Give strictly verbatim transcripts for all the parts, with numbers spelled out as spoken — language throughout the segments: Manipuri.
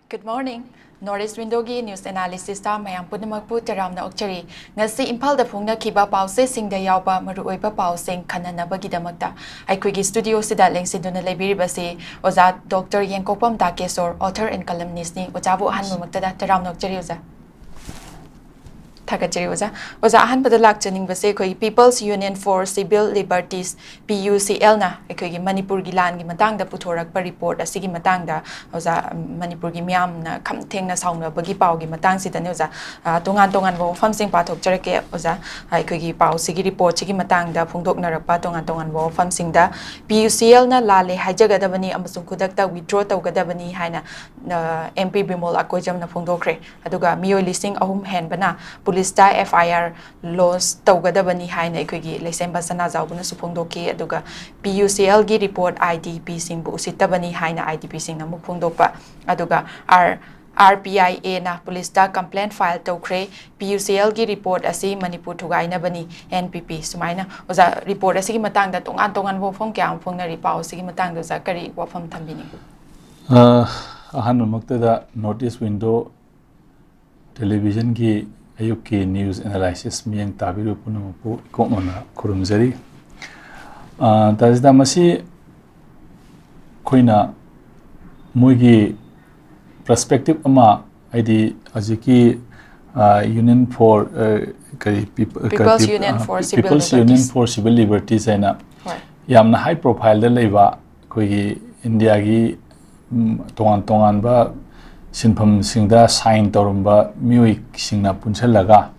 Good morning. North East Window-ꯒꯤ news analysis-ꯇ ꯃꯌꯥꯝ ꯄꯨꯝꯅꯃꯛꯄꯨ ꯇꯔꯥꯝꯅ ꯑꯣꯛꯆꯔꯤ꯫ ꯉꯁꯤ ꯏꯝꯐꯥꯜꯗ ꯐꯣꯡꯅꯈꯤꯕ ꯄꯥꯎꯆꯦꯁꯤꯡꯗ ꯌꯥꯎꯕ ꯃꯔꯨꯑꯣꯏꯕ ꯄꯥꯎꯁꯤꯡ ꯈꯟꯅꯅꯕꯒꯤꯗꯃꯛꯇ ꯑꯩꯈꯣꯏꯒꯤ studio-ꯁꯤꯗ ꯂꯦꯡꯁꯤꯟꯗꯨꯅ ꯂꯩꯕꯤꯔꯤꯕꯁꯤ ꯑꯣꯖꯥ ꯗꯣꯛꯇꯔ ꯌꯦꯡꯀꯣꯛꯄꯝ ꯇꯥꯀꯦꯁꯣꯔ, author and columnist-ꯅꯤ꯫ ꯑꯣꯖꯥꯕꯨ ꯑꯍꯥꯟꯕꯃꯛꯇꯗ ꯇꯔꯥꯝꯅ ꯑꯣꯛꯆꯔꯤ ꯑꯣꯖꯥ꯫ ꯊꯥꯒꯠꯆꯔꯤ ꯑꯣꯖꯥ꯫ ꯑꯣꯖꯥ, ꯑꯍꯥꯟꯕꯗ ꯂꯥꯛꯆꯅꯤꯡꯕꯁꯦ ꯑꯩꯈꯣꯏꯒꯤ People's Union for Civil Liberties, P U C L-ꯅ ꯑꯩꯈꯣꯏꯒꯤ ꯃꯅꯤꯄꯨꯔꯒꯤ ꯂꯥꯟꯒꯤ ꯃꯇꯥꯡꯗ ꯄꯨꯊꯣꯔꯛꯄ report ꯑꯁꯤꯒꯤ ꯃꯇꯥꯡꯗ ꯑꯣꯖꯥ, ꯃꯅꯤꯄꯨꯔꯒꯤ ꯃꯤꯌꯥꯝꯅ ꯈꯝ ꯊꯦꯡꯅ ꯁꯥꯎꯅꯕꯒꯤ ꯄꯥꯎꯒꯤ ꯃꯇꯥꯡꯁꯤꯗꯅꯦ ꯑꯣꯖꯥ꯫ ꯑ, ꯇꯣꯉꯥꯟ ꯇꯣꯉꯥꯟꯕ ꯋꯥꯐꯝꯁꯤꯡ ꯄꯥꯊꯣꯛꯆꯔꯛꯀꯦ ꯑꯣꯖꯥ꯫ ꯑꯩꯈꯣꯏꯒꯤ ꯄꯥꯎꯁꯤꯒꯤ report-ꯁꯤꯒꯤ ꯃꯇꯥꯡꯗ ꯐꯣꯡꯗꯣꯛꯅꯔꯛꯄ ꯇꯣꯉꯥꯟ ꯇꯣꯉꯥꯟꯕ ꯋꯥꯐꯝꯁꯤꯡꯗ P U C L-ꯅ ꯂꯥꯜꯂꯦ ꯍꯥꯏꯖꯒꯗꯕꯅꯤ ꯑꯃꯁꯨꯡ ꯈꯨꯗꯛꯇ withdraw ꯇꯧꯒꯗꯕꯅꯤ ꯍꯥꯏꯅ, ꯑ, M P ꯕꯤꯃꯣꯜ ꯑꯀꯣꯏꯖꯝꯅ ꯐꯣꯡꯗꯣꯛꯈ꯭ꯔꯦ꯫ ꯑꯗꯨꯒ ꯃꯤꯑꯣꯏ ꯂꯤꯁꯤꯡ ꯑꯍꯨꯝ ꯍꯦꯟꯕꯅ ꯄꯨꯂꯤꯁꯇ F I R lodge ꯇꯧꯒꯗꯕꯅꯤ ꯍꯥꯏꯅ ꯑꯩꯈꯣꯏꯒꯤ ꯂꯩꯁꯦꯝꯕ ꯁꯅꯥꯖꯥꯎꯕꯅꯁꯨ ꯐꯣꯡꯗꯣꯛꯈꯤ꯫ ꯑꯗꯨꯒ P U C L-ꯒꯤ report I D P-ꯁꯤꯡꯕꯨ ꯎꯁꯤꯠꯇꯕꯅꯤ ꯍꯥꯏꯅ I D P-ꯁꯤꯡꯅ ꯑꯃꯨꯛ ꯐꯣꯡꯗꯣꯛꯄ꯫ ꯑꯗꯨꯒ R, R P I A-ꯅ ꯄꯨꯂꯤꯁꯇ complaint file ꯇꯧꯈ꯭ꯔꯦ꯫ P U C L-ꯒꯤ report ꯑꯁꯤ ꯃꯅꯤꯄꯨꯔ ꯊꯨꯒꯥꯏꯅꯕꯅꯤ, N P P꯫ ꯁꯨꯃꯥꯏꯅ ꯑꯣꯖꯥ, report ꯑꯁꯤꯒꯤ ꯃꯇꯥꯡꯗ ꯇꯣꯉꯥꯟ ꯇꯣꯉꯥꯟꯕ ꯋꯥꯐꯝ ꯀꯌꯥ ꯑꯃ ꯐꯣꯡꯅꯔꯤ꯫ ꯄꯥꯎ ꯑꯁꯤꯒꯤ ꯃꯇꯥꯡꯗ ꯑꯣꯖꯥ ꯀꯔꯤ ꯋꯥꯐꯝ ꯊꯝꯕꯤꯅꯤꯡꯏ? ꯑ, ꯑꯍꯥꯟꯕꯃꯛꯇꯗ North East Window Television-ꯒꯤ ꯑꯌꯨꯛꯀꯤ news analysis ꯃꯤꯠꯌꯦꯡ ꯇꯥꯕꯤꯔꯤꯕ ꯄꯨꯝꯅꯃꯛꯄꯨ ꯏꯀꯣꯛꯅꯅ ꯈꯨꯔꯨꯝꯖꯔꯤ꯫ ꯑ, ꯇꯥꯖꯤꯗ, ꯃꯁꯤ ꯑꯩꯈꯣꯏꯅ ꯃꯣꯏꯒꯤ perspective ꯑꯃ, ꯍꯥꯏꯗꯤ ꯍꯧꯖꯤꯛꯀꯤ, ꯑ, Union for, ꯑ, ꯀꯔꯤ, Peop-, ꯀꯔꯤ, People's Peop-, Union ꯑ, for Civil People's Union Liberties꯫ For Civil Liberties ꯍꯥꯏꯅ ꯍꯣꯏ꯫ ꯌꯥꯝꯅ high profile-ꯗ ꯂꯩꯕ ꯑꯩꯈꯣꯏꯒꯤ ꯏꯟꯗꯤꯌꯥꯒꯤ, ꯎꯝ, ꯇꯣꯉꯥꯟ ꯇꯣꯉꯥꯟꯕ ꯁꯤꯟꯐꯝꯁꯤꯡꯗ sign ꯇꯧꯔꯝꯕ ꯃꯤꯑꯣꯏꯁꯤꯡꯅ ꯄꯨꯟꯁꯤꯜꯂꯒ,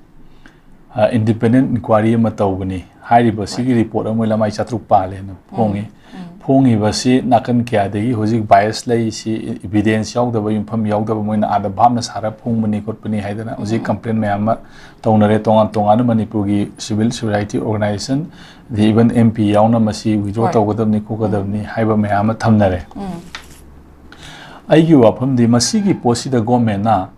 ꯑ, independent inquiry ꯑꯃ ꯇꯧꯕꯅꯤ꯫ ꯍꯥꯏꯔꯤꯕ ꯁꯤꯒꯤ report ꯑꯃ ꯃꯣꯏ ꯂꯃꯥꯏ ꯆꯥꯇ꯭ꯔꯨꯛ ꯄꯥꯜꯂꯦꯅ ꯐꯣꯡꯉꯤ꯫ ꯎꯝ꯫ ꯐꯣꯡꯉꯤꯕꯁꯤ ꯅꯥꯀꯟ ꯀꯌꯥꯗꯒꯤ ꯍꯧꯖꯤꯛ bias ꯂꯩ, ꯁꯤ evidence ꯌꯥꯎꯗꯕ, ꯌꯨꯝꯐꯝ ꯌꯥꯎꯗꯕ, ꯃꯣꯏꯅ ꯑꯥꯗ ꯚꯥꯞꯅ ꯁꯥꯔ ꯐꯣꯡꯕꯅꯤ ꯈꯣꯠꯄꯅꯤ ꯍꯥꯏꯗꯅ ꯍꯧꯖꯤꯛ ꯎꯝ꯫ Complaint ꯃꯌꯥꯝ ꯑꯃ ꯇꯧꯅꯔꯦ꯫ ꯇꯣꯉꯥꯟ ꯇꯣꯉꯥꯟꯕ ꯃꯅꯤꯄꯨꯔꯒꯤ civil society organization, ꯑꯗꯩ even M P ꯌꯥꯎꯅ ꯃꯁꯤ withdraw ꯍꯣꯏ꯫ ꯇꯧꯒꯗꯕꯅꯤ, ꯈꯣꯠꯀꯗꯕꯅꯤ ꯎꯝ꯫ ꯍꯥꯏꯕ ꯃꯌꯥꯝ ꯑꯃ ꯊꯝꯅꯔꯦ꯫ ꯎꯝ꯫ ꯑꯩꯒꯤ ꯋꯥꯐꯝꯗꯤ ꯃꯁꯤꯒꯤ ꯄꯣꯠꯁꯤꯗ government-ꯅ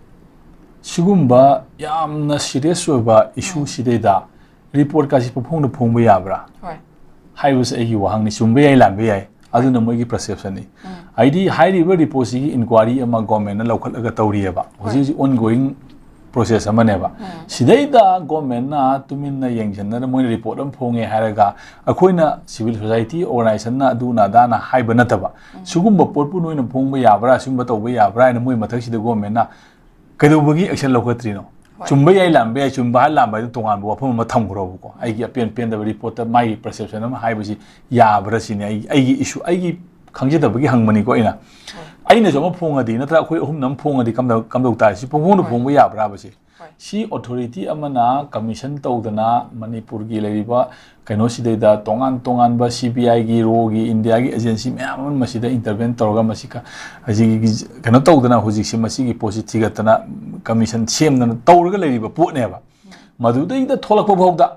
ꯁꯤꯒꯨꯝꯕ ꯌꯥꯝꯅ serious ꯑꯣꯏꯕ issue ꯎꯝ꯫ ꯁꯤꯗꯩꯗ report-ꯀꯥꯁꯤ ꯄꯪꯐꯣꯡꯗ ꯐꯣꯡꯕ ꯌꯥꯕ꯭ꯔꯥ? ꯍꯣꯏ꯫ ꯍꯥꯏꯕꯁꯦ ꯑꯩꯒꯤ ꯋꯥꯍꯪꯅꯤ꯫ ꯆꯨꯝꯕ ꯌꯥꯏ, ꯂꯥꯟꯕ ꯌꯥꯏ꯫ ꯑꯗꯨꯅ ꯃꯣꯏꯒꯤ ꯄꯔꯁꯦꯞꯁꯟꯅꯤ꯫ ꯍꯥꯏꯗꯤ ꯍꯥꯏꯔꯤꯕ ꯔꯤꯄꯣꯔꯠꯁꯤꯒꯤ ꯏꯟꯀ꯭ꯋꯥꯏꯔꯤ ꯑꯃ ꯒꯣꯔꯃꯦꯟꯅ ꯂꯧꯈꯠꯂꯒ ꯇꯧꯔꯤꯑꯕ꯫ ꯍꯧꯖꯤꯛ ꯍꯧꯖꯤꯛ ꯑꯣꯟ ꯒꯣꯌꯤꯡ ꯄ꯭ꯔꯣꯁꯦꯁ ꯑꯃꯅꯦꯕ꯫ ꯁꯤꯗꯩꯗ ꯒꯣꯔꯃꯦꯟꯅ ꯇꯨꯃꯤꯟꯅ ꯌꯦꯡꯁꯤꯟꯗꯅ ꯃꯣꯏꯅ ꯔꯤꯄꯣꯔꯠ ꯑꯃ ꯐꯣꯡꯉꯦ ꯍꯥꯏꯔꯒ ꯑꯩꯈꯣꯏꯅ ꯁꯤꯚꯤꯜ ꯁꯣꯁꯥꯏꯇꯤ ꯑꯣꯔꯒꯅꯥꯏꯖꯦꯁꯟꯅ ꯑꯗꯨꯅ ꯑꯗꯥꯅ ꯍꯥꯏꯕ ꯅꯠꯇꯕ, ꯁꯤꯒꯨꯝꯕ ꯄꯣꯠꯄꯨ ꯅꯣꯏꯅ ꯐꯣꯡꯕ ꯌꯥꯕ꯭ꯔꯥ, ꯁꯤꯒꯨꯝꯕ ꯇꯧꯕ ꯌꯥꯕ꯭ꯔꯥ ꯍꯥꯏꯅ ꯃꯣꯏ ꯃꯊꯛꯁꯤꯗ ꯒꯣꯔꯃꯦꯟꯅ ꯀꯩꯗꯧꯕꯒꯤ ꯑꯦꯛꯁꯟ ꯂꯧꯈꯠꯇ꯭ꯔꯤꯅꯣ? ꯍꯣꯏ꯫ ꯆꯨꯝꯕ ꯌꯥꯏ, ꯂꯥꯟꯕ ꯌꯥꯏ, ꯆꯨꯝꯕ ꯍꯥꯏ ꯂꯥꯟꯕ ꯍꯥꯏꯗꯨ ꯇꯣꯉꯥꯟꯕ ꯋꯥꯐꯝ ꯑꯃ ꯊꯝꯈ꯭ꯔꯣꯕꯀꯣ꯫ ꯑꯩꯒꯤ ꯑꯄꯦꯟ ꯄꯦꯟꯗꯕ ꯔꯤꯄꯣꯔꯠꯇ ꯃꯥꯒꯤ ꯄꯔꯁꯦꯞꯁꯟ ꯑꯃ ꯍꯥꯏꯕꯁꯤ ꯌꯥꯕ꯭ꯔꯥ ꯁꯤꯅꯤ ꯑꯩꯒꯤ, ꯑꯩꯒꯤ ꯏꯁꯨ, ꯑꯩꯒꯤ ꯈꯪꯖꯗꯕꯒꯤ ꯍꯪꯕꯅꯤꯀꯣ ꯑꯩꯅ꯫ ꯍꯣꯏ꯫ ꯑꯩꯅꯁꯨ ꯑꯃ ꯐꯣꯡꯉꯗꯤ, ꯅꯠꯇ꯭ꯔꯒ ꯑꯩꯈꯣꯏ ꯑꯍꯨꯝꯅ ꯑꯃ ꯐꯣꯡꯉꯗꯤ ꯀꯝꯗꯧ-, ꯀꯝꯗꯧ ꯇꯥꯔꯦ? ꯁꯤ ꯄꯨꯡꯐꯣꯡꯗ ꯍꯣꯏ꯫ ꯐꯣꯡꯕ ꯌꯥꯕ꯭ꯔꯥꯕ ꯁꯤ? ꯍꯣꯏ꯫ ꯁꯤ ꯑꯣꯊꯣꯔꯤꯇꯤ ꯑꯃꯅ ꯀꯃꯤꯁꯟ ꯇꯧꯗꯅ ꯃꯅꯤꯄꯨꯔꯒꯤ ꯂꯩꯔꯤꯕ ꯀꯩꯅꯣꯁꯤꯗꯩꯗ ꯇꯣꯉꯥꯟ ꯇꯣꯉꯥꯟꯕ ꯁꯤ ꯕꯤ ꯑꯥꯏꯒꯤ, ꯔꯣꯒꯤ, ꯏꯟꯗꯤꯌꯥꯒꯤ ꯑꯦꯖꯦꯟꯁꯤ ꯃꯌꯥꯝ ꯑꯃ ꯃꯁꯤꯗ ꯏꯟꯇꯔꯚꯦꯟ ꯇꯧꯔꯒ ꯃꯁꯤ ꯀ-, ꯑꯁꯤꯒꯤ ꯀꯩꯅꯣ ꯇꯧꯗꯅ ꯍꯧꯖꯤꯛꯁꯤ ꯃꯁꯤꯒꯤ ꯄꯣꯠꯁꯤ ꯊꯤꯒꯠꯇꯅ ꯀꯃꯤꯁꯟ ꯁꯦꯝꯗꯅ ꯇꯧꯔꯒ ꯂꯩꯔꯤꯕ ꯄꯣꯠꯅꯦꯕ꯫ ꯃꯗꯨꯗꯩꯗ ꯊꯣꯛꯂꯛꯄ ꯐꯥꯎꯗ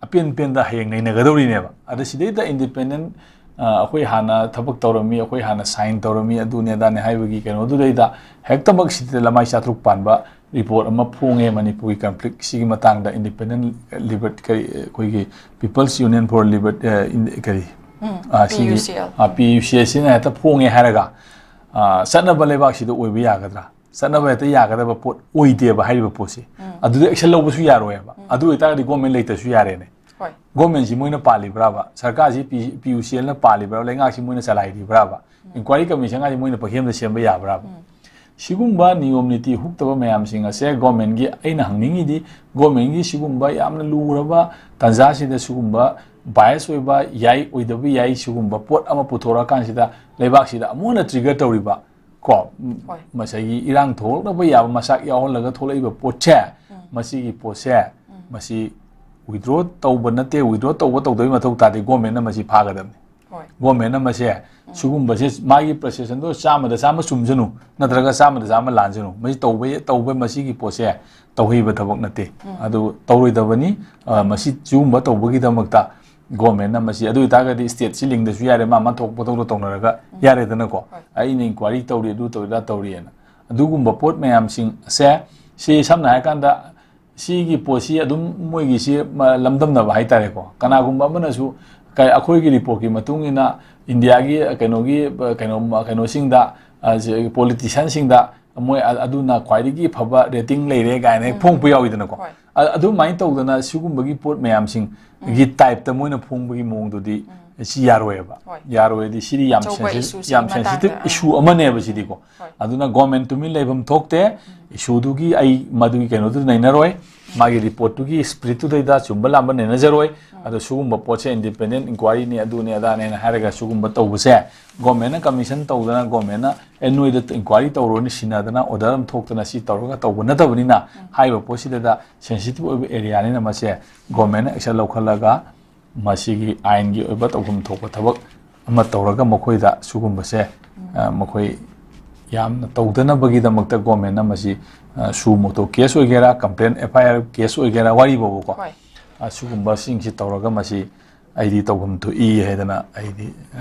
ꯑꯄꯦꯟ ꯄꯦꯟꯗ ꯍꯌꯦꯡ ꯅꯩꯅꯒꯗꯧꯔꯤꯅꯦꯕ꯫ ꯑꯗ ꯁꯤꯗꯩꯗ ꯏꯟꯗꯤꯄꯦꯟꯗꯦꯟ, ꯑ, ꯑꯩꯈꯣꯏ ꯍꯥꯟꯅ ꯊꯕꯛ ꯇꯧꯔꯝꯃꯤ, ꯑꯩꯈꯣꯏ ꯍꯥꯟꯅ ꯁꯥꯏꯟ ꯇꯧꯔꯝꯃꯤ, ꯑꯗꯨꯅꯦ ꯑꯗꯥꯅꯦ ꯍꯥꯏꯕꯒꯤ ꯀꯩꯅꯣꯗꯨꯗꯩꯗ ꯍꯦꯛꯇꯃꯛ ꯁꯤꯗ ꯂꯃꯥꯏ ꯆꯥꯇ꯭ꯔꯨꯛ ꯄꯥꯟꯕ ꯔꯤꯄꯣꯔꯠ ꯑꯃ ꯐꯣꯡꯉꯦ ꯃꯅꯤꯄꯨꯔꯒꯤ ꯀꯟꯐ꯭ꯂꯤꯛꯁꯤꯒꯤ ꯃꯇꯥꯡꯗ ꯏꯟꯗꯤꯄꯦꯟꯗꯦꯟ ꯂꯤꯕꯔꯠ-, ꯀꯔꯤ, ꯑꯩꯈꯣꯏꯒꯤ People's Union for Libert-, ꯑ, ꯏꯟ-, ꯀꯔꯤ? ꯎꯝ, ꯑ, ꯁꯤꯒꯤ, P U C L꯫ ꯑ, P U C L ꯁꯤꯅ ꯍꯦꯛꯇ ꯐꯣꯡꯉꯦ ꯍꯥꯏꯔꯒ, ꯑ, ꯆꯠꯅꯕ ꯂꯩꯕꯥꯛꯁꯤꯗ ꯑꯣꯏꯕ ꯌꯥꯒꯗ꯭ꯔꯥ? ꯆꯠꯅꯕ ꯍꯦꯛꯇ ꯌꯥꯒꯗꯕ ꯄꯣꯠ ꯑꯣꯏꯗꯦꯕ ꯍꯥꯏꯔꯤꯕ ꯄꯣꯠꯁꯦ꯫ ꯎꯝ꯫ ꯑꯗꯨꯗ ꯑꯦꯛꯁꯟ ꯂꯧꯕꯁꯨ ꯌꯥꯔꯣꯏꯕ꯫ ꯎꯝ꯫ ꯑꯗꯨ ꯑꯣꯏꯇꯥꯔꯒꯗꯤ ꯒꯣꯔꯃꯦꯟ ꯂꯩꯇ꯭ꯔꯁꯨ ꯌꯥꯔꯦꯅꯦ꯫ ꯍꯣꯏ꯫ ꯒꯣꯔꯃꯦꯟꯁꯤ ꯃꯣꯏꯅ ꯄꯥꯜꯂꯤꯕ꯭ꯔꯥꯕ? ꯁꯔꯀꯥꯔꯁꯤ ꯄꯤ-, P U C L ꯅ ꯄꯥꯜꯂꯤꯕ꯭ꯔꯥ? ꯂꯩꯉꯥꯛꯁꯤ ꯃꯣꯏꯅ ꯆꯂꯥꯏꯔꯤꯕ꯭ꯔꯥꯕ? ꯎꯝ꯫ ꯏꯟꯀ꯭ꯋꯥꯏꯔꯤ ꯀꯃꯤꯁꯟꯒꯁꯤ ꯃꯣꯏꯅ ꯄꯪꯁꯦꯝꯗ ꯁꯦꯝꯕ ꯌꯥꯕ꯭ꯔꯥꯕ? ꯎꯝ꯫ ꯁꯤꯒꯨꯝꯕ ꯅꯤꯌꯣꯝ ꯅꯤꯇꯤ ꯍꯨꯛꯇꯕ ꯃꯌꯥꯝꯁꯤꯡ ꯑꯁꯦ ꯒꯣꯔꯃꯦꯟꯒꯤ, ꯑꯩꯅ ꯍꯪꯅꯤꯡꯉꯤꯗꯤ, ꯒꯣꯔꯃꯦꯟꯒꯤ ꯁꯤꯒꯨꯝꯕ ꯌꯥꯝꯅ ꯂꯨꯔꯕ ꯇꯥꯟꯖꯥꯁꯤꯗ ꯁꯤꯒꯨꯝꯕ ꯕꯥꯏꯁ ꯑꯣꯏꯕ, ꯌꯥꯏ, ꯑꯣꯏꯗꯕ ꯌꯥꯏ, ꯁꯤꯒꯨꯝꯕ ꯄꯣꯠ ꯑꯃ ꯄꯨꯊꯣꯔꯛꯑꯀꯥꯟꯁꯤꯗ ꯂꯩꯕꯥꯛꯁꯤꯗ ꯑꯃꯨꯛ ꯍꯟꯅ ꯇ꯭ꯔꯤꯒꯔ ꯇꯧꯔꯤꯕ ꯀꯣ, ꯎꯝ, ꯍꯣꯏ꯫ ꯉꯁꯥꯏꯒꯤ ꯏꯔꯥꯡ ꯊꯣꯛꯂꯛꯅꯕ ꯌꯥꯕ ꯃꯆꯥꯛ ꯌꯥꯎꯍꯜꯂꯒ ꯊꯣꯛꯂꯛꯏꯕ ꯄꯣꯠꯁꯦ, ꯎꯝ꯫ ꯃꯁꯤꯒꯤ ꯄꯣꯠꯁꯦ, ꯎꯝ꯫ ꯃꯁꯤ ꯋꯤꯗ꯭ꯔꯣ ꯇꯧꯕ ꯅꯠꯇꯦ, ꯋꯤꯗ꯭ꯔꯣ ꯇꯧꯕ ꯇꯧꯗꯕꯒꯤ ꯃꯊꯧ ꯇꯥꯗꯦ, ꯒꯣꯔꯃꯦꯟꯅ ꯃꯁꯤ ꯐꯥꯒꯗꯕꯅꯤ꯫ ꯍꯣꯏ꯫ ꯒꯣꯔꯃꯦꯟꯅ ꯃꯁꯦ, ꯎꯝ꯫ ꯁꯤꯒꯨꯝꯕꯁꯦ ꯃꯥꯒꯤ ꯄ꯭ꯔꯣꯁꯦꯁꯟꯗꯣ ꯆꯥꯝꯃꯗ ꯆꯥꯝꯃ ꯆꯨꯝꯖꯅꯨ, ꯅꯠꯇ꯭ꯔꯒ ꯆꯥꯝꯃꯗ ꯆꯥꯝꯃ ꯂꯥꯟꯖꯅꯨ, ꯃꯁꯤ ꯇꯧꯕ, ꯇꯧꯕ ꯃꯁꯤꯒꯤ ꯄꯣꯠꯁꯦ ꯇꯧꯍꯩꯕ ꯊꯕꯛ ꯅꯠꯇꯦ꯫ ꯎꯝ꯫ ꯑꯗꯨ ꯇꯧꯔꯣꯏꯗꯕꯅꯤ꯫ ꯑ, ꯃꯁꯤ ꯁꯤꯒꯨꯝꯕ ꯇꯧꯕꯒꯤꯗꯃꯛꯇ ꯒꯣꯔꯃꯦꯟꯅ ꯃꯁꯤ, ꯑꯗꯨ ꯑꯣꯏꯇꯥꯔꯒꯗꯤ ꯁ꯭ꯇꯦꯠꯁꯤ ꯂꯤꯡꯗꯁꯨ ꯌꯥꯔꯦ, ꯃꯥ ꯃꯥ ꯊꯣꯛꯄ ꯊꯧꯗꯣ ꯇꯧꯅꯔꯒ ꯎꯝ꯫ ꯌꯥꯔꯦꯗꯅꯀꯣ꯫ ꯍꯣꯏ꯫ ꯑꯩꯅ ꯏꯟꯀ꯭ꯋꯥꯏꯔꯤ ꯇꯧꯔꯤ, ꯑꯗꯨ ꯇꯧꯔꯤ, ꯑꯗꯥ ꯇꯧꯔꯤꯑꯅ꯫ ꯑꯗꯨꯒꯨꯝꯕ ꯄꯣꯠ ꯃꯌꯥꯝꯁꯤꯡ ꯑꯁꯦ, ꯁꯤ ꯁꯝꯅ ꯍꯥꯏꯔꯀꯥꯟꯗ ꯁꯤꯒꯤ ꯄꯣꯠꯁꯤ ꯑꯗꯨꯝ ꯃꯣꯏꯒꯤꯁꯤ ꯃ-, ꯂꯝꯗꯝꯅꯕ ꯍꯥꯏꯇꯥꯔꯦꯀꯣ꯫ ꯀꯅꯥꯒꯨꯝꯕ ꯑꯃꯅꯁꯨ ꯀ-, ꯑꯩꯈꯣꯏꯒꯤ ꯔꯤꯄꯣꯔꯠꯀꯤ ꯃꯇꯨꯡ ꯏꯟꯅ ꯏꯟꯗꯤꯌꯥꯒꯤ ꯀꯩꯅꯣꯒꯤ ꯀꯩꯅꯣ ꯀꯩꯅꯣꯁꯤꯡꯗ ꯄꯣꯂꯤꯇꯤꯁꯤꯌꯥꯟꯁꯤꯡꯗ ꯃꯣꯏ ꯑꯗꯨꯅ ꯈ꯭ꯋꯥꯏꯗꯒꯤ ꯐꯕ ꯔꯦꯇꯤꯡ ꯂꯩꯔꯦ ꯀꯥꯏꯅ ꯍꯦꯛ ꯐꯣꯡꯄ ꯌꯥꯎꯋꯤꯗꯅꯀꯣ꯫ ꯑꯗꯨꯃꯥꯏꯅ ꯇꯧꯗꯅ ꯁꯤꯒꯨꯝꯕꯒꯤ ꯄꯣꯠ ꯃꯌꯥꯝꯁꯤꯡꯒꯤ ꯇꯥꯏꯞꯇ ꯃꯣꯏꯅ ꯐꯣꯡꯕꯒꯤ ꯃꯑꯣꯡꯗꯨꯗꯤ ꯁꯤ ꯌꯥꯔꯣꯏꯕ꯫ ꯌꯥꯔꯣꯏꯗꯤ ꯁꯤꯗꯤ ꯌꯥꯝ ꯁꯦꯟꯁꯤꯇꯤꯞ ꯏꯁꯨ ꯑꯃꯅꯦꯕ ꯁꯤꯗꯤꯀꯣ꯫ ꯑꯗꯨꯅ ꯒꯣꯔꯃꯦꯟ ꯇꯨꯃꯤꯟ ꯂꯩꯐꯝ ꯊꯣꯛꯇꯦ꯫ ꯏꯁꯨꯗꯨꯒꯤ ꯑꯩ ꯃꯗꯨꯒꯤ ꯀꯩꯅꯣꯗꯨ ꯅꯩꯅꯔꯣꯏ꯫ ꯃꯥꯒꯤ ꯔꯤꯄꯣꯔꯠꯇꯨꯒꯤ ꯁ꯭ꯄꯤꯔꯤꯠꯇꯨꯗꯩꯗ ꯆꯨꯝꯕ ꯂꯥꯝꯕ ꯅꯩꯅꯖꯔꯣꯏ꯫ ꯑꯗꯣ ꯁꯤꯒꯨꯝꯕ ꯄꯣꯠꯁꯦ ꯏꯟꯗꯤꯄꯦꯟꯗꯦꯟ ꯏꯟꯀ꯭ꯋꯥꯏꯔꯤꯅꯤ ꯑꯗꯨꯅꯤ ꯑꯗꯥꯅꯦꯅ ꯍꯥꯏꯔꯒ ꯁꯤꯒꯨꯝꯕ ꯇꯧꯕꯁꯦ ꯒꯣꯔꯃꯦꯟꯅ ꯀꯃꯤꯁꯟ ꯇꯧꯗꯅ ꯒꯣꯔꯃꯦꯟꯅ ꯑꯦ ꯅꯣꯏꯗ ꯏꯟꯀ꯭ꯋꯥꯏꯔꯤ ꯇꯧꯔꯣꯅ ꯁꯤꯟꯅꯗꯅ ꯑꯣꯔꯗꯔ ꯑꯃ ꯊꯣꯛꯇꯅ ꯁꯤ ꯇꯧꯔꯒ ꯇꯧꯕ ꯅꯠꯇꯕꯅꯤꯅ ꯍꯥꯏꯔꯤꯕ ꯄꯣꯠꯁꯤꯗ ꯁꯦꯟꯁꯤꯇꯤꯞ ꯑꯣꯏꯕ ꯑꯦꯔꯤꯌꯥꯅꯤꯅ ꯃꯁꯦ ꯒꯣꯔꯃꯦꯟꯅ ꯑꯦꯛꯁꯟ ꯂꯧꯈꯠꯂꯒ ꯃꯁꯤꯒꯤ ꯑꯥꯏꯟꯒꯤ ꯑꯣꯏꯕ ꯇꯧꯐꯝ ꯊꯣꯛꯄ ꯊꯕꯛ ꯑꯃ ꯇꯧꯔꯒ ꯃꯈꯣꯏꯗ ꯁꯤꯒꯨꯝꯕꯁꯦ ꯃꯈꯣꯏ ꯌꯥꯝꯅ ꯇꯧꯗꯅꯕꯒꯤꯗꯃꯛꯇ ꯒꯣꯔꯃꯦꯟꯅ ꯃꯁꯤ ꯁꯨ ꯃꯣꯇꯣ ꯀꯦꯁ ꯑꯣꯏꯒꯦꯔꯥ ꯀꯝꯄ꯭ꯂꯦꯟ ꯑꯦꯐ ꯑꯥꯏ ꯑꯥꯔ ꯀꯦꯁ ꯑꯣꯏꯒꯦꯔꯥ ꯋꯥꯔꯤ ꯐꯥꯎꯕꯀꯣ ꯁꯤꯒꯨꯝꯕꯁꯤꯡꯁꯤ ꯇꯧꯔꯒ ꯃꯁꯤ ꯑꯩꯗꯤ ꯇꯧꯐꯝ ꯊꯣꯛꯏ ꯍꯥꯏꯗꯅ ꯑꯩꯗꯤ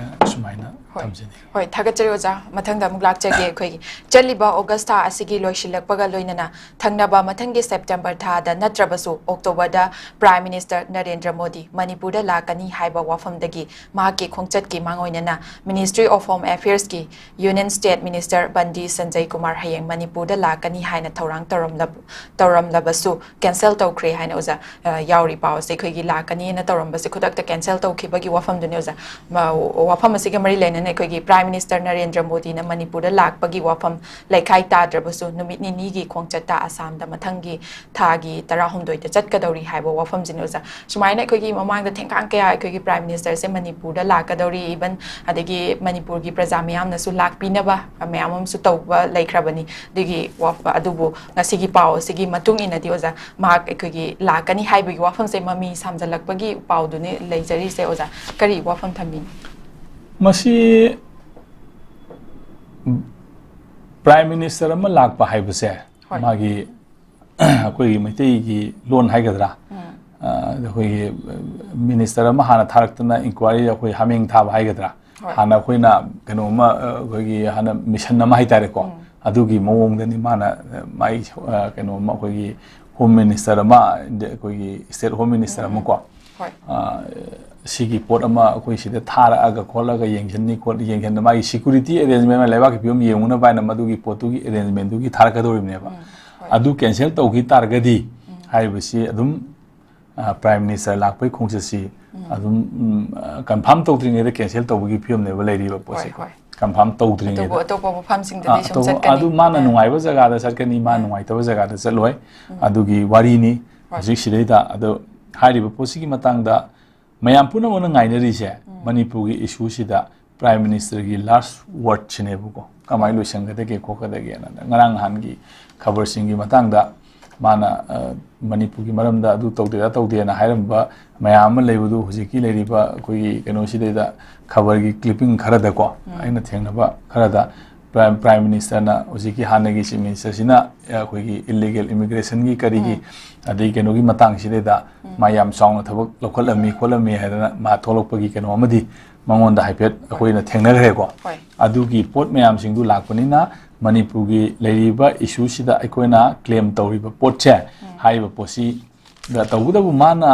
ꯁꯨꯃꯥꯏꯅ ꯊꯝꯖꯅꯤꯡꯉꯤ꯫ ꯍꯣꯏ, ꯊꯥꯒꯠꯆꯔꯤ ꯑꯣꯖꯥ꯫ ꯃꯊꯪꯗ ꯑꯃꯨꯛ ꯂꯥꯛꯆꯒꯦ꯫ ꯑꯩꯈꯣꯏꯒꯤ ꯆꯠꯂꯤꯕ ꯑꯣꯒꯁ ꯊꯥ ꯑꯁꯤꯒꯤ ꯂꯣꯏꯁꯤꯜꯂꯛꯄꯒ ꯂꯣꯏꯅꯅ ꯊꯪꯅꯕ ꯃꯊꯪꯒꯤ ꯁꯦꯞꯇꯦꯝꯕꯔ ꯊꯥꯗ ꯅꯠꯇ꯭ꯔꯕꯁꯨ ꯑꯣꯛꯇꯣꯕꯔꯗ ꯄ꯭ꯔꯥꯏꯝ ꯃꯤꯅꯤꯁꯇꯔ ꯅꯔꯦꯟꯗ꯭ꯔ ꯃꯣꯗꯤ ꯃꯅꯤꯄꯨꯔꯗ ꯂꯥꯛꯀꯅꯤ ꯍꯥꯏꯕ ꯋꯥꯐꯝꯗꯒꯤ ꯃꯍꯥꯛꯀꯤ ꯈꯣꯡꯆꯠꯀꯤ ꯃꯥꯡꯑꯣꯏꯅꯅ Ministry of Home Affairsꯀꯤ Union State Minister ꯕꯟꯗꯤ Sanjay Kumar ꯍꯌꯦꯡ ꯃꯅꯤꯄꯨꯔꯗ ꯂꯥꯛꯀꯅꯤ ꯍꯥꯏꯅ ꯊꯧꯔꯥꯡ ꯇꯧꯔꯝꯂꯕ ꯇꯧꯔꯝꯂꯕꯁꯨ ꯀꯦꯟꯁꯦꯜ ꯇꯧꯈ꯭ꯔꯦ ꯍꯥꯏꯅ ꯑꯣꯖꯥ ꯌꯥꯎꯔꯤ ꯄꯥꯎꯁꯦ꯫ ꯑꯩꯈꯣꯏꯒꯤ ꯂꯥꯛꯀꯅꯤꯅ ꯇꯧꯔꯝꯕꯁꯦ ꯈꯨꯗꯛꯇ ꯀꯦꯟꯁꯦꯜ ꯇꯧꯈꯤꯕꯒꯤ ꯋꯥꯐꯝꯗꯨꯅꯤ ꯑꯣꯖꯥ꯫ ꯋꯥꯐꯝ ꯑꯁꯤꯒ ꯃꯔꯤ ꯂꯩꯅꯅ ꯑꯩꯈꯣꯏꯒꯤ ꯄ꯭ꯔꯥꯏꯝ ꯃꯤꯅꯤꯁꯇꯔ ꯅꯔꯦꯟꯗ꯭ꯔ ꯃꯣꯗꯤꯅ ꯃꯅꯤꯄꯨꯔꯗ ꯂꯥꯛꯄꯒꯤ ꯋꯥꯐꯝ ꯂꯩꯈꯥꯏ ꯇꯥꯗ꯭ꯔꯕꯁꯨ ꯅꯨꯃꯤꯠ ꯅꯤꯅꯤꯒꯤ ꯈꯣꯡꯆꯠꯇ ꯑꯁꯥꯝꯗ ꯃꯊꯪꯒꯤ ꯊꯥꯒꯤ ꯇꯔꯥꯍꯨꯝꯗꯣꯏꯗ ꯆꯠꯀꯗꯧꯔꯤ ꯍꯥꯏꯕ ꯋꯥꯐꯝꯁꯤꯅꯤ ꯑꯣꯖꯥ꯫ ꯁꯨꯃꯥꯏꯅ ꯑꯩꯈꯣꯏꯒꯤ ꯃꯃꯥꯡꯗ ꯊꯦꯡꯀꯥꯡ ꯀꯌꯥ ꯑꯩꯈꯣꯏꯒꯤ ꯄ꯭ꯔꯥꯏꯝ ꯃꯤꯅꯤꯁꯇꯔꯁꯦ ꯃꯅꯤꯄꯨꯔꯗ ꯂꯥꯛꯀꯗꯧꯔꯤ, ꯏꯚꯟ ꯑꯗꯒꯤ ꯃꯅꯤꯄꯨꯔꯒꯤ ꯄ꯭ꯔꯖꯥ ꯃꯤꯌꯥꯝꯅꯁꯨ ꯂꯥꯛꯄꯤꯅꯕ ꯃꯌꯥꯝ ꯑꯃꯁꯨ ꯇꯧꯕ ꯂꯩꯈ꯭ꯔꯕꯅꯤ꯫ ꯑꯗꯨꯒꯤ ꯑꯗꯨꯕꯨ ꯉꯁꯤꯒꯤ ꯄꯥꯎ ꯑꯁꯤꯒꯤ ꯃꯇꯨꯡ ꯏꯟꯅꯗꯤ ꯑꯣꯖꯥ ꯃꯍꯥꯛ ꯑꯩꯈꯣꯏꯒꯤ ꯂꯥꯛꯀꯅꯤ ꯍꯥꯏꯕꯒꯤ ꯋꯥꯐꯝꯁꯦ ꯃꯃꯤ ꯁꯥꯝꯖꯜꯂꯛꯄꯒꯤ ꯄꯥꯎꯗꯨꯅꯤ ꯂꯩꯖꯔꯤꯁꯦ꯫ ꯑꯣꯖꯥ ꯀꯔꯤ ꯋꯥꯐꯝ ꯊꯝꯕꯤꯅꯤ? ꯃꯁꯤ ꯄ꯭ꯔꯥꯏꯝ ꯃꯤꯅꯤꯁꯇꯔ ꯑꯃ ꯂꯥꯛꯄ ꯍꯥꯏꯕꯁꯦ ꯃꯥꯒꯤ ꯑꯩꯈꯣꯏꯒꯤ ꯃꯩꯇꯩꯒꯤ ꯂꯣꯟ ꯍꯥꯏꯒꯗ꯭ꯔꯥ, ꯑꯩꯈꯣꯏꯒꯤ ꯃꯤꯅꯤꯁꯇꯔ ꯑꯃ ꯍꯥꯟꯅ ꯊꯥꯔꯛꯇꯅ ꯏꯟꯀ꯭ꯋꯥꯏꯔꯤ ꯑꯩꯈꯣꯏ ꯍꯥꯃꯦꯡ ꯊꯥꯕ ꯍꯥꯏꯒꯗ꯭ꯔꯥ, ꯍꯥꯟꯅ ꯑꯩꯈꯣꯏꯅ ꯀꯩꯅꯣꯝꯃ ꯑꯩꯈꯣꯏꯒꯤ ꯍꯥꯟꯅ ꯃꯤꯁꯟ ꯑꯃ ꯍꯥꯏꯇꯥꯔꯦꯀꯣ, ꯑꯗꯨꯒꯤ ꯃꯑꯣꯡꯗꯅꯤ ꯃꯥꯅ ꯃꯥꯏ ꯀꯩꯅꯣꯝꯃ ꯑꯩꯈꯣꯏꯒꯤ ꯍꯣꯝ ꯃꯤꯅꯤꯁꯇꯔ ꯑꯃ, ꯑꯩꯈꯣꯏꯒꯤ ꯁ꯭ꯇꯦꯠ ꯍꯣꯝ ꯃꯤꯅꯤꯁꯇꯔ ꯑꯃ ꯀꯣ, ꯍꯣꯏ꯫ ꯑ, ꯁꯤꯒꯤ ꯄꯣꯠ ꯑꯃ ꯑꯩꯈꯣꯏ ꯁꯤꯗ ꯊꯥꯔꯛꯑꯒ ꯈꯣꯠꯂꯒ ꯌꯦꯡꯁꯤꯟꯅꯤ ꯈꯣꯠꯅꯤ, ꯌꯦꯡꯁꯤꯟꯅ ꯃꯥꯒꯤ security arrangement ꯑꯃ, ꯂꯩꯕꯥꯛꯀꯤ ꯐꯤꯕꯝ ꯌꯦꯡꯉꯨꯅꯕ ꯍꯥꯏꯅ ꯃꯗꯨꯒꯤ ꯄꯣꯠꯇꯨꯒꯤ arrangementꯗꯨꯒꯤ ꯊꯥꯔꯛꯀꯗꯧꯔꯤꯕꯅꯦꯕ꯫ ꯎꯝ, ꯍꯣꯏ꯫ ꯑꯗꯨ cancel ꯇꯧꯈꯤ ꯇꯥꯔꯒꯗꯤ ꯎꯝ꯫ ꯍꯥꯏꯔꯤꯕꯁꯤ ꯑꯗꯨꯝ, ꯑ, Prime Minister ꯂꯥꯛꯄꯒꯤ ꯈꯣꯡꯆꯠꯁꯤ ꯎꯝ꯫ ꯑꯗꯨꯝ, ꯎꯝ, ꯑ, confirm ꯇꯧꯗ꯭ꯔꯤꯉꯩꯗ cancel ꯇꯧꯕꯒꯤ ꯐꯤꯕꯝꯅꯦꯕ ꯂꯩꯔꯤꯕ ꯄꯣꯠꯁꯦ꯫ ꯍꯣꯏ, ꯍꯣꯏ꯫ Confirm ꯇꯧꯗ꯭ꯔꯤꯉꯩꯗ꯫ ꯑꯇꯣꯞꯄ, ꯑꯇꯣꯞꯄ ꯃꯐꯝꯁꯤꯡꯗꯗꯤ ꯑ, ꯁꯨꯝ ꯑꯇꯣꯞꯄ, ꯆꯠꯀꯅꯤ꯫ ꯑꯗꯨ ꯃꯥꯅ ꯑ꯫ ꯅꯨꯡꯉꯥꯏꯕ ꯖꯒꯥꯗ ꯆꯠꯀꯅꯤ, ꯃꯥꯅ ꯎꯝ꯫ ꯅꯨꯡꯉꯥꯏꯇꯕ ꯖꯒꯥꯗ ꯆꯠꯂꯣꯏ꯫ ꯎꯝ꯫ ꯑꯗꯨꯒꯤ ꯋꯥꯔꯤꯅꯤ꯫ ꯍꯣꯏ꯫ ꯍꯧꯖꯤꯛ ꯁꯤꯗꯩꯗ ꯑꯗꯣ ꯍꯥꯏꯔꯤꯕ ꯄꯣꯠꯁꯤꯒꯤ ꯃꯇꯥꯡꯗ ꯃꯌꯥꯝ ꯄꯨꯝꯅꯃꯛꯅ ꯉꯥꯏꯅꯔꯤꯁꯦ ꯎꯝ꯫ ꯃꯅꯤꯄꯨꯔꯒꯤ issueꯁꯤꯗ Prime Ministerꯒꯤ last wordꯁꯤꯅꯦꯕꯀꯣ꯫ ꯀꯃꯥꯏꯅ ꯂꯣꯏꯁꯟꯒꯗꯒꯦ ꯈꯣꯠꯀꯗꯒꯦꯅ꯫ ꯉꯔꯥꯡ ꯅꯍꯥꯟꯒꯤ ꯈꯕꯔꯁꯤꯡꯒꯤ ꯃꯇꯥꯡꯗ ꯃꯥꯅ, ꯑ, ꯃꯅꯤꯄꯨꯔꯒꯤ ꯃꯔꯝꯗ ꯑꯗꯨ ꯇꯧꯗꯦ, ꯑꯗꯥ ꯇꯧꯗꯦꯅ ꯍꯥꯏꯔꯝꯕ ꯃꯌꯥꯝ ꯑꯃ ꯂꯩꯕꯗꯨ ꯍꯧꯖꯤꯛꯀꯤ ꯂꯩꯔꯤꯕ ꯑꯩꯈꯣꯏꯒꯤ ꯀꯩꯅꯣꯁꯤꯗꯩꯗ ꯈꯕꯔꯒꯤ clipping ꯈꯔꯗꯀꯣ, ꯎꯝ꯫ ꯑꯩꯅ ꯊꯦꯡꯅꯕ ꯈꯔꯗ Prime, Prime Ministerꯅ ꯍꯧꯖꯤꯛꯀꯤ ꯍꯥꯟꯅꯒꯤ Chief Ministerꯁꯤꯅ, ꯑ, ꯑꯩꯈꯣꯏꯒꯤ illegal immigrationꯒꯤ ꯀꯔꯤꯒꯤ, ꯎꯝ꯫ ꯑꯗꯩ ꯀꯩꯅꯣꯒꯤ ꯃꯇꯥꯡꯁꯤꯗꯩꯗ ꯎꯝ꯫ ꯃꯥ ꯌꯥꯝ ꯆꯥꯎꯅ ꯊꯕꯛ ꯂꯧꯈꯠꯂꯝꯃꯤ ꯈꯣꯠꯂꯝꯃꯤ ꯍꯥꯏꯗꯅ ꯃꯥ ꯊꯣꯛꯂꯛꯄꯒꯤ ꯀꯩꯅꯣ ꯑꯃꯗꯤ ꯃꯉꯣꯟꯗ ꯍꯥꯏꯐꯦꯠ ꯑꯩꯈꯣꯏꯅ ꯊꯦꯡꯅꯈ꯭ꯔꯦꯀꯣ꯫ ꯍꯣꯏ꯫ ꯑꯗꯨꯒꯤ ꯄꯣꯠ ꯃꯌꯥꯝꯁꯤꯡꯗꯨ ꯂꯥꯛꯄꯅꯤꯅ ꯃꯅꯤꯄꯨꯔꯒꯤ ꯂꯩꯔꯤꯕ issueꯁꯤꯗ ꯑꯩꯈꯣꯏꯅ claim ꯇꯧꯔꯤꯕ ꯄꯣꯠꯁꯦ, ꯎꯝ꯫ ꯍꯥꯏꯔꯤꯕ ꯄꯣꯠꯁꯤꯗ ꯇꯧꯕꯇꯕꯨ ꯃꯥꯅ,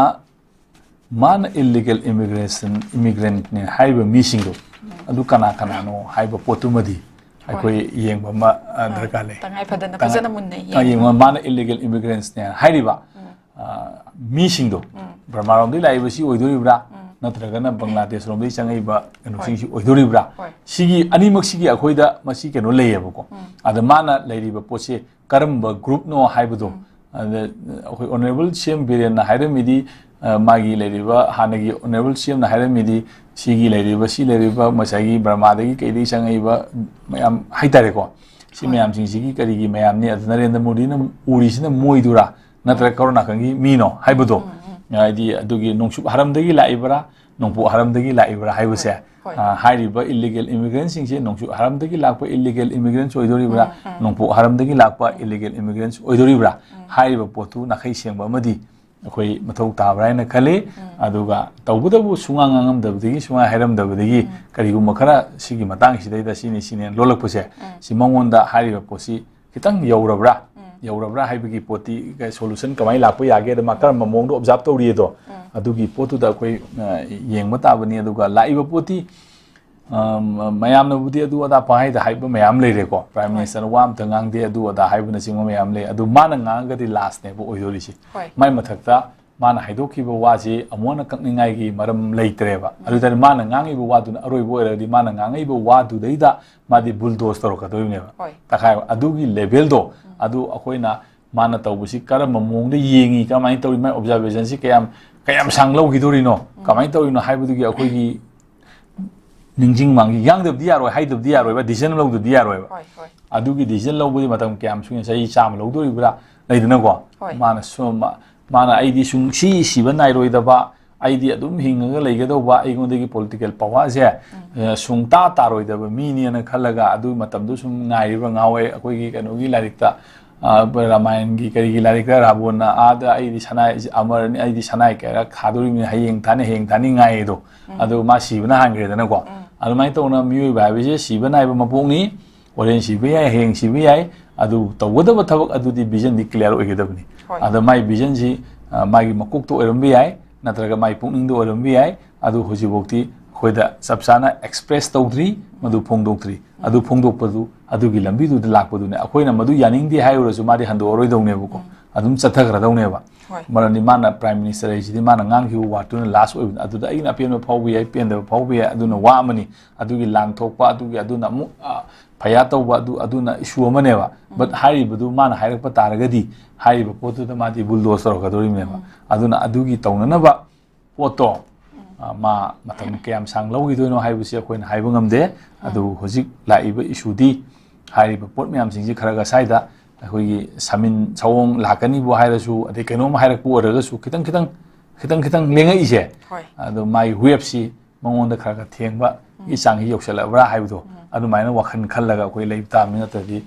ꯃꯥꯅ illegal immigration, immigrantꯅꯦ ꯍꯥꯏꯔꯤꯕ ꯃꯤꯁꯤꯡꯗꯣ, ꯎꯝ꯫ ꯑꯗꯨ ꯀꯅꯥ ꯀꯅꯥꯅꯣ ꯍꯥꯏꯕ ꯄꯣꯠꯇꯨꯃꯗꯤ ꯍꯣꯏ꯫ ꯑꯩꯈꯣꯏ ꯌꯦꯡꯕ ꯑꯃ, ꯑ, ꯑ, ꯗꯔꯀꯥꯔ ꯂꯩ꯫ ꯇꯉꯥꯏ ꯐꯗꯅ ꯇꯉꯥꯏ-, ꯐꯖꯅ ꯃꯨꯟꯅ ꯑ, ꯌꯦꯡꯕ꯫ ꯌꯦꯡꯕ, ꯃꯥꯅ illegal immigrantꯅꯦ ꯍꯥꯏꯔꯤꯕ, ꯎꯝ꯫ ꯑ, ꯃꯤꯁꯤꯡꯗꯣ, ꯎꯝ꯫ ꯕꯔꯃꯥꯔꯣꯝꯗꯒꯤ ꯂꯥꯛꯏꯕꯁꯤ ꯑꯣꯏꯗꯣꯔꯤꯕ꯭ꯔꯥ? ꯎꯝ꯫ ꯅꯠꯇ꯭ꯔꯒꯅ ꯕꯪꯒ꯭ꯂꯥꯗꯦꯁꯔꯣꯝꯗꯒꯤ ꯆꯪꯉꯛꯏꯕ ꯀꯩꯅꯣꯁꯤꯡꯁꯤ ꯍꯣꯏ꯫ ꯑꯣꯏꯗꯣꯔꯤꯕ꯭ꯔꯥ? ꯍꯣꯏ꯫ ꯁꯤꯒꯤ ꯑꯅꯤꯃꯛꯁꯤꯒꯤ ꯑꯩꯈꯣꯏꯗ ꯃꯁꯤ ꯀꯩꯅꯣ ꯂꯩꯌꯦꯕꯀꯣ꯫ ꯎꯝ꯫ ꯑꯗ ꯃꯥꯅ ꯂꯩꯔꯤꯕ ꯄꯣꯠꯁꯦ ꯀꯔꯝꯕ groupꯅꯣ ꯍꯥꯏꯕꯗꯣ, ꯎꯝ꯫ ꯑꯗ ꯑꯩꯈꯣꯏ Honourable CM ꯕꯤꯔꯦꯟꯅ ꯍꯥꯏꯔꯝꯃꯤꯗꯤ, ꯑ, ꯃꯥꯒꯤ ꯂꯩꯔꯤꯕ ꯍꯥꯟꯅꯒꯤ Honourable CMꯅ ꯍꯥꯏꯔꯝꯃꯤꯗꯤ ꯁꯤꯒꯤ ꯂꯩꯔꯤꯕ, ꯁꯤ ꯂꯩꯔꯤꯕ ꯉꯁꯥꯏꯒꯤ ꯕꯔꯃꯥꯗꯒꯤ ꯀꯩꯗꯒꯤ ꯆꯪꯉꯛꯏꯕ ꯃꯌꯥꯝ ꯍꯥꯏꯇꯥꯔꯦꯀꯣ, ꯁꯤ ꯍꯣꯏ꯫ ꯃꯌꯥꯝꯁꯤꯡꯁꯤꯒꯤ ꯀꯔꯤꯒꯤ ꯃꯌꯥꯝꯅꯤ? ꯑꯗ ꯅꯔꯦꯟꯗ꯭ꯔ ꯃꯣꯗꯤꯅ ꯎꯔꯤꯁꯤꯅ ꯃꯣꯏꯗꯨꯔꯥ? ꯅꯠꯇ꯭ꯔꯒ ꯀꯔꯣꯝ ꯅꯥꯀꯟꯒꯤ ꯃꯤꯅꯣ ꯍꯥꯏꯕꯗꯣ, ꯎꯝ, ꯎꯝ, ꯎꯝ꯫ ꯍꯥꯏꯗꯤ ꯑꯗꯨꯒꯤ ꯅꯣꯡꯆꯨꯞ ꯍꯔꯝꯗꯒꯤ ꯂꯥꯛꯏꯕ꯭ꯔꯥ, ꯅꯣꯡꯄꯣꯛ ꯍꯔꯝꯗꯒꯤ ꯂꯥꯛꯏꯕ꯭ꯔꯥ ꯍꯥꯏꯕꯁꯦ, ꯍꯣꯏ, ꯍꯣꯏ꯫ ꯑ, ꯍꯥꯏꯔꯤꯕ illegal immigrantꯁꯤꯡꯁꯦ ꯅꯣꯡꯆꯨꯞ ꯍꯔꯝꯗꯒꯤ ꯂꯥꯛꯄ illegal immigrants ꯑꯣꯏꯗꯣꯔꯤꯕ꯭ꯔꯥ, ꯎꯝ, ꯎꯝ꯫ ꯅꯣꯡꯄꯣꯛ ꯍꯔꯝꯗꯒꯤ ꯂꯥꯛꯄ ꯎꯝ꯫ Illegal immigrants ꯑꯣꯏꯗꯣꯔꯤꯕ꯭ꯔꯥ ꯎꯝ꯫ ꯍꯥꯏꯔꯤꯕ ꯄꯣꯠꯇꯨ ꯅꯥꯈꯩ ꯁꯦꯡꯕ ꯑꯃꯗꯤ ꯑꯩꯈꯣꯏ ꯃꯊꯧ ꯇꯥꯕ꯭ꯔꯥ ꯍꯥꯏꯅ ꯈꯜꯂꯤ꯫ ꯎꯝ꯫ ꯑꯗꯨꯒ ꯇꯧꯕꯇꯕꯨ ꯁꯨꯉꯥꯡ ꯉꯥꯡꯉꯝꯗꯕꯗꯒꯤ, ꯁꯨꯉꯥꯡ ꯍꯥꯏꯔꯝꯗꯕꯗꯒꯤ ꯎꯝ꯫ ꯀꯔꯤꯒꯨꯝꯕ ꯈꯔ ꯁꯤꯒꯤ ꯃꯇꯥꯡꯁꯤꯗꯩꯗ ꯁꯤꯅꯤ ꯁꯤꯅꯦꯅ ꯂꯣꯜꯂꯛꯄꯁꯦ, ꯎꯝ꯫ ꯁꯤ ꯃꯉꯣꯟꯗ ꯍꯥꯏꯔꯤꯕ ꯄꯣꯠꯁꯤ ꯈꯤꯇꯪ ꯌꯧꯔꯕ꯭ꯔꯥ? ꯎꯝ꯫ ꯌꯧꯔꯕ꯭ꯔꯥ ꯍꯥꯏꯕꯒꯤ ꯄꯣꯠꯇꯤ, ꯁꯣꯂꯨꯁꯟ ꯀꯃꯥꯏꯅ ꯂꯥꯛꯄ ꯌꯥꯒꯦ, ꯑꯗ ꯃꯥ ꯀꯔꯝꯕ ꯃꯑꯣꯡꯗ ꯑꯣꯕꯖꯥꯔꯕ ꯇꯧꯔꯤ ꯑꯗꯣ, ꯑꯗꯨꯒꯤ ꯄꯣꯠꯇꯨꯗ ꯑꯩꯈꯣꯏ ꯑ, ꯌꯦꯡꯕ ꯇꯥꯕꯅꯤ꯫ ꯑꯗꯨꯒ ꯂꯥꯛꯏꯕ ꯄꯣꯠꯇꯤ ꯑ, ꯃꯌꯥꯝꯅꯕꯨꯗꯤ ꯑꯗꯨ ꯑꯗꯥ ꯄꯪꯍꯥꯏꯗ ꯍꯥꯏꯕ ꯃꯌꯥꯝ ꯂꯩꯔꯦꯀꯣ, ꯄ꯭ꯔꯥꯏꯝ ꯍꯣꯏ꯫ ꯃꯤꯅꯤꯁꯇꯔꯅ ꯋꯥ ꯑꯝꯇ ꯉꯥꯡꯗꯦ, ꯑꯗꯨ ꯑꯗꯥ ꯍꯥꯏꯕꯅꯆꯤꯡꯕ ꯃꯌꯥꯝ ꯂꯩ꯫ ꯑꯗꯨ ꯃꯥꯅ ꯉꯥꯡꯉꯒꯗꯤ ꯂꯥꯁꯅꯦꯕ ꯑꯣꯏꯗꯣꯔꯤꯁꯦ꯫ ꯍꯣꯏ꯫ ꯃꯥꯏ ꯃꯊꯛꯇ ꯃꯥꯅ ꯍꯥꯏꯗꯣꯛꯈꯤꯕ ꯋꯥꯁꯤ ꯑꯃꯨꯛ ꯍꯟꯅ ꯀꯛꯅꯤꯡꯉꯥꯏꯒꯤ ꯃꯔꯝ ꯂꯩꯇ꯭ꯔꯦꯕ꯫ ꯑꯗꯨ ꯇꯥꯔꯗꯤ ꯃꯥꯅ ꯉꯥꯡꯉꯤꯕ ꯋꯥꯗꯨꯅ ꯑꯔꯣꯏꯕ ꯑꯣꯏꯔꯒꯗꯤ, ꯃꯥꯅ ꯉꯥꯡꯉꯛꯏꯕ ꯋꯥꯗꯨꯗꯩꯗ ꯃꯥꯗꯤ ꯕꯨꯜꯗꯣꯁ ꯇꯧꯔꯛꯀꯗꯣꯔꯤꯕꯅꯦꯕ꯫ ꯍꯣꯏ꯫ ꯇꯛꯈꯥꯏꯕ ꯑꯗꯨꯒꯤ ꯂꯦꯚꯦꯜꯗꯣ, ꯑꯗꯨ ꯑꯩꯈꯣꯏꯅ ꯃꯥꯅ ꯇꯧꯕꯁꯤ ꯀꯔꯝꯕ ꯃꯑꯣꯡꯗ ꯌꯦꯡꯉꯤ, ꯀꯃꯥꯏꯅ ꯇꯧꯔꯤ, ꯃꯥꯏ ꯑꯣꯕꯖꯥꯔꯕꯦꯁꯟꯁꯤ ꯀꯌꯥꯝ, ꯀꯌꯥꯝ ꯁꯥꯡ ꯂꯧꯈꯤꯗꯣꯔꯤꯅꯣ, ꯀꯃꯥꯏꯅ ꯇꯧꯔꯤꯅꯣ ꯍꯥꯏꯕꯗꯨꯒꯤ ꯑꯩꯈꯣꯏꯒꯤ ꯅꯤꯡꯁꯤꯡ ꯃꯥꯡꯖꯤꯟ ꯌꯥꯡꯗꯕꯗꯤ ꯌꯥꯔꯣꯏ, ꯍꯥꯏꯗꯕꯗꯤ ꯌꯥꯔꯣꯏꯕ, ꯗꯤꯁꯤꯖꯟ ꯂꯧꯗꯕꯗꯤ ꯌꯥꯔꯣꯏꯕ꯫ ꯍꯣꯏ, ꯍꯣꯏ꯫ ꯑꯗꯨꯒꯤ ꯗꯤꯁꯤꯖꯟ ꯂꯧꯕꯗꯤ ꯃꯇꯝ ꯀꯌꯥꯝ ꯁꯨꯏꯅ, ꯆꯍꯤ ꯆꯥꯝꯃ ꯂꯧꯗꯣꯔꯤꯕ꯭ꯔꯥ, ꯂꯩꯗꯅꯀꯣ? ꯍꯣꯏ꯫ ꯃꯥꯅ ꯁꯨꯝ, ꯃꯥ-, ꯃꯥꯅ "ꯑꯩꯗꯤ ꯁꯨꯡꯁꯤ ꯁꯤꯕ ꯅꯥꯏꯔꯣꯏꯗꯕ, ꯑꯩꯗꯤ ꯑꯗꯨꯝ ꯍꯤꯡꯉꯒ ꯂꯩꯒꯗꯧꯕ, ꯑꯩꯉꯣꯟꯗꯒꯤ ꯄꯣꯂꯤꯇꯤꯀꯦꯜ ꯄꯋꯥꯔꯁꯦ, ꯑ, ꯁꯨꯡꯇꯥ ꯇꯥꯔꯣꯏꯗꯕ ꯃꯤꯅꯦꯅ" ꯈꯜꯂꯒ, ꯑꯗꯨꯒꯤ ꯃꯇꯝꯗꯣ ꯁꯨꯝ ꯉꯥꯏꯔꯤꯕ꯭ꯔꯥ? ꯉꯍꯥꯟꯋꯥꯏ ꯑꯩꯈꯣꯏꯒꯤ ꯀꯩꯅꯣꯒꯤ ꯂꯥꯏꯔꯤꯛꯇ, ꯑ, ꯔꯥꯃꯥꯌꯟꯒꯤ ꯀꯔꯤꯒꯤ ꯂꯥꯏꯔꯤꯛꯇ ꯔꯥꯕꯣꯟꯅ ꯑꯥꯗ "ꯑꯩꯗꯤ ꯁꯅꯥ ꯑꯃꯔꯅꯤ, ꯑꯩꯗꯤ ꯁꯅꯥꯏ ꯀꯩꯔꯥꯛ ꯊꯥꯗꯣꯔꯤꯕꯅꯤ, ꯍꯌꯦꯡ ꯊꯥꯅꯤ, ꯍꯌꯦꯡ ꯊꯥꯅꯤ" ꯉꯥꯏꯗꯣ, ꯑꯗꯨ ꯃꯥ ꯁꯤꯕꯅ ꯍꯥꯟꯈ꯭ꯔꯦꯗꯅꯀꯣ꯫ ꯑꯗꯨꯃꯥꯏꯅ ꯇꯧꯅ ꯃꯤꯑꯣꯏꯕ ꯍꯥꯏꯕꯁꯦ ꯁꯤꯕ ꯅꯥꯏꯕ ꯃꯄꯣꯛꯅꯤ꯫ ꯍꯣꯔꯦꯟ ꯁꯤꯕ ꯌꯥꯏ, ꯍꯌꯦꯡ ꯁꯤꯕ ꯌꯥꯏ, ꯑꯗꯨ ꯇꯧꯒꯗꯕ ꯊꯕꯛ ꯑꯗꯨꯗꯤ ꯚꯤꯖꯟꯗꯤ ꯀ꯭ꯂꯤꯌꯥꯔ ꯑꯣꯏꯒꯗꯕꯅꯤ꯫ ꯍꯣꯏ꯫ ꯑꯗ ꯃꯥꯏ ꯚꯤꯖꯟꯁꯤ, ꯑ, ꯃꯥꯒꯤ ꯃꯀꯣꯛꯇ ꯑꯣꯏꯔꯝꯕ ꯌꯥꯏ, ꯅꯠꯇ꯭ꯔꯒ ꯃꯥꯏ ꯄꯨꯛꯅꯤꯡꯗ ꯑꯣꯏꯔꯝꯕ ꯌꯥꯏ, ꯑꯗꯨ ꯍꯧꯖꯤꯛꯐꯥꯎꯗꯤ ꯑꯩꯈꯣꯏꯗ ꯆꯞ ꯆꯥꯅ ꯑꯦꯛꯁꯄ꯭ꯔꯦꯁ ꯇꯧꯗ꯭ꯔꯤ, ꯃꯗꯨ ꯐꯣꯡꯗꯣꯛꯇ꯭ꯔꯤ꯫ ꯑꯗꯨ ꯐꯣꯡꯗꯣꯛꯄꯗꯨ ꯑꯗꯨꯒꯤ ꯂꯝꯕꯤꯗꯨꯗ ꯂꯥꯛꯄꯗꯨꯅꯤ꯫ ꯑꯩꯈꯣꯏꯅ ꯃꯗꯨ ꯌꯥꯅꯤꯡꯗꯦ ꯍꯥꯏꯔꯨꯔꯁꯨ ꯃꯥꯗꯤ ꯍꯟꯗꯣꯛꯑꯔꯣꯏꯗꯧꯅꯦꯕꯀꯣ, ꯑꯗꯨꯝ ꯆꯠꯊꯈ꯭ꯔꯗꯧꯅꯦꯕ꯫ ꯍꯣꯏ꯫ ꯃꯔꯝꯗꯤ ꯃꯥꯅ ꯄ꯭ꯔꯥꯏꯝ ꯃꯤꯅꯤꯁꯇꯔ ꯍꯥꯏꯁꯤꯗꯤ ꯃꯥꯅ ꯉꯥꯡꯈꯤꯕ ꯋꯥꯔꯗꯇꯨꯅ ꯂꯥꯁ ꯑꯣꯏꯕꯅꯤ꯫ ꯑꯗꯨꯗ ꯑꯩꯅ ꯑꯄꯦꯟꯕ ꯐꯥꯎꯕ ꯌꯥꯏ, ꯄꯦꯟꯗꯕ ꯐꯥꯎꯕ ꯌꯥꯏ, ꯑꯗꯨꯅ ꯋꯥ ꯑꯃꯅꯤ꯫ ꯑꯗꯨꯒꯤ ꯂꯥꯟꯊꯣꯛꯄ, ꯑꯗꯨꯒꯤ, ꯑꯗꯨꯅ ꯑꯃꯨꯛ, ꯑ, ꯐꯩꯌꯥ ꯇꯧꯕ, ꯑꯗꯨ, ꯑꯗꯨꯅ ꯏꯁꯨ ꯑꯃꯅꯦꯕ꯫ ꯕꯠ ꯍꯥꯏꯔꯤꯕꯗꯨ ꯃꯥꯅ ꯍꯥꯏꯔꯛꯄ ꯇꯥꯔꯒꯗꯤ ꯍꯥꯏꯔꯤꯕ ꯄꯣꯠꯇꯨꯗ ꯃꯥꯗꯤ ꯕꯨꯜꯗꯣꯁ ꯇꯧꯔꯛꯀꯗꯧꯔꯤꯕꯅꯦꯕ꯫ ꯑꯗꯨꯅ ꯑꯗꯨꯒꯤ ꯇꯧꯅꯅꯕ ꯄꯣꯠꯇꯣ, ꯑ, ꯃꯥ ꯃꯇꯝ ꯀꯌꯥꯝ ꯁꯥꯡ ꯂꯧꯈꯤꯗꯣꯏꯅꯣ ꯍꯥꯏꯕꯁꯤ ꯑꯩꯈꯣꯏꯅ ꯍꯥꯏꯕ ꯉꯝꯗꯦ꯫ ꯑꯗꯨꯕꯨ ꯍꯧꯖꯤꯛ ꯂꯥꯛꯏꯕ ꯏꯁꯨꯗꯤ ꯍꯥꯏꯔꯤꯕ ꯄꯣꯠ ꯃꯌꯥꯝꯁꯤꯡꯁꯤ ꯈꯔ ꯈꯔ ꯁ꯭ꯋꯥꯏꯗ ꯑꯩꯈꯣꯏꯒꯤ ꯁꯃꯤꯟ ꯁꯑꯣꯡ ꯂꯥꯛꯀꯅꯤꯕꯨ ꯍꯥꯏꯔꯁꯨ, ꯑꯗꯩ ꯀꯩꯅꯣꯝ ꯍꯥꯏꯔꯛꯄ ꯑꯣꯏꯔꯒꯁꯨ, ꯈꯤꯇꯪ ꯈꯤꯇꯪ, ꯈꯤꯇꯪ ꯈꯤꯇꯪ ꯂꯦꯡꯉꯛꯏꯁꯦ, ꯍꯣꯏ꯫ ꯑꯗꯣ ꯃꯥꯒꯤ ꯋꯦꯞꯁꯤ ꯃꯉꯣꯟꯗ ꯈꯔ ꯈꯔ ꯊꯦꯡꯕꯒꯤ ꯆꯥꯡꯁꯤ ꯌꯧꯁꯜꯂꯛꯑꯕ꯭ꯔꯥ ꯍꯥꯏꯕꯗꯣ, ꯑꯗꯨꯃꯥꯏꯅ ꯋꯥꯈꯜ ꯈꯜꯂꯒ ꯑꯩꯈꯣꯏ ꯂꯩꯕ ꯇꯥꯕꯅꯤ, ꯅꯠꯇ꯭ꯔꯗꯤ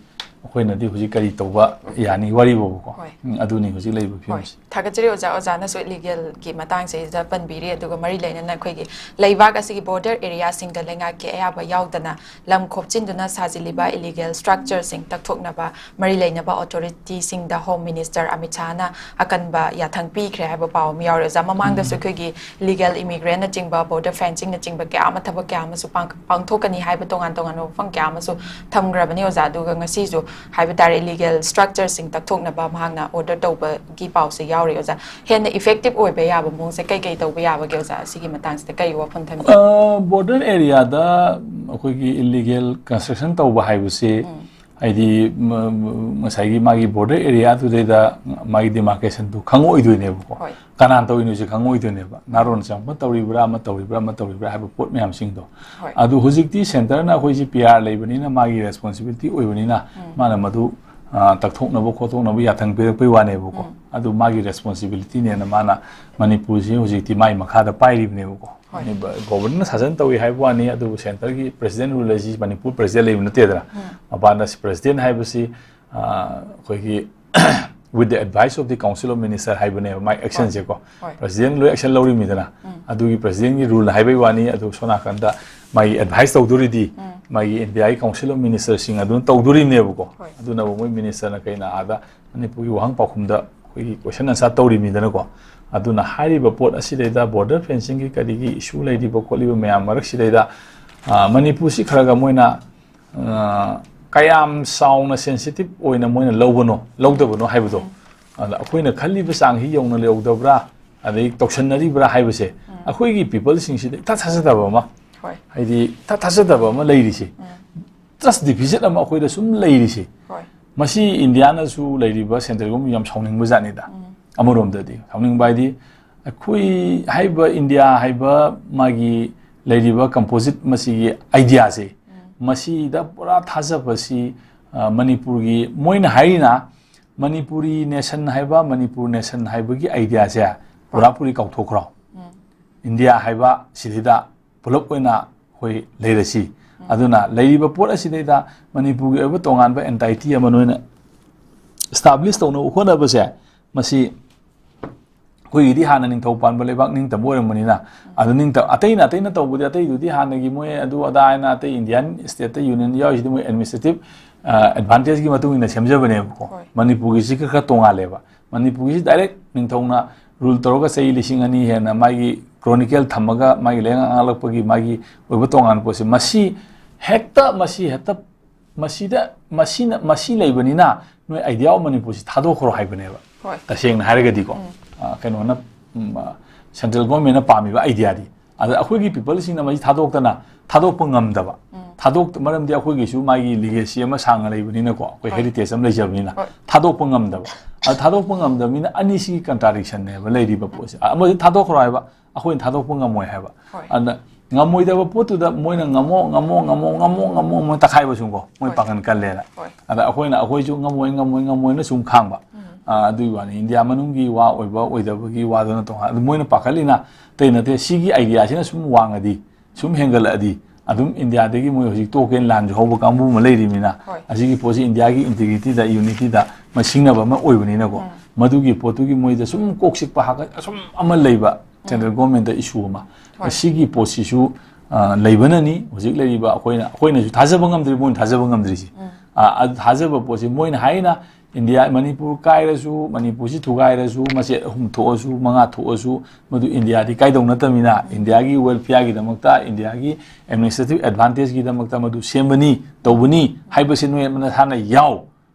ꯑꯩꯈꯣꯏꯅꯗꯤ ꯍꯧꯖꯤꯛ ꯀꯔꯤ ꯇꯧꯕ ꯌꯥꯅꯤ ꯋꯥꯔꯤꯕꯣꯕꯀꯣ꯫ ꯍꯣꯏ꯫ ꯎꯝ, ꯑꯗꯨꯅꯤ ꯍꯧꯖꯤꯛ ꯂꯩꯔꯤꯕ ꯍꯣꯏ꯫ ꯐꯤꯕꯝꯁꯦ꯫ ꯊꯥꯒꯠꯆꯔꯤ ꯑꯣꯖꯥ꯫ ꯑꯣꯖꯥꯅꯁꯨ ꯏꯂꯤꯒꯦꯜꯒꯤ ꯃꯇꯥꯡꯁꯤꯗ ꯄꯟꯕꯤꯔꯤ, ꯑꯗꯨꯒ ꯃꯔꯤ ꯂꯩꯅꯅ ꯑꯩꯈꯣꯏꯒꯤ ꯂꯩꯕꯥꯛ ꯑꯁꯤꯒꯤ ꯕꯣꯔꯗꯔ ꯑꯦꯔꯤꯌꯥꯁꯤꯡꯗ ꯂꯩꯉꯥꯛꯀꯤ ꯑꯌꯥꯕ ꯌꯥꯎꯗꯅ ꯂꯝ ꯈꯣꯞꯆꯤꯟꯗꯨꯅ ꯁꯥꯖꯤꯜꯂꯤꯕ ꯏꯂꯤꯒꯦꯜ ꯁ꯭ꯇ꯭ꯔꯛꯆꯔꯁꯤꯡ ꯇꯛꯊꯣꯛꯅꯕ ꯃꯔꯤ ꯂꯩꯅꯕ ꯑꯣꯊꯣꯔꯤꯇꯤꯁꯤꯡꯗ ꯍꯣꯝ ꯃꯤꯅꯤꯁꯇꯔ ꯑꯃꯤꯠ ꯁꯥꯍꯅ ꯑꯀꯟꯕ ꯌꯥꯊꯪ ꯄꯤꯈ꯭ꯔꯦ ꯍꯥꯏꯕ ꯄꯥꯎ ꯑꯃ ꯌꯥꯎꯔꯦ ꯑꯣꯖꯥ꯫ ꯃꯃꯥꯡꯗꯁꯨ ꯑꯩꯈꯣꯏꯒꯤ ꯏꯂꯤꯒꯦꯜ ꯏꯃꯤꯒ꯭ꯔꯦꯟꯅꯆꯤꯡꯕ, ꯕꯣꯔꯗꯔ ꯐꯦꯟꯁꯤꯡꯅꯆꯤꯡꯕ ꯀꯌꯥ ꯑꯃ, ꯊꯕꯛ ꯀꯌꯥ ꯑꯃꯁꯨ ꯄꯥꯡ-, ꯄꯥꯡꯊꯣꯛꯀꯅꯤ ꯍꯥꯏꯕ ꯇꯣꯉꯥꯟ ꯇꯣꯉꯥꯟꯕ ꯋꯥꯐꯝ ꯀꯌꯥ ꯑꯃꯁꯨ ꯊꯝꯈ꯭ꯔꯕꯅꯤ ꯑꯣꯖꯥ꯫ ꯑꯗꯨꯒ ꯉꯁꯤꯁꯨ ꯍꯥꯏꯕ ꯇꯥꯔꯦ ꯏꯂꯤꯒꯦꯜ ꯁ꯭ꯇ꯭ꯔꯛꯆꯔꯁꯤꯡ ꯇꯛꯊꯣꯛꯅꯕ ꯃꯍꯥꯛꯅ ꯑꯣꯔꯗꯔ ꯇꯧꯕꯒꯤ ꯄꯥꯎꯁꯦ ꯌꯥꯎꯔꯤ ꯑꯣꯖꯥ꯫ ꯍꯦꯟꯅ ꯏꯐꯦꯛꯇꯤꯚ ꯑꯣꯏꯕ ꯌꯥꯕ ꯃꯑꯣꯡꯁꯦ ꯀꯩ ꯀꯩ ꯇꯧꯕ ꯌꯥꯕꯒꯦ ꯑꯣꯖꯥ? ꯑꯁꯤꯒꯤ ꯃꯇꯥꯡꯁꯤꯗ ꯀꯔꯤ ꯋꯥꯐꯝ ꯊꯝꯕꯤ? ꯕꯣꯔꯗꯔ ꯑꯦꯔꯤꯌꯥꯗ ꯑꯩꯈꯣꯏꯒꯤ ꯏꯂꯤꯒꯦꯜ ꯀꯟꯁꯇ꯭ꯔꯛꯁꯟ ꯇꯧꯕ ꯍꯥꯏꯕꯁꯤ, ꯍꯥꯏꯗꯤ ꯃ-, ꯃ-, ꯉꯁꯥꯏꯒꯤ ꯃꯥꯒꯤ ꯕꯣꯔꯗꯔ ꯑꯦꯔꯤꯌꯥꯗꯨꯗꯩꯗ ꯃꯥꯒꯤ ꯗꯤꯃꯥꯔꯀꯦꯁꯟꯗꯨ ꯈꯪꯉꯛꯑꯣꯏꯗꯣꯏꯅꯦꯕꯀꯣ꯫ ꯍꯣꯏ꯫ ꯀꯅꯥꯅ ꯇꯧꯔꯤꯅꯣꯁꯦ ꯈꯪꯉꯛꯑꯣꯏꯗꯣꯏꯅꯦꯕ꯫ ꯅꯥꯔꯣꯟ ꯆꯪꯕ ꯇꯧꯔꯤꯕ꯭ꯔꯥ, ꯑꯃ ꯇꯧꯔꯤꯕ꯭ꯔꯥ, ꯑꯃ ꯇꯧꯔꯤꯕ꯭ꯔꯥ ꯍꯥꯏꯕ ꯄꯣꯠ ꯃꯌꯥꯝꯁꯤꯡꯗꯣ꯫ ꯍꯣꯏ꯫ ꯑꯗꯨ ꯍꯧꯖꯤꯛꯇꯤ ꯁꯦꯟꯇꯔꯅ ꯑꯩꯈꯣꯏꯁꯤ ꯄꯤ ꯑꯥꯔ ꯂꯩꯕꯅꯤꯅ, ꯃꯥꯒꯤ ꯔꯦꯁꯄꯣꯟꯁꯤꯕꯤꯂꯤꯇꯤ ꯑꯣꯏꯕꯅꯤꯅ, ꯃꯥꯅ ꯃꯗꯨ, ꯑ, ꯇꯛꯊꯣꯛꯅꯕ ꯈꯣꯠꯇꯣꯛꯅꯕ ꯌꯥꯊꯪ ꯄꯤꯔꯛꯄꯩ ꯋꯥꯅꯦꯕꯀꯣ꯫ ꯑꯗꯨ ꯃꯥꯒꯤ ꯔꯦꯁꯄꯣꯟꯁꯤꯕꯤꯂꯤꯇꯤꯅꯦꯅ ꯃꯥꯅ ꯃꯅꯤꯄꯨꯔꯁꯤ ꯍꯧꯖꯤꯛꯇꯤ ꯃꯥꯒꯤ ꯃꯈꯥꯗ ꯄꯥꯏꯔꯤꯕꯅꯦꯕꯀꯣ꯫ ꯍꯣꯏ꯫ ꯒꯣꯕꯔꯅꯔꯅ ꯁꯥꯖꯟ ꯇꯧꯏ ꯍꯥꯏꯕ ꯋꯥꯅꯤ, ꯑꯗꯨꯕꯨ ꯁꯦꯟꯇꯔꯒꯤ ꯄ꯭ꯔꯦꯁꯤꯗꯦꯟ ꯔꯨꯜ ꯍꯥꯏꯁꯤ ꯃꯅꯤꯄꯨꯔ ꯄ꯭ꯔꯦꯁꯤꯗꯦꯟ ꯂꯩꯕ ꯅꯠꯇꯦꯗꯅ꯫ ꯃꯄꯥꯟꯗ ꯄ꯭ꯔꯦꯁꯤꯗꯦꯟ ꯍꯥꯏꯕꯁꯤ, ꯑ, ꯑꯩꯈꯣꯏꯒꯤ with the advice of the Council of Minister ꯍꯥꯏꯕꯅꯦꯕ ꯃꯥꯒꯤ ꯑꯦꯛꯁꯟꯁꯦꯀꯣ꯫ ꯍꯣꯏ꯫ ꯄ꯭ꯔꯦꯁꯤꯗꯦꯟ ꯂꯣꯏ ꯑꯦꯛꯁꯟ ꯂꯧꯔꯤꯃꯤꯗꯅ꯫ ꯑꯗꯨꯒꯤ ꯄ꯭ꯔꯦꯁꯤꯗꯦꯟꯒꯤ ꯔꯨꯜ ꯍꯥꯏꯕꯒꯤ ꯋꯥꯅꯤ, ꯑꯗꯨ ꯁꯣꯝ ꯅꯥꯀꯟꯗ ꯃꯥꯒꯤ ꯑꯦꯗꯚꯥꯏꯁ ꯇꯧꯗꯣꯔꯤꯗꯤ ꯃꯥꯒꯤ ꯏꯟꯗꯤꯌꯥꯒꯤ ꯀꯥꯎꯟꯁꯤꯜ ꯑꯣꯐ ꯃꯤꯅꯤꯁꯇꯔꯁꯤꯡ ꯑꯗꯨꯅ ꯇꯧꯗꯣꯔꯤꯕꯅꯦꯕꯀꯣ꯫ ꯍꯣꯏ꯫ ꯑꯗꯨꯅꯕꯨ ꯃꯣꯏ ꯃꯤꯅꯤꯁꯇꯔꯅ ꯀꯩꯅ ꯑꯥꯗ ꯃꯅꯤꯄꯨꯔꯒꯤ ꯋꯥꯍꯪ ꯄꯥꯎꯈꯨꯝꯗ ꯑꯩꯈꯣꯏꯒꯤ ꯀꯣꯏꯁꯟ ꯑꯟꯁꯥꯔ ꯇꯧꯔꯤꯃꯤꯗꯅꯀꯣ꯫ ꯑꯗꯨꯅ ꯍꯥꯏꯔꯤꯕ ꯄꯣꯠ ꯑꯁꯤꯗꯩꯗ ꯕꯣꯔꯗꯔ ꯐꯦꯟꯁꯤꯡꯒꯤ ꯀꯔꯤꯒꯤ ꯏꯁꯨ ꯂꯩꯔꯤꯕ ꯈꯣꯠꯂꯤꯕ ꯃꯌꯥꯝ ꯃꯔꯛꯁꯤꯗꯩꯗ, ꯑ, ꯃꯅꯤꯄꯨꯔꯁꯤ ꯈꯔ ꯈꯔ ꯃꯣꯏꯅ, ꯑ, ꯀꯌꯥꯝ ꯆꯥꯎꯅ ꯁꯦꯟꯁꯤꯇꯤꯞ ꯑꯣꯏꯅ ꯃꯣꯏꯅ ꯂꯧꯕꯅꯣ, ꯂꯧꯗꯕꯅꯣ ꯍꯥꯏꯕꯗꯣ, ꯑꯗ ꯑꯩꯈꯣꯏꯅ ꯈꯜꯂꯤꯕ ꯆꯥꯡꯁꯤ ꯌꯧꯅ ꯌꯧꯗꯕ꯭ꯔꯥ, ꯑꯗꯩ ꯇꯧꯁꯟꯅꯔꯤꯕ꯭ꯔꯥ ꯍꯥꯏꯕꯁꯦ ꯑꯩꯈꯣꯏꯒꯤ ꯄꯤꯄꯜꯁꯤꯡꯁꯤꯗ ꯏꯊꯥ ꯊꯥꯖꯗꯕ ꯑꯃ, ꯍꯣꯏ꯫ ꯍꯥꯏꯗꯤ ꯏꯊꯥ ꯊꯥꯖꯗꯕ ꯑꯃ ꯂꯩꯔꯤꯁꯦ꯫ ꯇ꯭ꯔꯁ ꯗꯤꯐꯤꯁꯤꯠ ꯑꯃ ꯑꯩꯈꯣꯏꯗ ꯁꯨꯝ ꯂꯩꯔꯤꯁꯦ꯫ ꯍꯣꯏ꯫ ꯃꯁꯤ ꯏꯟꯗꯤꯌꯥꯅꯁꯨ ꯂꯩꯔꯤꯕ ꯁꯦꯟꯇ꯭ꯔꯦꯜ ꯒꯣꯔꯃꯦꯟ ꯌꯥꯝ ꯁꯥꯎꯅꯤꯡꯕ ꯖꯥꯠꯅꯤꯗ꯫ ꯑꯃꯔꯣꯝꯗꯗꯤ ꯁꯥꯎꯅꯤꯡꯕ ꯍꯥꯏꯗꯤ ꯑꯩꯈꯣꯏ ꯍꯥꯏꯔꯤꯕ ꯏꯟꯗꯤꯌꯥ ꯍꯥꯏꯕ ꯃꯥꯒꯤ ꯂꯩꯔꯤꯕ ꯀꯝꯄꯣꯖꯤꯠ ꯃꯁꯤꯒꯤ ꯑꯥꯏꯗꯤꯌꯥꯁꯦ, ꯃꯁꯤꯗ ꯄꯨꯔꯥ ꯊꯥꯖꯕꯁꯤ, ꯑ, ꯃꯅꯤꯄꯨꯔꯒꯤ ꯃꯣꯏꯅ ꯍꯥꯏꯔꯤꯅ ꯃꯅꯤꯄꯨꯔꯤ ꯅꯦꯁꯟ ꯍꯥꯏꯕ, ꯃꯅꯤꯄꯨꯔ ꯅꯦꯁꯟ ꯍꯥꯏꯕꯒꯤ ꯑꯥꯏꯗꯤꯌꯥꯁꯦ ꯄꯨꯔꯥꯄꯨꯔꯤ ꯀꯥꯎꯊꯣꯛꯈ꯭ꯔꯣ꯫ ꯏꯟꯗꯤꯌꯥ ꯍꯥꯏꯕ ꯁꯤꯗꯩꯗ ꯄꯨꯂꯞ ꯑꯣꯏꯅ ꯑꯩꯈꯣꯏ ꯂꯩꯔꯁꯤ꯫ ꯑꯗꯨꯅ ꯂꯩꯔꯤꯕ ꯄꯣꯠ ꯑꯁꯤꯗꯩꯗ ꯃꯅꯤꯄꯨꯔꯒꯤ ꯑꯣꯏꯕ ꯇꯣꯉꯥꯟꯕ entity ꯑꯃ ꯅꯣꯏꯅ establish ꯇꯧꯅꯕ ꯍꯣꯠꯅꯕꯁꯦ, ꯃꯁꯤ ꯑꯩꯈꯣꯏꯒꯤꯗꯤ ꯍꯥꯟꯅ ꯅꯤꯡꯊꯧ ꯄꯥꯟꯕ ꯂꯩꯕꯥꯛ ꯅꯤꯡꯇꯝꯕ ꯑꯣꯏꯔꯝꯕꯅꯤꯅ, ꯑꯗꯨ ꯅꯤꯡꯇꯝ ꯑꯇꯩꯅ ꯑꯇꯩꯅ ꯇꯧꯕꯗꯤ, ꯑꯇꯩꯗꯨꯗꯤ ꯍꯥꯟꯅꯒꯤ ꯃꯣꯏ ꯑꯗꯨ ꯑꯗꯥ ꯍꯥꯏꯅ ꯑꯇꯩ Indian state ꯇ union ꯌꯥꯎꯔꯤꯁꯤꯗꯤ ꯃꯣꯏ administrative advantage ꯀꯤ ꯃꯇꯨꯡ ꯏꯟꯅ ꯁꯦꯝꯖꯕꯅꯦꯕꯀꯣ꯫ ꯃꯅꯤꯄꯨꯔꯒꯤꯁꯤ ꯈꯔ ꯈꯔ ꯇꯣꯉꯥꯜꯂꯦꯕ꯫ ꯃꯅꯤꯄꯨꯔꯒꯤꯁꯤ direct ꯅꯤꯡꯊꯧꯅ rule ꯇꯧꯔꯒ ꯆꯍꯤ ꯂꯤꯁꯤꯡ ꯑꯅꯤ ꯍꯦꯟꯅ ꯃꯥꯒꯤ chronicle ꯊꯝꯃꯒ ꯃꯥꯒꯤ ꯂꯩꯉꯥꯛ ꯉꯥꯛꯂꯛꯄꯒꯤ ꯃꯥꯒꯤ ꯑꯣꯏꯕ ꯇꯣꯉꯥꯟꯕ ꯄꯣꯠꯁꯦ, ꯃꯁꯤ ꯍꯦꯛꯇ ꯃꯁꯤ ꯍꯦꯛꯇ ꯃꯁꯤꯗ ꯃꯁꯤꯅ ꯃꯁꯤ ꯂꯩꯕꯅꯤꯅ ꯅꯣꯏ Idea of ꯃꯅꯤꯄꯨꯔꯁꯤ ꯊꯥꯗꯣꯛꯈ꯭ꯔꯣ ꯍꯥꯏꯕꯅꯦꯕ꯫ ꯇꯁꯦꯡꯅ ꯍꯥꯏꯔꯒꯗꯤꯀꯣ, ꯑ, ꯀꯩꯅꯣꯅ, ꯎꯝ, ꯑ, central government ꯅ ꯄꯥꯝꯃꯤꯕ idea ꯗꯤ, ꯑꯗ ꯑꯩꯈꯣꯏꯒꯤ people ꯁꯤꯡꯅ ꯃꯁꯤ ꯊꯥꯗꯣꯛꯇꯅ, ꯊꯥꯗꯣꯛꯄ ꯉꯝꯗꯕ, ꯊꯥꯗꯣꯛ ꯃꯔꯝꯗꯤ ꯑꯩꯈꯣꯏꯒꯤꯁꯨ ꯃꯥꯒꯤ legacy ꯑꯃ ꯁꯥꯡꯅ ꯂꯩꯕꯅꯤꯅꯀꯣ, ꯑꯩꯈꯣꯏ heritage ꯑꯃ ꯂꯩꯖꯕꯅꯤꯅ, ꯊꯥꯗꯣꯛꯄ ꯉꯝꯗꯕ꯫ ꯑꯗ ꯊꯥꯗꯣꯛꯄ ꯉꯝꯗꯕꯅꯤꯅ ꯑꯅꯤꯁꯤꯒꯤ contradiction ꯅꯦꯕ ꯂꯩꯔꯤꯕ ꯄꯣꯠꯁꯦ꯫ ꯑ, ꯑꯃꯗꯤ ꯊꯥꯗꯣꯛꯈ꯭ꯔꯣ ꯍꯥꯏꯕ, ꯑꯩꯈꯣꯏꯅ ꯊꯥꯗꯣꯛꯄ ꯉꯝꯃꯣꯏ ꯍꯥꯏꯕ꯫ ꯑꯗꯨꯅ ꯉꯝꯃꯣꯏꯗꯕ ꯄꯣꯠꯇꯨꯗ ꯃꯣꯏꯅ ꯉꯝꯃꯣ, ꯉꯝꯃꯣ, ꯉꯝꯃꯣ, ꯉꯝꯃꯣ, ꯉꯝꯃꯣ, ꯇꯛꯈꯥꯏꯕ ꯁꯨꯝ ꯀꯣ, ꯃꯣꯏ ꯄꯥꯡꯒꯜ ꯀꯜꯂꯦꯅ꯫ ꯑꯗ ꯑꯩꯈꯣꯏꯅ, ꯑꯩꯈꯣꯏꯁꯨ ꯉꯝꯃꯣꯏ, ꯉꯝꯃꯣꯏ, ꯉꯝꯃꯣꯏꯅ ꯁꯨꯝ ꯈꯥꯡꯕ꯫ ꯑ, ꯑꯗꯨꯒꯤ ꯋꯥꯅꯤ꯫ ꯏꯟꯗꯤꯌꯥ ꯃꯅꯨꯡꯒꯤ ꯋꯥ ꯑꯣꯏꯕ ꯑꯣꯏꯗꯕꯒꯤ ꯋꯥꯗꯨꯅ ꯇꯣꯉꯥꯟ꯫ ꯑꯗꯨ ꯃꯣꯏꯅ ꯄꯥꯈꯠꯂꯤꯅ ꯑꯇꯩ ꯅꯠꯇꯦ, ꯁꯤꯒꯤ idea ꯁꯤꯅ ꯁꯨꯝ ꯋꯥꯡꯉꯗꯤ, ꯁꯨꯝ ꯍꯦꯟꯒꯠꯂꯛꯑꯗꯤ, ꯑꯗꯨꯝ ꯏꯟꯗꯤꯌꯥꯗꯒꯤ ꯃꯣꯏ ꯍꯧꯖꯤꯛ ꯇꯣꯛꯀꯦꯅ ꯂꯥꯟꯁꯨ ꯍꯧꯕ ꯀꯥꯡꯕꯨ ꯑꯃ ꯂꯩꯔꯤꯕꯅꯤꯅ, ꯑꯁꯤꯒꯤ ꯄꯣꯠꯁꯤ ꯏꯟꯗꯤꯌꯥꯒꯤ integrity ꯗ, unity ꯗ ꯃꯁꯤꯡꯅꯕ ꯑꯃ ꯑꯣꯏꯕꯅꯤꯅꯀꯣ, ꯃꯗꯨꯒꯤ ꯄꯣꯠꯇꯨꯒꯤ ꯃꯣꯏꯗ ꯁꯨꯝ ꯀꯣꯛ ꯆꯤꯛꯄ ꯍꯥꯀꯠ ꯑꯁꯨꯝ ꯑꯃ ꯂꯩꯕ, central government ꯗ issue ꯑꯃ꯫ ꯃꯁꯤꯒꯤ ꯄꯣꯠꯁꯤꯁꯨ, ꯑ, ꯂꯩꯕꯅꯅꯤ꯫ ꯍꯧꯖꯤꯛ ꯂꯩꯔꯤꯕ ꯑꯩꯈꯣꯏꯅ, ꯑꯩꯈꯣꯏꯅꯁꯨ ꯊꯥꯖꯕ ꯉꯝꯗ꯭ꯔꯤ, ꯃꯣꯏꯅ ꯊꯥꯖꯕ ꯉꯝꯗ꯭ꯔꯤꯁꯤ꯫ ꯑ, ꯑꯗꯨ ꯊꯥꯖꯕ ꯄꯣꯠꯁꯤ ꯃꯣꯏꯅ ꯍꯥꯏꯅ ꯏꯟꯗꯤꯌꯥ, ꯃꯅꯤꯄꯨꯔ ꯀꯥꯏꯔꯁꯨ, ꯃꯅꯤꯄꯨꯔꯁꯤ ꯊꯨꯒꯥꯏꯔꯁꯨ, ꯃꯆꯦꯠ ꯑꯍꯨꯝ ꯊꯣꯛꯑꯁꯨ, ꯃꯉꯥ ꯊꯣꯛꯑꯁꯨ, ꯃꯗꯨ ꯏꯟꯗꯤꯌꯥꯗꯤ ꯀꯥꯏꯗꯧ ꯅꯠꯇꯕꯅꯤꯅ, ꯏꯟꯗꯤꯌꯥꯒꯤ welfare ꯒꯤꯗꯃꯛꯇ, ꯏꯟꯗꯤꯌꯥꯒꯤ administrative advantage ꯀꯤꯗꯃꯛꯇ ꯃꯗꯨ ꯁꯦꯝꯕꯅꯤ, ꯇꯧꯕꯅꯤ ꯍꯥꯏꯕꯁꯤ ꯅꯣꯏ ꯅꯁꯥꯅ ꯌꯥꯎ꯫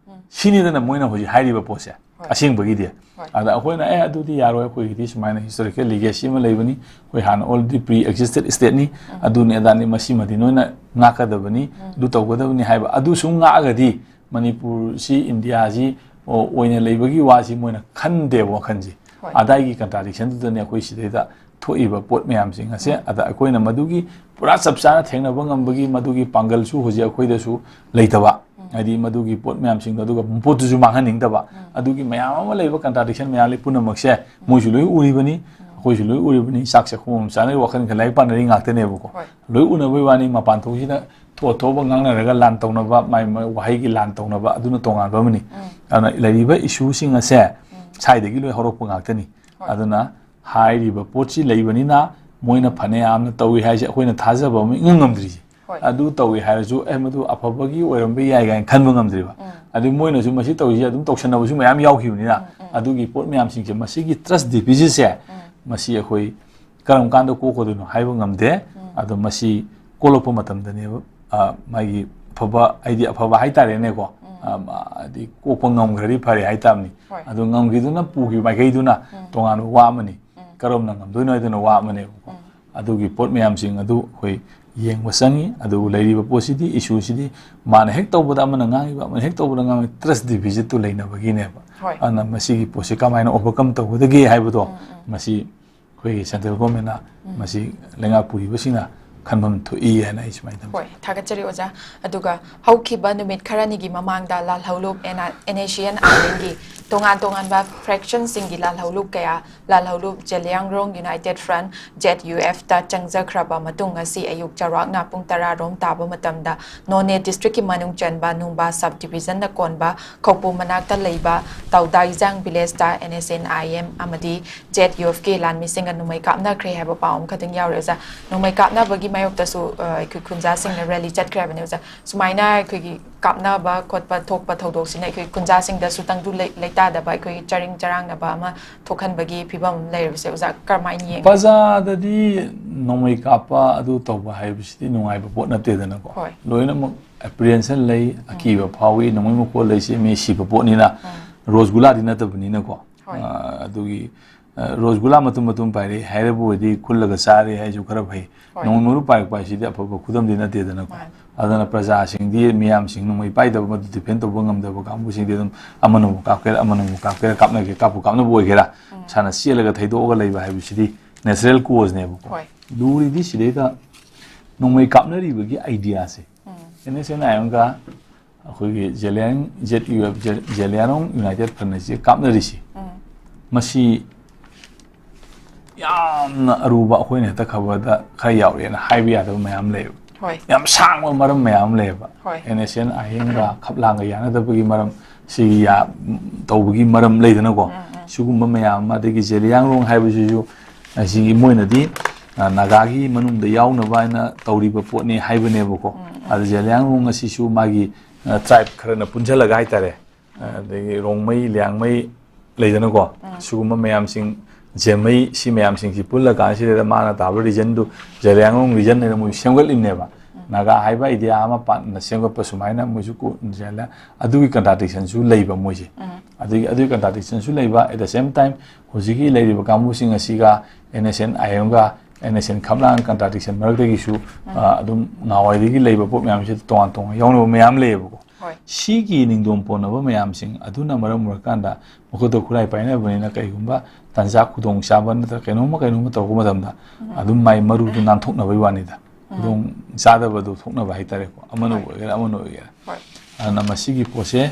ꯁꯤꯅꯤꯗꯅ ꯃꯣꯏꯅ ꯍꯧꯖꯤꯛ ꯍꯥꯏꯔꯤꯕ ꯄꯣꯠꯁꯦ, ꯑꯁꯦꯡꯕꯒꯤꯗꯤ꯫ ꯑꯗ ꯑꯩꯈꯣꯏꯅ, "ꯑꯦ, ꯑꯗꯨꯗꯤ ꯌꯥꯔꯣꯏ, ꯑꯩꯈꯣꯏꯒꯤꯗꯤ ꯁꯨꯃꯥꯏꯅ historical legacy ꯑꯃ ꯂꯩꯕꯅꯤ, ꯑꯩꯈꯣꯏ ꯍꯥꯟꯅ already pre existed state ꯅꯤ, ꯑꯗꯨꯅꯤ ꯑꯗꯥꯅꯤ, ꯃꯁꯤꯃꯗꯤ ꯅꯣꯏꯅ ꯉꯥꯛꯀꯗꯕꯅꯤ, ꯑꯗꯨ ꯇꯧꯒꯗꯕꯅꯤ" ꯍꯥꯏꯕ, ꯑꯗꯨ ꯁꯨꯝ ꯉꯥꯛꯑꯒꯗꯤ ꯃꯅꯤꯄꯨꯔꯁꯤ ꯏꯟꯗꯤꯌꯥꯁꯤ, ꯑꯣ, ꯑꯣꯏꯅ ꯂꯩꯕꯒꯤ ꯋꯥꯁꯤ ꯃꯣꯏꯅ ꯈꯟꯗꯦꯕ ꯋꯥꯈꯜꯁꯤ꯫ ꯑꯗꯥꯏꯒꯤ contradiction ꯗꯨꯗꯅꯦ ꯑꯩꯈꯣꯏ ꯁꯤꯗꯩꯗ ꯊꯣꯛꯏꯕ ꯄꯣꯠ ꯃꯌꯥꯝꯁꯤꯡ ꯑꯁꯦ꯫ ꯑꯗ ꯑꯩꯈꯣꯏꯅ ꯃꯗꯨꯒꯤ ꯄꯨꯔꯥ ꯆꯞ ꯆꯥꯅ ꯊꯦꯡꯅꯕ ꯉꯝꯕꯒꯤ ꯃꯗꯨꯒꯤ ꯄꯥꯡꯒꯜꯁꯨ ꯍꯧꯖꯤꯛ ꯑꯩꯈꯣꯏꯗꯁꯨ ꯂꯩꯇꯕ꯫ ꯍꯥꯏꯗꯤ ꯃꯗꯨꯒꯤ ꯄꯣꯠ ꯃꯌꯥꯝꯁꯤꯡꯗꯣ, ꯑꯗꯨꯒ ꯄꯣꯠꯇꯨꯁꯨ ꯃꯥꯡꯍꯟꯅꯤꯡꯗꯕ꯫ ꯑꯗꯨꯒꯤ ꯃꯌꯥꯝ ꯑꯃ ꯂꯩꯕ contradiction ꯃꯌꯥꯝ ꯂꯩ ꯄꯨꯝꯅꯃꯛꯁꯦ ꯃꯣꯏꯁꯨ ꯂꯣꯏ ꯎꯔꯤꯕꯅꯤ꯫ ꯑꯩꯈꯣꯏꯁꯨ ꯂꯣꯏ ꯎꯔꯤꯕꯅꯤ, ꯆꯥꯛ ꯆꯥꯛꯈꯨꯝ ꯑꯃ ꯆꯥꯅꯔꯤ, ꯋꯥꯈꯜ ꯈꯔ ꯂꯥꯏꯔꯤꯛ ꯄꯥꯅꯔꯤ ꯉꯥꯛꯇꯅꯦꯕꯀꯣ꯫ ꯍꯣꯏ꯫ ꯂꯣꯏ ꯎꯅꯕꯩ ꯋꯥꯅꯤ, ꯃꯄꯥꯟ ꯊꯣꯛꯁꯤꯗ ꯊꯣꯛꯑ ꯊꯣꯛꯑꯕ ꯉꯥꯡꯅꯔꯒ ꯂꯥꯟ ꯇꯧꯅꯕ, ꯃꯥꯏ ꯃꯥꯏ ꯋꯥꯍꯩꯒꯤ ꯂꯥꯟ ꯇꯧꯅꯕ, ꯑꯗꯨꯅ ꯇꯣꯉꯥꯟꯕ ꯑꯃꯅꯤ꯫ ꯎꯝ꯫ ꯑꯗꯨꯅ ꯂꯩꯔꯤꯕ ꯏꯁꯨꯁꯤꯡ ꯑꯁꯦ ꯎꯝ꯫ ꯁ꯭ꯋꯥꯏꯗꯒꯤ ꯂꯣꯏ ꯍꯧꯔꯛꯄ ꯉꯥꯛꯇꯅꯤ꯫ ꯍꯣꯏ꯫ ꯑꯗꯨꯅ ꯍꯥꯏꯔꯤꯕ ꯄꯣꯠꯁꯤ ꯂꯩꯕꯅꯤꯅ ꯃꯣꯏꯅ ꯐꯅꯌꯥꯝꯅ ꯇꯧꯏ ꯍꯥꯏꯁꯦ ꯑꯩꯈꯣꯏꯅ ꯊꯥꯖꯕ ꯑꯃ ꯏꯉꯝ ꯉꯝꯗ꯭ꯔꯤꯁꯦ꯫ ꯍꯣꯏ꯫ ꯑꯗꯨ ꯇꯧꯏ ꯍꯥꯏꯔꯁꯨ, "ꯑꯦ, ꯃꯗꯨ ꯑꯐꯕꯒꯤ ꯑꯣꯏꯔꯝꯕ ꯌꯥꯏ" ꯀꯥꯏꯅ ꯈꯟꯕ ꯉꯝꯗ꯭ꯔꯤꯕ꯫ ꯎꯝ꯫ ꯑꯗꯨ ꯃꯣꯏꯅꯁꯨ ꯃꯁꯤ ꯇꯧꯔꯤꯁꯦ ꯑꯗꯨꯝ ꯇꯧꯁꯟꯅꯕꯁꯨ ꯃꯌꯥꯝ ꯌꯥꯎꯈꯤꯕꯅꯤꯅ, ꯎꯝ, ꯎꯝ꯫ ꯑꯗꯨꯒꯤ ꯄꯣꯠ ꯃꯌꯥꯝꯁꯤꯡꯁꯦ, ꯃꯁꯤꯒꯤ trust deficitꯁꯦ, ꯎꯝ꯫ ꯃꯁꯤ ꯑꯩꯈꯣꯏ ꯀꯔꯝ ꯀꯥꯟꯗ ꯀꯣꯛꯀꯗꯣꯏꯅꯣ ꯍꯥꯏꯕ ꯉꯝꯗꯦ꯫ ꯎꯝ꯫ ꯑꯗꯣ ꯃꯁꯤ ꯀꯣꯛꯂꯛꯄ ꯃꯇꯝꯗꯅꯦꯕ, ꯑ, ꯃꯥꯒꯤ ꯑꯐꯕ, ꯍꯥꯏꯗꯤ ꯑꯐꯕ ꯍꯥꯏꯇꯥꯔꯦꯅꯦꯀꯣ, ꯎꯝ꯫ ꯑ, ꯍꯥꯏꯗꯤ ꯀꯣꯛꯄ ꯉꯝꯈ꯭ꯔꯗꯤ ꯐꯔꯦ ꯍꯥꯏꯇꯥꯕꯅꯤ꯫ ꯍꯣꯏ꯫ ꯑꯗꯣ ꯉꯝꯈꯤꯗꯨꯅ ꯄꯨꯈꯤꯕ ꯃꯥꯏꯀꯩꯗꯨꯅ ꯎꯝ꯫ ꯇꯣꯉꯥꯟꯕ ꯋꯥ ꯑꯃꯅꯤ꯫ ꯎꯝ꯫ ꯀꯔꯝꯅ ꯉꯝꯗꯣꯏꯅꯣ ꯍꯥꯏꯗꯨꯅ ꯋꯥ ꯑꯃꯅꯦꯕꯀꯣ꯫ ꯎꯝ꯫ ꯑꯗꯨꯒꯤ ꯄꯣꯠ ꯃꯌꯥꯝꯁꯤꯡ ꯑꯗꯨ ꯑꯩꯈꯣꯏ ꯌꯦꯡꯕ ꯆꯪꯉꯤ꯫ ꯑꯗꯨꯕꯨ ꯂꯩꯔꯤꯕ ꯄꯣꯠꯁꯤꯗꯤ, ꯏꯁꯨꯁꯤꯗꯤ ꯃꯥꯅ ꯍꯦꯛ ꯇꯧꯕꯗ ꯑꯃꯅ ꯉꯥꯡꯉꯤꯕ, ꯑꯃꯅ ꯍꯦꯛ ꯇꯧꯕꯗ ꯉꯥꯡꯉꯤ, trust deficitꯇꯨ ꯂꯩꯅꯕꯒꯤꯅꯦꯕ꯫ ꯍꯣꯏ꯫ ꯑꯗꯨꯅ ꯃꯁꯤꯒꯤ ꯄꯣꯠꯁꯤ ꯀꯃꯥꯏꯅ overcome ꯇꯧꯒꯗꯒꯦ ꯍꯥꯏꯕꯗꯣ, ꯎꯝ, ꯎꯝ꯫ ꯃꯁꯤ ꯑꯩꯈꯣꯏꯒꯤ central governmentꯅ ꯎꯝ꯫ ꯃꯁꯤ ꯂꯩꯉꯥꯛ ꯄꯨꯔꯤꯕꯁꯤꯡꯅ ꯈꯟꯐꯝ ꯊꯣꯛꯏ ꯍꯥꯏꯅ ꯑꯩ ꯁꯨꯃꯥꯏꯅ ꯊꯝꯖꯩ꯫ ꯍꯣꯏ, ꯊꯥꯒꯠꯆꯔꯤ ꯑꯣꯖꯥ꯫ ꯑꯗꯨꯒ ꯍꯧꯈꯤꯕ ꯅꯨꯃꯤꯠ ꯈꯔꯅꯤꯒꯤ ꯃꯃꯥꯡꯗ ꯂꯥꯜꯍꯧꯂꯨꯞ, NSCN IMꯒꯤ ꯇꯣꯉꯥꯟ ꯇꯣꯉꯥꯟꯕ fractionꯁꯤꯡꯒꯤ ꯂꯥꯜꯍꯧꯂꯨꯞ ꯀꯌꯥ, ꯂꯥꯜꯍꯧꯂꯨꯞ ꯖꯦꯂꯤꯌꯥꯡꯔꯣꯡ United Front, ZUFꯇ ꯆꯪꯖꯈ꯭ꯔꯕ ꯃꯇꯨꯡ, ꯉꯁꯤ ꯑꯌꯨꯛ ꯆꯥꯎꯔꯥꯛꯅ ꯄꯨꯡ ꯇꯔꯥ ꯔꯣꯝ ꯇꯥꯕ ꯃꯇꯝꯗ, ꯅꯣꯅꯦ districtꯀꯤ ꯃꯅꯨꯡ ꯆꯟꯕ ꯅꯨꯡꯕꯥ subdivisionꯅ ꯀꯣꯟꯕ ꯈꯧꯄꯨ ꯃꯅꯥꯛꯇ ꯂꯩꯕ ꯇꯧꯗꯥꯏꯖꯥꯡ villageꯇ NSCN IM ꯑꯃꯗꯤ ZUFꯀꯤ ꯂꯥꯟꯃꯤꯁꯤꯡꯒ ꯅꯣꯡꯃꯩ ꯀꯥꯞꯅꯈ꯭ꯔꯦ ꯍꯥꯏꯕ ꯄꯥꯎ ꯑꯃꯈꯛꯇꯪ ꯌꯥꯎꯔꯦ ꯑꯣꯖꯥ꯫ ꯅꯣꯡꯃꯩ ꯀꯥꯞꯅꯕꯒꯤ ꯃꯥꯌꯣꯛꯇꯁꯨ, ꯑ, ꯑꯩꯈꯣꯏ ꯈꯨꯟꯖꯥꯁꯤꯡꯅ rally ꯆꯠꯈ꯭ꯔꯦ ꯍꯥꯏꯕꯅꯦ ꯑꯣꯖꯥ꯫ ꯁꯨꯃꯥꯏꯅ ꯑꯩꯈꯣꯏꯒꯤ ꯀꯥꯞꯅꯕ ꯈꯣꯠꯄ ꯊꯣꯛꯄ ꯊꯧꯗꯣꯛꯁꯤꯅ ꯑꯩꯈꯣꯏ ꯈꯨꯟꯖꯥꯁꯤꯡꯗꯁꯨ ꯇꯪꯗꯨ ꯂꯩ-, ꯂꯩꯇꯥꯗꯕ, ꯑꯩꯈꯣꯏꯒꯤ ꯆꯥꯔꯤꯡ ꯆꯔꯥꯡꯅꯕ ꯑꯃ ꯊꯣꯛꯍꯟꯕꯒꯤ ꯐꯤꯕꯝ ꯑꯃ ꯂꯩꯔꯤꯕꯁꯦ ꯑꯣꯖꯥ, ꯀꯔꯝꯍꯥꯏꯅ ꯌꯦꯡꯉꯤ? ꯄ꯭ꯔꯖꯥꯗꯗꯤ ꯅꯣꯡꯃꯩ ꯀꯥꯞꯄ ꯑꯗꯨ ꯇꯧꯕ ꯍꯥꯏꯕꯁꯤꯗꯤ ꯅꯨꯡꯉꯥꯏꯕ ꯄꯣꯠ ꯅꯠꯇꯦꯗꯅꯀꯣ꯫ ꯍꯣꯏ꯫ ꯂꯣꯏꯅꯃꯛ apprehension ꯂꯩ, ꯎꯝ꯫ ꯑꯀꯤꯕ ꯐꯥꯎꯏ, ꯅꯣꯡꯃꯩ ꯃꯈꯣꯜ ꯂꯩꯁꯤ ꯃꯤ ꯁꯤꯕ ꯄꯣꯠꯅꯤꯅ, ꯎꯝ꯫ ꯔꯣꯁꯒꯨꯂꯥꯗꯤ ꯅꯠꯇꯕꯅꯤꯅꯀꯣ꯫ ꯍꯣꯏ꯫ ꯑ, ꯑꯗꯨꯒꯤ, ꯑ, ꯔꯣꯁꯒꯨꯂꯥ ꯃꯇꯨꯝ ꯃꯇꯨꯝ ꯄꯥꯏꯔꯛꯏ ꯍꯥꯏꯔꯕꯨ ꯑꯣꯏꯗꯤ ꯈꯨꯜꯂꯒ ꯆꯥꯔꯦ ꯍꯥꯏꯁꯨ ꯈꯔ ꯐꯩ꯫ ꯍꯣꯏ꯫ ꯅꯣꯡꯃꯩ ꯃꯔꯨ ꯄꯥꯏꯔꯛꯄ ꯍꯥꯏꯁꯤꯗꯤ ꯑꯐꯕ ꯈꯨꯗꯝꯗꯤ ꯅꯠꯇꯦꯗꯅꯀꯣ꯫ ꯃꯥꯅꯤ꯫ ꯑꯗꯨꯅ ꯄ꯭ꯔꯖꯥꯁꯤꯡꯗꯤ, ꯃꯤꯌꯥꯝꯁꯤꯡ, ꯅꯣꯡꯃꯩ ꯄꯥꯏꯗꯕ, ꯃꯗꯨ defend ꯇꯧꯕ ꯉꯝꯗꯕ ꯀꯥꯡꯕꯨꯁꯤꯡꯗꯤ ꯑꯗꯨꯝ ꯑꯃꯅꯕꯨ ꯀꯥꯞꯀꯦꯔꯥ, ꯑꯃꯅꯕꯨ ꯀꯥꯞꯀꯦꯔꯥ, ꯀꯥꯞꯅꯒꯦ, ꯀꯥꯞꯄꯨ ꯀꯥꯞꯅꯕ ꯑꯣꯏꯒꯦꯔꯥ, ꯎꯝ꯫ ꯏꯁꯥꯅ ꯆꯦꯜꯂꯒ ꯊꯩꯗꯣꯛꯑꯒ ꯂꯩꯕ ꯍꯥꯏꯕꯁꯤꯗꯤ natural causeꯅꯦꯕꯀꯣ꯫ ꯍꯣꯏ꯫ ꯂꯨꯔꯤꯗꯤ ꯁꯤꯗꯩꯗ ꯅꯣꯡꯃꯩ ꯀꯥꯞꯅꯔꯤꯕꯒꯤ ideaꯁꯦ꯫ ꯎꯝ꯫ NSCN IMꯒ ꯑꯩꯈꯣꯏꯒꯤ Zeliang, ZUF, J-, Zeliangrong United Front ꯑꯁꯤ ꯀꯥꯞꯅꯔꯤꯁꯤ꯫ ꯎꯝ꯫ ꯃꯁꯤ ꯌꯥꯝꯅ ꯑꯔꯨꯕ, ꯑꯩꯈꯣꯏꯅ ꯍꯦꯛꯇ ꯈꯕꯔꯗ ꯈꯔ ꯌꯥꯎꯔꯛꯑꯦꯅ ꯍꯥꯏꯕ ꯌꯥꯗꯕ ꯃꯌꯥꯝ ꯂꯩꯌꯦꯕ꯫ ꯍꯣꯏ꯫ ꯌꯥꯝ ꯁꯥꯡꯕ ꯃꯔꯝ ꯃꯌꯥꯝ ꯑꯃ ꯂꯩꯌꯦꯕ꯫ ꯍꯣꯏ꯫ ꯑꯦꯟ ꯑꯦꯁ ꯑꯦꯟ ꯑꯥꯏ ꯑꯦꯝꯒ ꯈꯞꯂꯥꯡꯒ ꯌꯥꯅꯗꯕꯒꯤ ꯃꯔꯝ, ꯁꯤꯒꯤ ꯌꯥ-, ꯇꯧꯕꯒꯤ ꯃꯔꯝ ꯂꯩꯗꯅꯀꯣ꯫ ꯁꯤꯒꯨꯝꯕ ꯃꯌꯥꯝ ꯑꯃ, ꯑꯗꯒꯤ ꯖꯦꯂꯤꯌꯥꯡꯔꯣꯡ ꯍꯥꯏꯕꯁꯤꯁꯨ, ꯑꯁꯤꯒꯤ ꯃꯣꯏꯅꯗꯤ, ꯑ, ꯅꯥꯒꯥꯒꯤ ꯃꯅꯨꯡꯗ ꯌꯥꯎꯅꯕ ꯍꯥꯏꯅ ꯇꯧꯔꯤꯕ ꯄꯣꯠꯅꯤ ꯍꯥꯏꯕꯅꯦꯕꯀꯣ꯫ ꯑꯗ ꯖꯦꯂꯤꯌꯥꯡꯔꯣꯡ ꯑꯁꯤꯁꯨ ꯃꯥꯒꯤ, ꯑ, ꯇ꯭ꯔꯥꯏꯕ ꯈꯔꯅ ꯄꯨꯟꯁꯤꯜꯂꯒ ꯍꯥꯏꯇꯥꯔꯦ, ꯑꯗꯒꯤ ꯔꯣꯡꯃꯩ, ꯂꯤꯌꯥꯡꯃꯩ ꯂꯩꯗꯅꯀꯣ, ꯁꯤꯒꯨꯝꯕ ꯃꯌꯥꯝꯁꯤꯡ, ꯖꯦꯃꯩ, ꯁꯤ ꯃꯌꯥꯝꯁꯤꯡꯁꯤ ꯄꯨꯜꯂ ꯀꯥꯟꯁꯤꯗ ꯃꯥꯅ ꯇꯥꯕ ꯔꯤꯖꯟꯗꯨ ꯖꯦꯂꯤꯌꯥꯡꯔꯣꯡ ꯔꯤꯖꯟ ꯍꯥꯏꯅ ꯃꯣꯏ ꯁꯦꯝꯒꯠꯂꯤꯕꯅꯦꯕ꯫ ꯅꯥꯒꯥ ꯍꯥꯏꯕ ꯑꯥꯏꯗꯤꯌꯥ ꯑꯃ ꯄꯥꯟꯅ ꯁꯦꯝꯒꯠꯄ ꯁꯨꯃꯥꯏꯅ ꯃꯣꯏꯁꯨ ꯀꯣ-, ꯖꯦꯂꯤꯌꯥ-, ꯑꯗꯨꯒꯤ ꯀꯟꯇ꯭ꯔꯥꯗꯤꯛꯁꯟꯁꯨ ꯂꯩꯕ ꯃꯣꯏꯁꯦ꯫ ꯑꯗꯨꯒꯤ, ꯑꯗꯨꯒꯤ ꯀꯟꯇ꯭ꯔꯥꯗꯤꯛꯁꯟꯁꯨ ꯂꯩꯕ, at the same time ꯍꯧꯖꯤꯛꯀꯤ ꯂꯩꯔꯤꯕ ꯀꯥꯡꯕꯨꯁꯤꯡ ꯑꯁꯤꯒ ꯑꯦꯟ ꯑꯦꯁ ꯑꯦꯟ ꯑꯥꯏ ꯑꯦꯝꯒ ꯑꯦꯟ ꯑꯦꯁ ꯑꯦꯟ ꯈꯝꯂꯥꯡ ꯀꯟꯇ꯭ꯔꯥꯗꯤꯛꯁꯟ ꯃꯔꯛꯇꯒꯤꯁꯨ, ꯑ, ꯑꯗꯨꯝ ꯅꯍꯥꯟꯋꯥꯏꯗꯒꯤ ꯂꯩꯕ ꯄꯣꯠ ꯃꯌꯥꯝꯁꯤꯗ ꯇꯣꯉꯥꯟ ꯇꯣꯉꯥꯟ ꯌꯥꯎꯅꯕ ꯃꯌꯥꯝ ꯂꯩꯌꯦꯕꯀꯣ꯫ ꯍꯣꯏ꯫ ꯁꯤꯒꯤ ꯅꯤꯡꯗꯣꯝ ꯄꯣꯟꯅꯕ ꯃꯌꯥꯝꯁꯤꯡ ꯑꯗꯨꯅ ꯃꯔꯝ ꯑꯣꯏꯔꯀꯥꯟꯗ ꯃꯈꯨꯠꯇ ꯈꯨꯠꯂꯥꯏ ꯄꯥꯏꯅꯕꯅꯤꯅ ꯀꯩꯒꯨꯝꯕ ꯇꯥꯟꯖꯥ ꯈꯨꯗꯣꯡ ꯆꯥꯕ ꯅꯠꯇ꯭ꯔꯒ ꯀꯩꯅꯣꯝꯃ ꯀꯩꯅꯣꯝꯃ ꯇꯧꯔꯛꯄ ꯃꯇꯝꯗ ꯑꯗꯨꯝ ꯃꯥꯏ ꯃꯔꯨꯗꯨ ꯅꯥꯟꯊꯣꯛꯅꯕꯒꯤ ꯋꯥꯅꯤꯗ꯫ ꯈꯨꯗꯣꯡ ꯆꯥꯗꯕꯗꯨ ꯊꯣꯛꯅꯕ ꯍꯥꯏꯇꯥꯔꯦꯀꯣ, ꯑꯃꯅ ꯍꯣꯏ꯫ ꯑꯣꯏꯒꯦꯔꯥ ꯑꯃꯅ ꯑꯣꯏꯒꯦꯔꯥ꯫ ꯍꯣꯏ꯫ ꯑꯗꯨꯅ ꯃꯁꯤꯒꯤ ꯄꯣꯠꯁꯦ,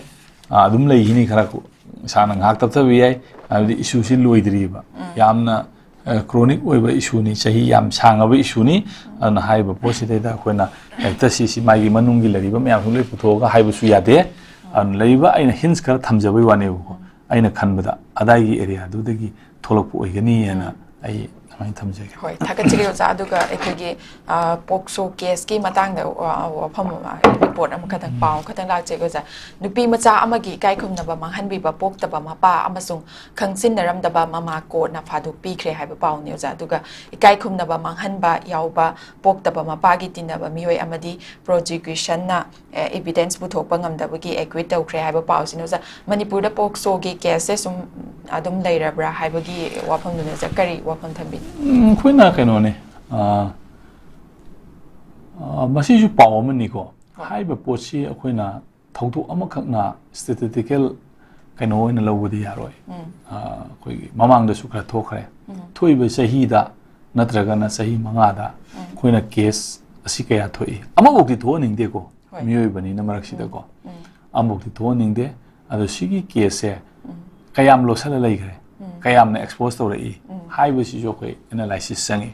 ꯑ, ꯑꯗꯨꯝ ꯂꯩꯈꯤꯅꯤ ꯈꯔ ꯀꯨ-, ꯁꯥꯡꯅ ꯉꯥꯏꯍꯥꯛ ꯇꯞꯊꯕ ꯌꯥꯏ, ꯍꯥꯏꯕꯗꯤ ꯏꯁꯨꯁꯤ ꯂꯣꯏꯗ꯭ꯔꯤꯕ꯫ ꯌꯥꯝꯅ, ꯑ, ꯀ꯭ꯔꯣꯅꯤꯛ ꯑꯣꯏꯕ ꯏꯁꯨꯅꯤ, ꯆꯍꯤ ꯌꯥꯝ ꯁꯥꯡꯉꯕ ꯏꯁꯨꯅꯤ꯫ ꯑꯗꯨꯅ ꯍꯥꯏꯔꯤꯕ ꯄꯣꯠꯁꯤꯗꯩꯗ ꯑꯩꯈꯣꯏꯅ ꯍꯦꯛꯇ ꯁꯤꯁꯤ ꯃꯥꯒꯤ ꯃꯅꯨꯡꯒꯤ ꯂꯩꯔꯤꯕ ꯃꯌꯥꯝꯁꯤ ꯂꯣꯏ ꯄꯨꯊꯣꯛꯑꯒ ꯍꯥꯏꯕꯁꯨ ꯌꯥꯗꯦ꯫ ꯑꯗꯨꯅ ꯂꯩꯔꯤꯕ ꯑꯩꯅ ꯍꯤꯟꯁ ꯈꯔ ꯊꯝꯖꯕꯩ ꯋꯥꯅꯦꯕꯀꯣ꯫ ꯑꯩꯅ ꯈꯟꯕꯗ ꯑꯗꯥꯏꯒꯤ ꯑꯦꯔꯤꯌꯥꯗꯨꯗꯒꯤ ꯊꯣꯛꯂꯛꯄ ꯑꯣꯏꯒꯅꯤ ꯍꯥꯏꯅ ꯑꯩ ꯑꯗꯨꯃꯥꯏꯅ ꯊꯝꯖꯒꯦ꯫ ꯍꯣꯏ, ꯊꯥꯒꯠꯆꯔꯤ ꯑꯣꯖꯥ꯫ ꯑꯗꯨꯒ ꯑꯩꯈꯣꯏꯒꯤ, ꯑ, ꯄꯣꯛꯁꯣ ꯀꯦꯁꯀꯤ ꯃꯇꯥꯡꯗ, ꯑ, ꯋꯥꯐꯝ ꯑꯃ, ꯔꯤꯄꯣꯔꯠ ꯑꯃꯈꯛꯇꯪ, ꯄꯥꯎ ꯑꯃꯈꯛꯇꯪ ꯂꯥꯛꯆꯩ ꯑꯣꯖꯥ꯫ ꯅꯨꯄꯤ ꯃꯆꯥ ꯑꯃꯒꯤ ꯏꯀꯥꯏ ꯈꯨꯝꯅꯕ ꯃꯥꯡꯍꯟꯕꯤꯕ ꯄꯣꯛꯇꯕ ꯃꯄꯥ ꯑꯃꯁꯨꯡ ꯈꯪꯖꯤꯟꯅꯔꯝꯗꯕ ꯃꯃꯥ ꯀꯣꯔꯠꯅ ꯐꯥꯗꯣꯛꯄꯤꯈ꯭ꯔꯦ ꯍꯥꯏꯕ ꯄꯥꯎꯅꯤ ꯑꯣꯖꯥ꯫ ꯑꯗꯨꯒ ꯏꯀꯥꯏ ꯈꯨꯝꯅꯕ ꯃꯥꯡꯍꯟꯕ ꯌꯥꯎꯕ ꯄꯣꯛꯇꯕ ꯃꯄꯥꯒꯤ ꯇꯤꯟꯅꯕ ꯃꯤꯑꯣꯏ ꯑꯃꯗꯤ ꯄ꯭ꯔꯣꯁꯤꯀ꯭ꯌꯨꯁꯟꯅ, ꯑꯦ, ꯏꯕꯤꯗꯦꯟꯁ ꯄꯨꯊꯣꯛꯄ ꯉꯝꯗꯕꯒꯤ ꯑꯦꯀ꯭ꯋꯤꯠ ꯇꯧꯈ꯭ꯔꯦ ꯍꯥꯏꯕ ꯄꯥꯎꯁꯤꯅ ꯑꯣꯖꯥ꯫ ꯃꯅꯤꯄꯨꯔꯗ ꯄꯣꯛꯁꯣꯒꯤ ꯀꯦꯁꯁꯦ ꯁꯨꯝ ꯑꯗꯨꯝ ꯂꯩꯔꯕ꯭ꯔꯥ ꯍꯥꯏꯕꯒꯤ ꯋꯥꯐꯝꯗꯨꯅ ꯑꯣꯖꯥ ꯀꯔꯤ ꯋꯥꯐꯝ ꯊꯝꯕꯤꯅꯤ? ꯎꯝ, ꯑꯩꯈꯣꯏꯅ ꯀꯩꯅꯣꯅꯦ, ꯑ, ꯑ, ꯃꯁꯤꯁꯨ ꯄꯥꯎ ꯑꯃꯅꯤꯀꯣ꯫ ꯍꯣꯏ꯫ ꯍꯥꯏꯔꯤꯕ ꯄꯣꯠꯁꯤ ꯑꯩꯈꯣꯏꯅ ꯊꯧꯗꯣꯛ ꯑꯃꯈꯛꯅ ꯁ꯭ꯇꯦꯇꯤꯁꯇꯤꯀꯦꯜ ꯀꯩꯅꯣ ꯑꯣꯏꯅ ꯂꯧꯕꯗꯤ ꯌꯥꯔꯣꯏ꯫ ꯑ, ꯑꯩꯈꯣꯏꯒꯤ ꯃꯃꯥꯡꯗꯁꯨ ꯈꯔ ꯊꯣꯛꯈ꯭ꯔꯦ꯫ ꯊꯣꯛꯏꯕ ꯆꯍꯤꯗ ꯅꯠꯇ꯭ꯔꯒꯅ ꯆꯍꯤ ꯃꯉꯥꯗ ꯑꯩꯈꯣꯏꯅ ꯀꯦꯁ ꯑꯁꯤ ꯀꯌꯥ ꯊꯣꯛꯏ? ꯑꯃꯐꯥꯎꯗꯤ ꯊꯣꯛꯍꯟꯅꯤꯡꯗꯦꯀꯣ, ꯍꯣꯏ꯫ ꯃꯤꯑꯣꯏꯕꯅꯤꯅ ꯃꯔꯛꯁꯤꯗꯀꯣ꯫ ꯑꯃꯐꯥꯎꯗꯤ ꯊꯣꯛꯍꯟꯅꯤꯡꯗꯦ꯫ ꯑꯗꯣ ꯁꯤꯒꯤ ꯀꯦꯁꯁꯦ ꯀꯌꯥꯝ ꯂꯣꯠꯁꯤꯜꯂ ꯂꯩꯈ꯭ꯔꯦ? ꯀꯌꯥꯝꯅ ꯑꯦꯛꯁꯄꯣꯖ ꯇꯧꯔꯛꯏ ꯍꯥꯏꯕꯁꯤꯁꯨ ꯑꯩꯈꯣꯏ ꯑꯦꯅꯥꯂꯥꯏꯁꯤꯁ ꯆꯪꯉꯤ꯫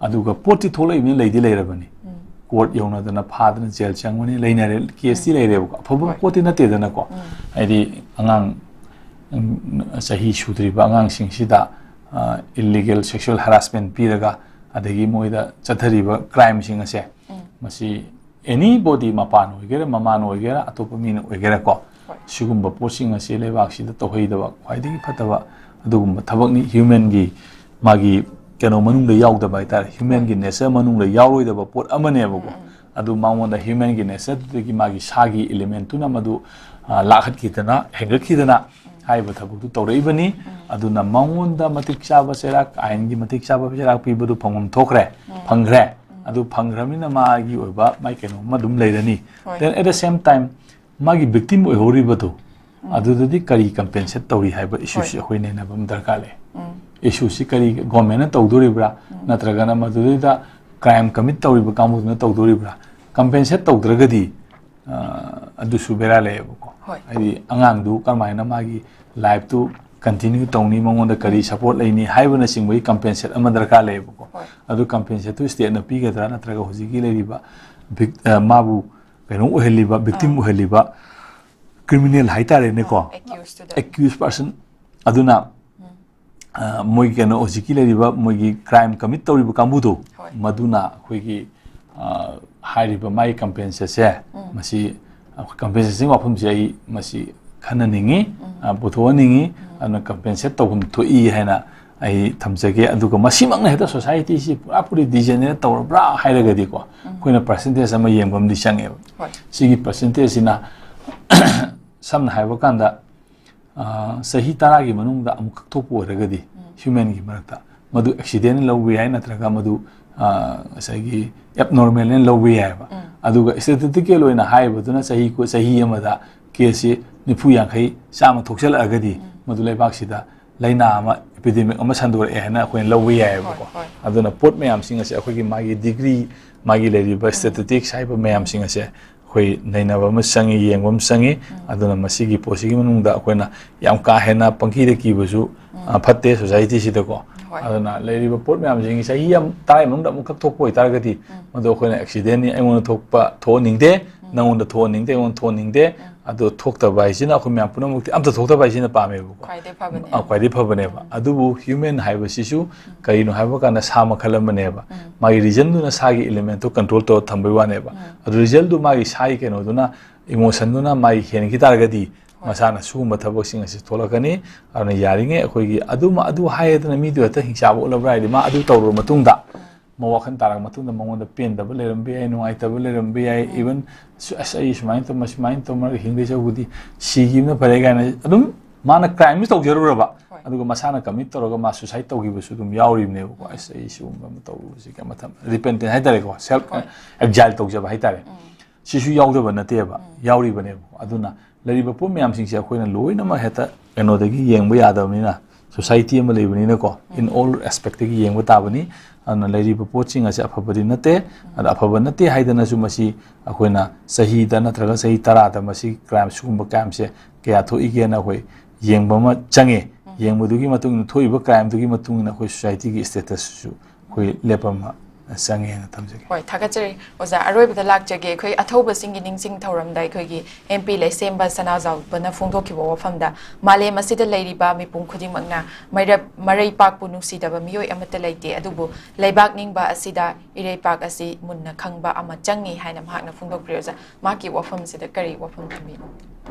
ꯑꯗꯨꯒ ꯄꯣꯠꯇꯤ ꯊꯣꯛꯂꯛꯏꯕꯅꯤ, ꯂꯩꯗꯤ ꯂꯩꯔꯕꯅꯤ꯫ ꯀꯣꯔꯠ ꯌꯧꯅꯗꯅ ꯐꯥꯗꯅ ꯖꯦꯜ ꯆꯪꯕꯅꯤ, ꯂꯩꯅꯔꯦ, ꯀꯦꯁꯇꯤ ꯂꯩꯔꯦꯕꯀꯣ꯫ ꯑꯐꯕ ꯄꯣꯠꯇꯤ ꯅꯠꯇꯦꯗꯅꯀꯣ꯫ ꯍꯥꯏꯗꯤ ꯑꯉꯥꯡ, ꯎꯝ, ꯆꯍꯤ ꯁꯨꯗ꯭ꯔꯤꯕ ꯑꯉꯥꯡꯁꯤꯡꯁꯤꯗ ꯏꯜꯂꯤꯒꯦꯜ ꯁꯦꯛꯁꯨꯋꯦꯜ ꯍꯔꯥꯁꯃꯦꯟ ꯄꯤꯔꯒ ꯑꯗꯒꯤ ꯃꯣꯏꯗ ꯆꯠꯊꯔꯤꯕ ꯀ꯭ꯔꯥꯏꯝꯁꯤꯡ ꯑꯁꯦ, ꯃꯁꯤ ꯑꯦꯅꯤ ꯕꯣꯗꯤ, ꯃꯄꯥꯟ ꯑꯣꯏꯒꯦꯔꯥ, ꯃꯃꯥꯟ ꯑꯣꯏꯒꯦꯔꯥ, ꯑꯇꯣꯞꯄ ꯃꯤꯅ ꯑꯣꯏꯒꯦꯔꯥꯀꯣ, ꯁꯤꯒꯨꯝꯕ ꯄꯣꯠꯁꯤꯡ ꯑꯁꯤ ꯂꯩꯕꯥꯛꯁꯤꯗ ꯇꯧꯍꯩꯗꯕ, ꯈ꯭ꯋꯥꯏꯗꯒꯤ ꯐꯠꯇꯕ ꯑꯗꯨꯒꯨꯝꯕ ꯊꯕꯛꯅꯤ꯫ ꯍ꯭ꯌꯨꯃꯦꯟꯒꯤ ꯃꯥꯒꯤ ꯀꯩꯅꯣ ꯃꯅꯨꯡꯗ ꯌꯥꯎꯗꯕ ꯍꯥꯏꯇꯥꯔꯦ, ꯍ꯭ꯌꯨꯃꯦꯟꯒꯤ ꯅꯦꯆꯔ ꯃꯅꯨꯡꯗ ꯌꯥꯎꯔꯣꯏꯗꯕ ꯄꯣꯠ ꯑꯃꯅꯦꯕꯀꯣ꯫ ꯑꯗꯨ ꯃꯉꯣꯟꯗ ꯍ꯭ꯌꯨꯃꯦꯟꯒꯤ ꯅꯦꯆꯔꯗꯨꯗꯒꯤ ꯃꯥꯒꯤ ꯁꯥꯒꯤ ꯏꯂꯤꯃꯦꯟꯇꯨꯅ ꯃꯗꯨ, ꯑ, ꯂꯥꯛꯍꯠꯈꯤꯗꯅ, ꯍꯦꯟꯒꯠꯈꯤꯗꯅ ꯍꯥꯏꯔꯤꯕ ꯊꯕꯛꯇꯨ ꯇꯧꯔꯛꯏꯕꯅꯤ꯫ ꯑꯗꯨꯅ ꯃꯉꯣꯟꯗ ꯃꯇꯤꯛ ꯆꯥꯕ ꯆꯩꯔꯥꯛ, ꯑꯥꯏꯟꯒꯤ ꯃꯇꯤꯛ ꯆꯥꯕ ꯆꯩꯔꯥꯛ ꯄꯤꯕꯗꯨ ꯐꯪꯐꯝ ꯊꯣꯛꯈ꯭ꯔꯦ, ꯐꯪꯈ꯭ꯔꯦ꯫ ꯑꯗꯨ ꯐꯪꯈ꯭ꯔꯕꯅꯤꯅ ꯃꯥꯒꯤ ꯑꯣꯏꯕ ꯃꯥꯒꯤ ꯀꯩꯅꯣꯝꯃ ꯑꯗꯨꯝ ꯂꯩꯔꯅꯤ꯫ Then at the same time, ꯃꯥꯒꯤ ꯚꯤꯛꯇꯤꯝ ꯑꯣꯏꯍꯧꯔꯤꯕꯗꯣ, ꯑꯗꯨꯗꯗꯤ ꯀꯔꯤ ꯀꯝꯄꯦꯟꯁꯦꯠ ꯇꯧꯔꯤ ꯍꯥꯏꯕ ꯏꯁꯨꯁꯤ ꯑꯩꯈꯣꯏ ꯅꯩꯅꯕ ꯑꯃ ꯗꯔꯀꯥꯔ ꯂꯩ꯫ ꯏꯁꯨꯁꯤ ꯀꯔꯤ ꯒꯣꯔꯃꯦꯟꯅ ꯇꯧꯗꯣꯔꯤꯕ꯭ꯔꯥ, ꯅꯠꯇ꯭ꯔꯒꯅ ꯃꯗꯨꯗꯩꯗ ꯀ꯭ꯔꯥꯏꯝ ꯀꯃꯤꯠ ꯇꯧꯔꯤꯕ ꯀꯥꯡꯕꯨꯗꯨꯅ ꯇꯧꯗꯣꯔꯤꯕ꯭ꯔꯥ? ꯀꯝꯄꯦꯟꯁꯦꯠ ꯇꯧꯗ꯭ꯔꯒꯗꯤ, ꯑ, ꯑꯗꯨꯁꯨ ꯕꯦꯔꯥ ꯂꯩꯌꯦꯕꯀꯣ꯫ ꯍꯣꯏ꯫ ꯍꯥꯏꯗꯤ ꯑꯉꯥꯡꯗꯨ ꯀꯔꯝꯍꯥꯏꯅ ꯃꯥꯒꯤ ꯂꯥꯏꯐꯇꯨ ꯀꯟꯇꯤꯅ꯭ꯌꯨ ꯇꯧꯅꯤ, ꯃꯉꯣꯟꯗ ꯀꯔꯤ ꯁꯄꯣꯔꯠ ꯂꯩꯅꯤ ꯍꯥꯏꯕꯅꯆꯤꯡꯕꯒꯤ ꯀꯝꯄꯦꯟꯁꯦꯠ ꯑꯃ ꯗꯔꯀꯥꯔ ꯂꯩꯌꯦꯕꯀꯣ꯫ ꯍꯣꯏ꯫ ꯑꯗꯨ ꯀꯝꯄꯦꯟꯁꯦꯠꯇꯨ ꯁ꯭ꯇꯦꯠꯅ ꯄꯤꯒꯗ꯭ꯔꯥ, ꯅꯠꯇ꯭ꯔꯒ ꯍꯧꯖꯤꯛꯀꯤ ꯂꯩꯔꯤꯕ ꯚꯤꯛ-, ꯑ, ꯃꯥꯕꯨ ꯀꯩꯅꯣ ꯑꯣꯏꯍꯜꯂꯤꯕ, ꯚꯤꯛꯇꯤꯝ ꯑꯣꯏꯍꯜꯂꯤꯕ ꯀ꯭ꯔꯤꯃꯤꯅꯦꯜ ꯍꯥꯏꯇꯥꯔꯦꯅꯦꯀꯣ, ꯑꯦꯀ꯭ꯌꯨꯁꯇꯨꯗ꯫ ꯑꯦꯀ꯭ꯌꯨꯁ ꯄꯥꯔꯁꯟ ꯑꯗꯨꯅ, ꯑ, ꯃꯣꯏꯒꯤ ꯀꯩꯅꯣ, ꯍꯧꯖꯤꯛꯀꯤ ꯂꯩꯔꯤꯕ ꯃꯣꯏꯒꯤ ꯀ꯭ꯔꯥꯏꯝ ꯀꯃꯤꯠ ꯇꯧꯔꯤꯕ ꯀꯥꯡꯕꯨꯗꯣ, ꯍꯣꯏ꯫ ꯃꯗꯨꯅ ꯑꯩꯈꯣꯏꯒꯤ, ꯑ, ꯍꯥꯏꯔꯤꯕ ꯃꯥꯒꯤ ꯀꯝꯄꯦꯟꯁꯦꯠꯁꯦ, ꯃꯁꯤ ꯀꯝꯄꯦꯟꯁꯦꯁꯟꯒꯤ ꯋꯥꯐꯝꯁꯦ ꯑꯩ ꯃꯁꯤ ꯈꯟꯅꯅꯤꯡꯉꯤ, ꯑ, ꯄꯨꯊꯣꯛꯍꯟꯅꯤꯡꯉꯤ꯫ ꯑꯗꯨꯅ ꯀꯝꯄꯦꯟꯁꯦꯠ ꯇꯧꯐꯝ ꯊꯣꯛꯏ ꯍꯥꯏꯅ ꯑꯩ ꯊꯝꯖꯒꯦ꯫ ꯑꯗꯨꯒ ꯃꯁꯤꯃꯛꯅ ꯍꯦꯛꯇ ꯁꯣꯁꯥꯏꯇꯤꯁꯤ ꯄꯨꯔꯥ ꯄꯨꯔꯤ ꯗꯤꯖꯦꯅꯦꯔꯦꯠ ꯇꯧꯔꯕ꯭ꯔꯥ ꯍꯥꯏꯔꯒꯗꯤꯀꯣ, ꯑꯩꯈꯣꯏꯅ ꯄꯔꯁꯦꯟꯇꯦꯖ ꯑꯃ ꯌꯦꯡꯕ ꯑꯃꯗꯤ ꯆꯪꯉꯦꯕ꯫ ꯍꯣꯏ꯫ ꯁꯤꯒꯤ ꯄꯔꯁꯦꯟꯇꯦꯖꯁꯤꯅ ꯁꯝꯅ ꯍꯥꯏꯕ ꯀꯥꯟꯗ, ꯑ, ꯆꯍꯤ ꯇꯔꯥꯒꯤ ꯃꯅꯨꯡꯗ ꯑꯃꯨꯛꯈꯛ ꯊꯣꯛꯄ ꯑꯣꯏꯔꯒꯗꯤ, ꯍ꯭ꯌꯨꯃꯦꯟꯒꯤ ꯃꯔꯛꯇ, ꯃꯗꯨ ꯑꯦꯛꯁꯤꯗꯦꯟ ꯂꯧꯕ ꯌꯥꯏ, ꯅꯠꯇ꯭ꯔꯒ ꯃꯗꯨ, ꯑ, ꯉꯁꯥꯏꯒꯤ ꯑꯦꯕꯅꯣꯔꯃꯦꯜꯅ ꯂꯧꯕ ꯌꯥꯏꯑꯕ꯫ ꯑꯗꯨꯒ ꯁ꯭ꯇꯦꯇꯤꯁꯇꯤꯀꯦꯜ ꯑꯣꯏꯅ ꯍꯥꯏꯔꯤꯕꯗꯨꯅ ꯆꯍꯤ ꯀꯨ-, ꯆꯍꯤ ꯑꯃꯗ ꯀꯦꯁꯁꯤ ꯅꯤꯐꯨ, ꯌꯥꯡꯈꯩ, ꯆꯥꯝꯃ ꯊꯣꯛꯆꯜꯂꯛꯑꯒꯗꯤ, ꯃꯗꯨ ꯂꯩꯕꯥꯛꯁꯤꯗ ꯂꯥꯏꯅꯥ ꯑꯃ, ꯏꯄꯤꯗꯦꯃꯤꯛ ꯑꯃ ꯁꯟꯗꯣꯔꯛꯑꯦ ꯍꯥꯏꯅ ꯑꯩꯈꯣꯏꯅ ꯂꯧꯕ ꯌꯥꯏꯑꯕꯀꯣ꯫ ꯍꯣꯏ, ꯍꯣꯏ꯫ ꯑꯗꯨꯅ ꯄꯣꯠ ꯃꯌꯥꯝꯁꯤꯡ ꯑꯁꯦ ꯑꯩꯈꯣꯏꯒꯤ ꯃꯥꯒꯤ ꯗꯤꯒ꯭ꯔꯤ, ꯃꯥꯒꯤ ꯂꯩꯔꯤꯕ ꯁ꯭ꯇꯦꯇꯤꯁꯇꯤꯛꯁ ꯍꯥꯏꯕ ꯃꯌꯥꯝꯁꯤꯡ ꯑꯁꯦ ꯑꯩꯈꯣꯏ ꯅꯩꯅꯕ ꯑꯃ ꯆꯪꯉꯤ, ꯌꯦꯡꯕ ꯑꯃ ꯆꯪꯉꯤ꯫ ꯑꯗꯨꯅ ꯃꯁꯤꯒꯤ ꯄꯣꯠꯁꯤꯒꯤ ꯃꯅꯨꯡꯗ ꯑꯩꯈꯣꯏꯅ ꯌꯥꯝ ꯀꯥ ꯍꯦꯟꯅ ꯄꯪꯀꯤꯗ ꯀꯤꯕꯁꯨ, ꯑ, ꯐꯠꯇꯦ ꯁꯣꯁꯥꯏꯇꯤꯁꯤꯗꯀꯣ꯫ ꯍꯣꯏ꯫ ꯑꯗꯨꯅ ꯂꯩꯔꯤꯕ ꯄꯣꯠ ꯃꯌꯥꯝꯁꯤꯡ ꯆꯍꯤ ꯑꯃ, ꯇꯔꯥꯒꯤ ꯃꯅꯨꯡꯗ ꯑꯃꯨꯛꯈꯛ ꯊꯣꯛꯄ ꯑꯣꯏꯇꯥꯔꯒꯗꯤ, ꯃꯗꯨ ꯑꯩꯈꯣꯏꯅ ꯑꯦꯛꯁꯤꯗꯦꯟꯅꯤ, ꯑꯩꯉꯣꯟꯗ ꯊꯣꯛꯄ ꯊꯣꯛꯍꯟꯅꯤꯡꯗꯦ, ꯅꯪꯉꯣꯟꯗ ꯊꯣꯛꯍꯟꯅꯤꯡꯗꯦ, ꯑꯩꯉꯣꯟꯗ ꯊꯣꯛꯍꯟꯅꯤꯡꯗꯦ꯫ ꯑꯗꯣ ꯊꯣꯛꯇꯕ ꯍꯥꯏꯁꯤꯅ ꯑꯩꯈꯣꯏ ꯃꯌꯥꯝ ꯄꯨꯝꯅꯃꯛꯇꯤ ꯑꯝꯇ ꯊꯣꯛꯇꯕ ꯍꯥꯏꯁꯤꯅ ꯄꯥꯝꯃꯦꯕꯀꯣ꯫ ꯈ꯭ꯋꯥꯏꯗꯩ ꯐꯕꯅꯦ꯫ ꯑ, ꯈ꯭ꯋꯥꯏꯗꯩ ꯐꯕꯅꯦꯕ꯫ ꯑꯗꯨꯕꯨ ꯍ꯭ꯌꯨꯃꯦꯟ ꯍꯥꯏꯕꯁꯤꯁꯨ ꯀꯔꯤꯅꯣ ꯍꯥꯏꯕ ꯀꯥꯟꯗ ꯁꯥ ꯃꯈꯜ ꯑꯃꯅꯦꯕ꯫ ꯃꯥꯒꯤ ꯔꯤꯖꯟꯗꯨꯅ ꯁꯥꯒꯤ ꯏꯂꯤꯃꯦꯟꯠꯇꯣ ꯀꯟꯇ꯭ꯔꯣꯜ ꯇꯧꯔ ꯊꯝꯕꯩ ꯋꯥꯅꯦꯕ꯫ ꯑꯗꯨ ꯔꯤꯖꯜꯗꯨ ꯃꯥꯒꯤ ꯁꯥꯒꯤ ꯀꯩꯅꯣꯗꯨꯅ, ꯏꯃꯣꯁꯟꯗꯨꯅ ꯃꯥꯒꯤ ꯍꯦꯟꯈꯤ ꯇꯥꯔꯒꯗꯤ, ꯃꯁꯥꯅ ꯁꯤꯒꯨꯝꯕ ꯊꯕꯛꯁꯤꯡ ꯑꯁꯤ ꯊꯣꯛꯂꯛꯀꯅꯤ꯫ ꯑꯗꯨꯅ ꯌꯥꯔꯤꯉꯩ ꯑꯩꯈꯣꯏꯒꯤ ꯑꯗꯨꯃ ꯑꯗꯨ ꯍꯥꯏꯗꯅ ꯃꯤꯗꯨ ꯍꯦꯛꯇ ꯍꯤꯡꯆꯥꯕ ꯎꯠꯂꯕ꯭ꯔꯥ ꯍꯥꯏꯗꯤ, ꯃꯥ ꯑꯗꯨ ꯇꯧꯔꯕ ꯃꯇꯨꯡꯗ, ꯃꯥ ꯋꯥꯈꯜ ꯇꯥꯔꯕ ꯃꯇꯨꯡꯗ ꯃꯉꯣꯟꯗ ꯄꯦꯟꯗꯕ ꯂꯩꯔꯝꯕ ꯌꯥꯏ, ꯅꯨꯡꯉꯥꯏꯇꯕ ꯂꯩꯔꯝꯕ ꯌꯥꯏ, ꯏꯚꯟ ꯑꯁ, ꯑꯩ ꯁꯨꯃꯥꯏꯅ ꯇꯧ-, ꯁꯨꯃꯥꯏꯅ ꯇꯧꯔꯒ ꯍꯤꯡꯗꯣꯏ ꯁꯔꯨꯛꯄꯨꯗꯤ ꯁꯤꯈꯤꯕꯅ ꯐꯔꯦ ꯀꯥꯏꯅ ꯑꯗꯨꯝ ꯃꯥꯅ ꯀ꯭ꯔꯥꯏꯝꯁꯨ ꯇꯧꯖꯔꯨꯔꯕ, ꯍꯣꯏ꯫ ꯑꯗꯨꯒ ꯃꯁꯥꯅ ꯀꯃꯤꯠ ꯇꯧꯔꯒ ꯃꯥ ꯁꯨꯁꯥꯏꯠ ꯇꯧꯈꯤꯕꯁꯨ ꯑꯗꯨꯝ ꯌꯥꯎꯔꯤꯕꯅꯦꯕꯀꯣ꯫ ꯑꯁ, ꯑꯩ ꯁꯤꯒꯨꯝꯕ ꯑꯃ ꯇꯧꯔꯨꯕꯁꯤ ꯀꯩ ꯃꯇꯝ ꯔꯤꯄꯦꯟꯇꯦꯟ ꯍꯥꯏꯇꯥꯔꯦꯀꯣ, ꯁꯦꯜꯐ ꯑꯦꯛꯖꯥꯏꯜ ꯇꯧꯖꯕ ꯍꯥꯏꯇꯥꯔꯦ꯫ ꯁꯤꯁꯨ ꯌꯥꯎꯗꯕ ꯅꯠꯇꯦꯕ, ꯌꯥꯎꯔꯤꯕꯅꯦꯕ꯫ ꯑꯗꯨꯅ ꯂꯩꯔꯤꯕ ꯄꯣꯠ ꯃꯌꯥꯝꯁꯤꯡꯁꯦ ꯑꯩꯈꯣꯏꯅ ꯂꯣꯏꯅꯃꯛ ꯍꯦꯛꯇ ꯀꯩꯅꯣꯗꯒꯤ ꯌꯦꯡꯕ ꯌꯥꯗꯕꯅꯤꯅ, ꯁꯣꯁꯥꯏꯇꯤ ꯑꯃ ꯂꯩꯕꯅꯤꯅꯀꯣ, in all aspect ꯇꯒꯤ ꯌꯦꯡꯕ ꯇꯥꯕꯅꯤ꯫ ꯑꯗꯨꯅ ꯂꯩꯔꯤꯕ ꯄꯣꯠꯁꯤꯡ ꯑꯁꯦ ꯑꯐꯕꯗꯤ ꯅꯠꯇꯦ꯫ ꯑꯗ ꯑꯐꯕ ꯅꯠꯇꯦ ꯍꯥꯏꯗꯅꯁꯨ ꯃꯁꯤ ꯑꯩꯈꯣꯏꯅ ꯆꯍꯤꯗ ꯅꯠꯇ꯭ꯔꯒ ꯆꯍꯤ ꯇꯔꯥꯗ ꯃꯁꯤ ꯀ꯭ꯔꯥꯏꯝ, ꯁꯤꯒꯨꯝꯕ ꯀ꯭ꯔꯥꯏꯝꯁꯦ ꯀꯌꯥ ꯊꯣꯛꯏꯒꯦꯅ ꯑꯩꯈꯣꯏ ꯌꯦꯡꯕ ꯑꯃ ꯆꯪꯉꯦ꯫ ꯌꯦꯡꯕꯗꯨꯒꯤ ꯃꯇꯨꯡ ꯏꯟꯅ ꯊꯣꯛꯏꯕ ꯀ꯭ꯔꯥꯏꯝꯗꯨꯒꯤ ꯃꯇꯨꯡ ꯏꯟꯅ ꯑꯩꯈꯣꯏ ꯁꯣꯁꯥꯏꯇꯤꯒꯤ ꯁ꯭ꯇꯦꯇꯁꯁꯨ ꯑꯩꯈꯣꯏ ꯂꯦꯞꯄ ꯑꯃ ꯆꯪꯉꯦꯅ ꯊꯝꯖꯒꯦ꯫ ꯍꯣꯏ, ꯊꯥꯒꯠꯆꯔꯤ ꯑꯣꯖꯥ꯫ ꯑꯔꯣꯏꯕꯗ ꯂꯥꯛꯆꯒꯦ, ꯑꯩꯈꯣꯏ ꯑꯊꯧꯕꯁꯤꯡꯒꯤ ꯅꯤꯡꯁꯤꯡ ꯊꯧꯔꯝꯗ ꯑꯩꯈꯣꯏꯒꯤ ꯑꯦꯝ ꯄꯤ ꯂꯩꯁꯦꯝꯕ ꯁꯅꯥꯖꯥꯎꯕꯅ ꯐꯣꯡꯗꯣꯛꯈꯤꯕ ꯋꯥꯐꯝꯗ, ꯃꯥꯂꯦꯝ ꯑꯁꯤꯗ ꯂꯩꯔꯤꯕ ꯃꯤꯄꯨꯝ ꯈꯨꯗꯤꯡꯃꯛꯅ ꯃꯩꯔꯞ-, ꯃꯔꯩꯄꯥꯛꯄꯨ ꯅꯨꯡꯁꯤꯗꯕ ꯃꯤꯑꯣꯏ ꯑꯃꯠꯇ ꯂꯩꯇꯦ, ꯑꯗꯨꯕꯨ ꯂꯩꯕꯥꯛ ꯅꯤꯡꯕ ꯑꯁꯤꯗ ꯏꯔꯩꯄꯥꯛ ꯑꯁꯤ ꯃꯨꯟꯅ ꯈꯪꯕ ꯑꯃ ꯆꯪꯉꯤ ꯍꯥꯏꯅ ꯃꯍꯥꯛꯅ ꯐꯣꯡꯗꯣꯛꯄꯤꯔꯤ꯫ ꯑꯣꯖꯥ, ꯃꯍꯥꯛꯀꯤ ꯋꯥꯐꯝꯁꯤꯗ ꯀꯔꯤ ꯋꯥꯐꯝ ꯊꯝꯕꯤꯅꯤ?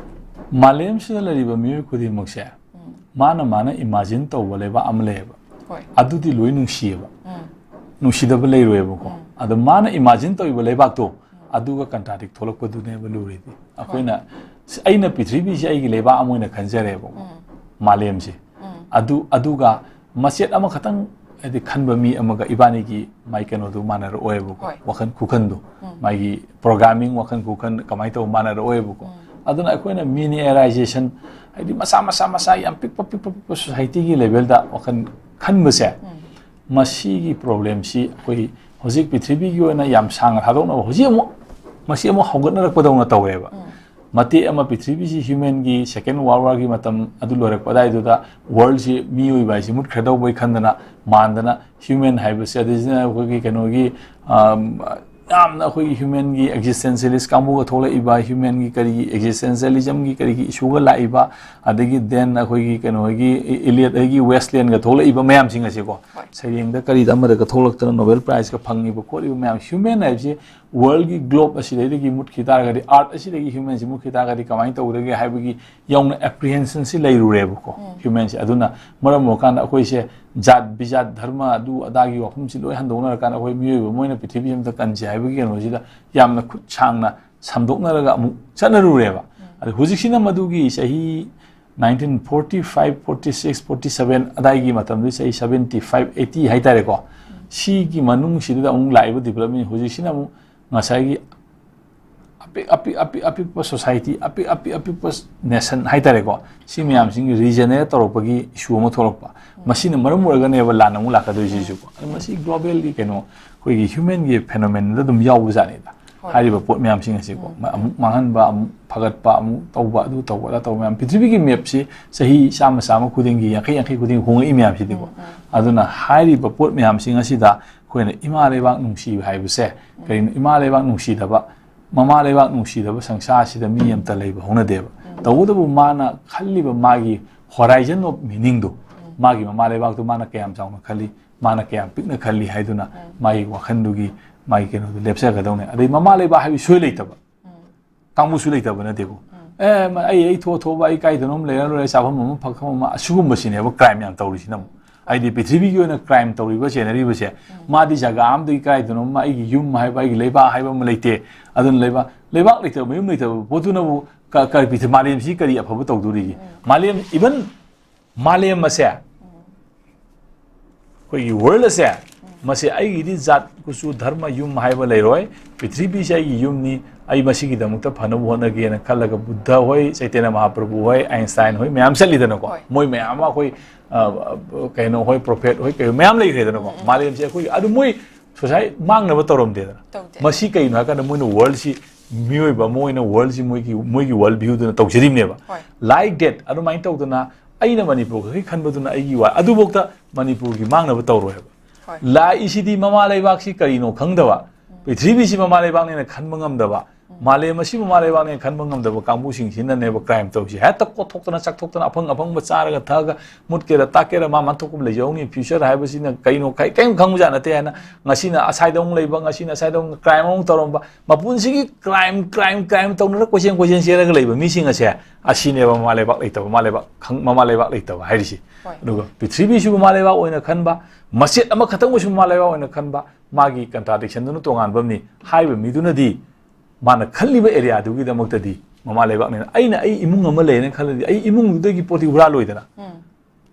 ꯃꯥꯂꯦꯝꯁꯤꯗ ꯂꯩꯔꯤꯕ ꯃꯤꯑꯣꯏ ꯈꯨꯗꯤꯡꯃꯛꯁꯦ ꯃꯥꯅ ꯃꯥꯅ ꯏꯃꯥꯖꯤꯟ ꯇꯧꯕ ꯂꯩꯕꯥꯛ ꯑꯃ ꯂꯩꯌꯦꯕ꯫ ꯍꯣꯏ꯫ ꯑꯗꯨꯗꯤ ꯂꯣꯏ ꯅꯨꯡꯁꯤꯌꯦꯕ꯫ ꯅꯨꯡꯁꯤꯗꯕ ꯂꯩꯔꯣꯏꯕꯀꯣ꯫ ꯑꯗꯣ ꯃꯥꯅ ꯏꯃꯥꯖꯤꯟ ꯇꯧꯔꯤꯕ ꯂꯩꯕꯥꯛꯇꯣ, ꯑꯗꯨꯒ ꯀꯟꯇ꯭ꯔꯥꯗꯤꯛ ꯊꯣꯛꯂꯛꯄꯗꯨꯅꯦꯕ ꯂꯨꯔꯤꯗꯤ꯫ ꯑꯩꯈꯣꯏꯅ, ꯑꯩꯅ ꯄ꯭ꯔꯤꯊꯤꯕꯤꯁꯦ ꯑꯩꯒꯤ ꯂꯩꯕꯥꯛ ꯑꯃ ꯑꯣꯏꯅ ꯈꯟꯖꯔꯦꯕꯀꯣ, ꯃꯥꯂꯦꯝꯁꯦ꯫ ꯑꯗꯨ, ꯑꯗꯨꯒ ꯃꯆꯦꯠ ꯑꯃꯈꯛꯇꯪ ꯍꯥꯏꯗꯤ ꯈꯟꯕ ꯃꯤ ꯑꯃꯒ ꯏꯕꯥꯅꯤꯒꯤ ꯃꯥꯏ ꯀꯩꯅꯣꯗꯨ ꯃꯥꯟꯅꯔꯛꯑꯣꯏꯕꯀꯣ, ꯍꯣꯏ꯫ ꯋꯥꯈꯜ ꯈꯨꯈꯟꯗꯨ, ꯃꯥꯒꯤ ꯄ꯭ꯔꯣꯒ꯭ꯔꯥꯃꯤꯡ ꯋꯥꯈꯜ ꯈꯨꯈꯟ ꯀꯃꯥꯏꯅ ꯇꯧꯕ ꯃꯥꯟꯅꯔꯛꯑꯣꯏꯕꯀꯣ꯫ ꯑꯗꯨꯅ ꯑꯩꯈꯣꯏꯅ ꯃꯤꯅꯤꯌꯔꯥꯏꯖꯦꯁꯟ, ꯍꯥꯏꯗꯤ ꯃꯆꯥ ꯃꯆꯥ ꯃꯆꯥ ꯌꯥꯝ ꯄꯤꯛꯄ ꯄꯤꯛꯄ ꯄꯤꯛꯄ ꯁꯣꯁꯥꯏꯇꯤꯒꯤ ꯂꯦꯚꯦꯜꯗ ꯋꯥꯈꯜ ꯈꯟꯕꯁꯦ, ꯃꯁꯤꯒꯤ ꯄ꯭ꯔꯣꯕ꯭ꯂꯦꯝꯁꯤ ꯑꯩꯈꯣꯏ ꯍꯧꯖꯤꯛ ꯄ꯭ꯔꯤꯊꯤꯕꯤꯒꯤ ꯑꯣꯏꯅ ꯌꯥꯝ ꯁꯥꯡꯅ ꯊꯥꯗꯣꯛꯅꯕ ꯍꯧꯖꯤꯛ ꯑꯃꯨꯛ ꯃꯁꯤ ꯑꯃꯨꯛ ꯍꯧꯒꯠꯅꯔꯛꯄꯗꯧꯅ ꯇꯧꯔꯦꯕ꯫ ꯃꯇꯦꯛ ꯑꯃ ꯄ꯭ꯔꯤꯊꯤꯕꯤꯁꯤ humanꯒꯤ second world warꯒꯤ ꯃꯇꯝ ꯑꯗꯨ ꯂꯣꯏꯔꯛꯄ ꯑꯗꯥꯏꯗꯨꯗ worldꯁꯤ ꯃꯤꯑꯣꯏꯕ ꯍꯥꯏꯁꯤ ꯃꯨꯠꯈ꯭ꯔꯗꯧꯕꯩ ꯈꯟꯗꯅ ꯃꯥꯟꯗꯅ human ꯍꯥꯏꯕꯁꯦ ꯑꯗꯩꯁꯤꯅ ꯑꯩꯈꯣꯏꯒꯤ ꯀꯩꯅꯣꯒꯤ ꯑꯝ, ꯌꯥꯝꯅ ꯑꯩꯈꯣꯏꯒꯤ humanꯒꯤ existentialist ꯀꯥꯡꯕꯨꯒ ꯊꯣꯛꯂꯛꯏꯕ, humanꯒꯤ ꯀꯔꯤꯒꯤ existentialismꯒꯤ ꯀꯔꯤꯒꯤ issueꯒ ꯂꯥꯛꯏꯕ, ꯑꯗꯒꯤ then ꯑꯩꯈꯣꯏꯒꯤ ꯀꯩꯅꯣꯒꯤ Eliot ꯍꯣꯏꯒꯤ Westlandꯒ ꯊꯣꯛꯂꯛꯏꯕ ꯃꯌꯥꯝꯁꯤꯡ ꯑꯁꯦꯀꯣ, ꯁꯩꯔꯦꯡꯗ ꯀꯔꯤꯗ ꯑꯃꯗꯒ ꯊꯣꯛꯂꯛꯇꯅ Nobel Prizeꯀ ꯐꯪꯉꯤꯕ ꯈꯣꯠꯂꯤꯕ ꯃꯌꯥꯝ, human ꯍꯥꯏꯕꯁꯤ worldꯒꯤ globe ꯑꯁꯤꯗꯒꯤ ꯃꯨꯠꯈꯤ ꯇꯥꯔꯒꯗꯤ, earth ꯑꯁꯤꯗꯒꯤ humanꯁꯤ ꯃꯨꯠꯈꯤ ꯇꯥꯔꯒꯗꯤ ꯀꯃꯥꯏꯅ ꯇꯧꯒꯗꯒꯦ ꯍꯥꯏꯕꯒꯤ ꯌꯧꯅ apprehensionꯁꯤ ꯂꯩꯔꯨꯔꯦꯕꯀꯣ꯫ Humanꯁꯦ ꯑꯗꯨꯅ ꯃꯔꯝ ꯑꯣꯏꯔꯀꯥꯟꯗ ꯑꯩꯈꯣꯏꯁꯦ ꯖꯥꯠ ꯕꯤꯖꯥꯠ, ꯙꯔꯃ, ꯑꯗꯨ ꯑꯗꯥꯒꯤ ꯋꯥꯐꯝꯁꯤ ꯂꯣꯏ ꯍꯟꯗꯣꯛꯅꯔꯀꯥꯟꯗ ꯑꯩꯈꯣꯏ ꯃꯤꯑꯣꯏꯕ ꯑꯃ ꯑꯣꯏꯅ ꯄ꯭ꯔꯤꯊꯤꯕꯤ ꯑꯃꯗ ꯀꯟꯁꯦ ꯍꯥꯏꯕꯒꯤ ꯀꯩꯅꯣꯁꯤꯗ ꯌꯥꯝꯅ ꯈꯨꯠ ꯁꯥꯡꯅ ꯁꯟꯗꯣꯛꯅꯔꯒ ꯑꯃꯨꯛ ꯆꯠꯅꯔꯨꯔꯦꯕ꯫ ꯑꯗ ꯍꯧꯖꯤꯛꯁꯤꯅ ꯃꯗꯨꯒꯤ ꯆꯍꯤ nineteen forty five, forty six, forty seven ꯑꯗꯥꯏꯒꯤ ꯃꯇꯝꯗꯨ, ꯆꯍꯤ seventy five, eighty ꯍꯥꯏꯇꯥꯔꯦꯀꯣ, ꯁꯤꯒꯤ ꯃꯅꯨꯡꯁꯤꯗ ꯑꯃꯨꯛ ꯂꯥꯛꯏꯕ development ꯍꯧꯖꯤꯛꯁꯤꯅ ꯑꯃꯨꯛ ꯉꯁꯥꯏꯒꯤ ꯑꯄꯤꯛ ꯑꯄꯤꯛ ꯑꯄꯤꯛ ꯑꯄꯤꯛꯄ society, ꯑꯄꯤꯛ ꯑꯄꯤꯛ ꯑꯄꯤꯛꯄ nation ꯍꯥꯏꯇꯥꯔꯦꯀꯣ, ꯁꯤ ꯃꯌꯥꯝꯁꯤꯡꯒꯤ regenerate ꯇꯧꯔꯛꯄꯒꯤ issue ꯑꯃ ꯊꯣꯛꯂꯛꯄ꯫ ꯃꯁꯤꯅ ꯃꯔꯝ ꯑꯣꯏꯔꯒꯅꯦꯕ ꯂꯥꯟ ꯑꯃꯨꯛ ꯂꯥꯛꯀꯗꯣꯏꯁꯤꯁꯨꯀꯣ꯫ ꯑꯗꯨ ꯃꯁꯤ globalꯒꯤ ꯀꯩꯅꯣ, ꯑꯩꯈꯣꯏꯒꯤ humanꯒꯤ phenomenꯗ ꯑꯗꯨꯝ ꯌꯥꯎꯕ ꯖꯥꯠꯅꯤꯗ꯫ ꯍꯥꯏꯔꯤꯕ ꯄꯣꯠ ꯃꯌꯥꯝꯁꯤꯡ ꯑꯁꯤꯀꯣ, ꯑꯃꯨꯛ ꯃꯥꯡꯍꯟꯕ, ꯑꯃꯨꯛ ꯐꯒꯠꯄ, ꯑꯃꯨꯛ ꯇꯧꯕ, ꯑꯗꯨ ꯇꯧꯕ, ꯑꯗꯥ ꯇꯧꯕ ꯃꯌꯥꯝ, ꯄ꯭ꯔꯤꯊꯤꯕꯤꯒꯤ mapꯁꯤ ꯆꯍꯤ ꯆꯥꯝꯃ, ꯆꯥꯝꯃ ꯈꯨꯗꯤꯡꯒꯤ, ꯌꯥꯡꯈꯩ, ꯌꯥꯡꯈꯩ ꯈꯨꯗꯤꯡꯒꯤ ꯍꯣꯡꯉꯛꯏ ꯃꯌꯥꯝꯁꯤꯗꯤꯀꯣ꯫ ꯑꯗꯨꯅ ꯍꯥꯏꯔꯤꯕ ꯄꯣꯠ ꯃꯌꯥꯝꯁꯤꯡ ꯑꯁꯤꯗ ꯑꯩꯈꯣꯏꯅ ꯏꯃꯥ ꯂꯩꯕꯥꯛ ꯅꯨꯡꯁꯤꯕ ꯍꯥꯏꯕꯁꯦ ꯀꯔꯤꯅꯣ? ꯏꯃꯥ ꯂꯩꯕꯥꯛ ꯅꯨꯡꯁꯤꯗꯕ, ꯃꯃꯥ ꯂꯩꯕꯥꯛ ꯅꯨꯡꯁꯤꯗꯕ ꯁꯪꯁꯥꯔꯁꯤꯗ ꯃꯤ ꯑꯝꯇ ꯂꯩꯕ ꯍꯧꯅꯗꯦꯕ꯫ ꯇꯧꯕꯇꯕꯨ ꯃꯥꯅ ꯈꯜꯂꯤꯕ ꯃꯥꯒꯤ horizon of meaningꯗꯣ, ꯃꯥꯒꯤ ꯃꯃꯥ ꯂꯩꯕꯥꯛꯇꯣ ꯃꯥꯅ ꯀꯌꯥꯝ ꯆꯥꯎꯅ ꯈꯜꯂꯤ, ꯃꯥꯅ ꯀꯌꯥꯝ ꯄꯤꯛꯅ ꯈꯜꯂꯤ ꯍꯥꯏꯗꯨꯅ ꯃꯥꯒꯤ ꯋꯥꯈꯜꯗꯨꯒꯤ, ꯃꯥꯒꯤ ꯀꯩꯅꯣꯗꯨ ꯂꯦꯞꯆꯒꯗꯧꯅꯦ꯫ ꯑꯗꯩ ꯃꯃꯥ ꯂꯩꯕꯥꯛ ꯍꯥꯏꯕ ꯁꯣꯏ ꯂꯩꯇꯕ ꯀꯥꯡꯕꯨꯁꯨ ꯂꯩꯇꯕ ꯅꯠꯇꯦꯀꯣ꯫ ꯑꯦ, ꯃ-, ꯑꯩ, ꯑꯩ ꯊꯣꯛ ꯊꯣꯛꯄ, ꯑꯩ ꯀꯥꯏꯗꯅꯣꯝ ꯂꯩꯔ ꯂꯣꯏꯔꯦ, ꯆꯥꯐꯝ ꯑꯃ, ꯐꯛꯐꯝ ꯑꯃ, ꯑꯁꯤꯒꯨꯝꯕꯁꯤꯅꯦꯕ crime ꯌꯥꯝ ꯇꯧꯔꯤꯁꯤꯅ ꯑꯃꯨꯛ꯫ ꯍꯥꯏꯗꯤ ꯄ꯭ꯔꯤꯊꯤꯕꯤꯒꯤ ꯑꯣꯏꯅ crime ꯇꯧꯔꯤꯕ, ꯆꯦꯟꯅꯔꯤꯕꯁꯦ, ꯃꯥꯗꯤ ꯖꯒꯥ ꯑꯃꯗꯒꯤ ꯀꯥꯏꯗꯅꯣꯝ ꯑꯃ, ꯑꯩꯒꯤ ꯌꯨꯝ ꯍꯥꯏꯕ, ꯑꯩꯒꯤ ꯂꯩꯕꯥꯛ ꯍꯥꯏꯕ ꯑꯃ ꯂꯩꯇꯦ꯫ ꯑꯗꯨꯅ ꯂꯩꯕꯥꯛ, ꯂꯩꯕꯥꯛ ꯂꯩꯇꯕ, ꯃꯌꯨꯝ ꯂꯩꯇꯕ ꯄꯣꯠꯇꯨꯅꯕꯨ ꯀ-, ꯀ-, ꯄ꯭ꯔꯤꯊꯤ-, ꯃꯥꯂꯦꯝꯁꯤ ꯀꯔꯤ ꯑꯐꯕ ꯇꯧꯗꯣꯔꯤꯒꯦ? ꯃꯥꯂꯦꯝ, even ꯃꯥꯂꯦꯝ ꯑꯁꯦ, ꯑꯩꯈꯣꯏꯒꯤ world ꯑꯁꯦ, ꯃꯁꯤ ꯑꯩꯒꯤꯗꯤ ꯖꯥꯠ, ꯀꯨꯆꯨ, ꯙꯔꯃ, ꯌꯨꯝ ꯍꯥꯏꯕ ꯂꯩꯔꯣꯏ꯫ ꯄ꯭ꯔꯤꯊꯤꯕꯤꯁꯦ ꯑꯩꯒꯤ ꯌꯨꯝꯅꯤ, ꯑꯩ ꯃꯁꯤꯒꯤꯗꯃꯛꯇ ꯐꯅꯕ ꯍꯣꯠꯅꯒꯦꯅ ꯈꯜꯂꯒ ꯕꯨꯗꯙ ꯍꯣꯏ, ꯆꯩꯇꯟꯌ ꯃꯍꯥꯄ꯭ꯔꯚꯨ ꯍꯣꯏ, ꯑꯥꯏꯟꯁꯇꯥꯏꯟ ꯍꯣꯏ ꯃꯌꯥꯝ ꯆꯠꯂꯤꯗꯅꯀꯣ꯫ ꯍꯣꯏ꯫ ꯃꯣꯏ ꯃꯌꯥꯝ ꯑꯃ ꯑꯩꯈꯣꯏ, ꯑ, ꯑ, ꯀꯩꯅꯣ ꯍꯣꯏ, prophet ꯍꯣꯏ, ꯀꯩ ꯃꯌꯥꯝ ꯂꯩꯈ꯭ꯔꯦꯗꯅꯀꯣ꯫ ꯃꯥꯂꯦꯝꯁꯦ ꯑꯩꯈꯣꯏꯒꯤ, ꯑꯗꯨ ꯃꯣꯏ ꯁꯣꯁꯥꯏ ꯃꯥꯡꯅꯕ ꯇꯧꯔꯝꯗꯦꯗꯅ꯫ ꯇꯧꯗꯦ꯫ ꯃꯁꯤ ꯀꯩꯅꯣ ꯍꯥꯏꯀꯥꯟꯗ ꯃꯣꯏꯅ ꯋꯥꯔꯜꯁꯤ, ꯃꯤꯑꯣꯏꯕ ꯑꯃ ꯑꯣꯏꯅ ꯋꯥꯔꯜꯁꯤ ꯃꯣꯏꯒꯤ ꯃꯣꯏꯒꯤ ꯋꯥꯔꯜ ꯚ꯭ꯌꯨꯗꯨꯅ ꯇꯧꯖꯔꯤꯕꯅꯦꯕ꯫ ꯍꯣꯏ꯫ ꯂꯥꯏꯛ ꯗꯦꯠ ꯑꯗꯨꯃꯥꯏꯅ ꯇꯧꯗꯅ ꯑꯩꯅ ꯃꯅꯤꯄꯨꯔ ꯈꯛꯀꯤ ꯈꯟꯕꯗꯨꯅ ꯑꯩꯒꯤ ꯋꯥ ꯑꯗꯨꯐꯥꯎꯗ ꯃꯅꯤꯄꯨꯔꯒꯤ ꯃꯥꯡꯅꯕ ꯇꯧꯔꯣꯏ ꯍꯥꯏꯕ꯫ ꯍꯣꯏ꯫ ꯂꯥꯛꯏꯁꯤꯗꯤ ꯃꯃꯥ ꯂꯩꯕꯥꯛꯁꯤ ꯀꯔꯤꯅꯣ ꯈꯪꯗꯕ, ꯄ꯭ꯔꯤꯊꯤꯕꯤꯁꯤ ꯃꯃꯥ ꯂꯩꯕꯥꯛꯅꯦꯅ ꯈꯟꯕ ꯉꯝꯗꯕ, ꯃꯥꯂꯦꯝ ꯑꯁꯤ ꯃꯃꯥ ꯂꯩꯕꯥꯛꯅꯦꯅ ꯈꯟꯕ ꯉꯝꯗꯕ ꯀꯥꯡꯕꯨꯁꯤꯡꯁꯤꯅꯅꯦꯕ ꯀ꯭ꯔꯥꯏꯝ ꯇꯧꯔꯤꯁꯦ꯫ ꯍꯦꯛꯇ ꯀꯣꯠꯊꯣꯛꯇꯅ ꯆꯥꯛꯊꯣꯛꯇꯅ ꯑꯐꯪ ꯑꯐꯪꯕ ꯆꯥꯔꯒ ꯊꯛꯑꯒ ꯃꯨꯠꯀꯦꯔ ꯇꯥꯛꯀꯦꯔ ꯃꯥ ꯃꯥꯟꯊꯣꯛꯄ ꯂꯩꯖꯍꯧꯅꯤ꯫ ꯐ꯭ꯌꯨꯆꯔ ꯍꯥꯏꯕꯁꯤꯅ ꯀꯩꯅꯣ ꯀꯩ- ꯀꯔꯤꯝ ꯈꯪꯕꯖꯥꯠ ꯅꯠꯇꯦ ꯍꯥꯏꯅ ꯉꯁꯤꯅ ꯑꯁꯥꯏꯗ ꯑꯃꯨꯛ ꯂꯩꯕ, ꯉꯁꯤꯅ ꯑꯁꯥꯏꯗ ꯑꯃꯨꯛ ꯀ꯭ꯔꯥꯏꯝ ꯑꯃꯨꯛ ꯇꯧꯔꯝꯕ, ꯃꯄꯨꯟꯁꯤꯒꯤ ꯀ꯭ꯔꯥꯏꯝ ꯀ꯭ꯔꯥꯏꯝ ꯀ꯭ꯔꯥꯏꯝ ꯇꯧꯅꯔ ꯀꯣꯏꯆꯦꯟ ꯀꯣꯏꯆꯦꯟ ꯆꯦꯜꯂꯒ ꯂꯩꯕ ꯃꯤꯁꯤꯡ ꯑꯁꯦ ꯑꯁꯤꯅꯦꯕ ꯃꯃꯥ ꯂꯩꯕꯥꯛ ꯂꯩꯇꯕ, ꯃꯃꯥ ꯂꯩꯕꯥꯛ ꯈꯪ- ꯃꯃꯥ ꯂꯩꯕꯥꯛ ꯂꯩꯇꯕ ꯍꯥꯏꯔꯤꯁꯤ꯫ ꯍꯣꯏ꯫ ꯑꯗꯨꯒ ꯄ꯭ꯔꯤꯊꯤꯕꯤꯁꯤꯕꯨ ꯃꯃꯥ ꯂꯩꯕꯥꯛ ꯑꯣꯏꯅ ꯈꯟꯕ, ꯃꯆꯦꯠ ꯑꯃꯈꯛꯇꯪ ꯑꯣꯏꯁꯨ ꯃꯃꯥ ꯂꯩꯕꯥꯛ ꯑꯣꯏꯅ ꯈꯟꯕ, ꯃꯥꯒꯤ ꯀꯟꯇ꯭ꯔꯥꯗꯤꯛꯁꯟꯗꯨꯅ ꯇꯣꯉꯥꯟꯕ ꯑꯃꯅꯤ꯫ ꯍꯥꯏꯔꯤꯕ ꯃꯤꯗꯨꯅꯗꯤ ꯃꯥꯅ ꯈꯜꯂꯤꯕ ꯑꯦꯔꯤꯌꯥꯗꯨꯒꯤꯗꯃꯛꯇꯗꯤ ꯃꯃꯥ ꯂꯩꯕꯥꯛꯅꯤꯅ, ꯑꯩꯅ ꯑꯩ ꯏꯃꯨꯡ ꯑꯃ ꯂꯩꯌꯦꯅ ꯈꯜꯂꯗꯤ ꯑꯩ ꯏꯃꯨꯡꯗꯨꯗꯒꯤ ꯄꯣꯠꯇꯤ ꯍꯨꯔꯥꯜꯂꯣꯏꯗꯅ꯫ ꯎꯝ꯫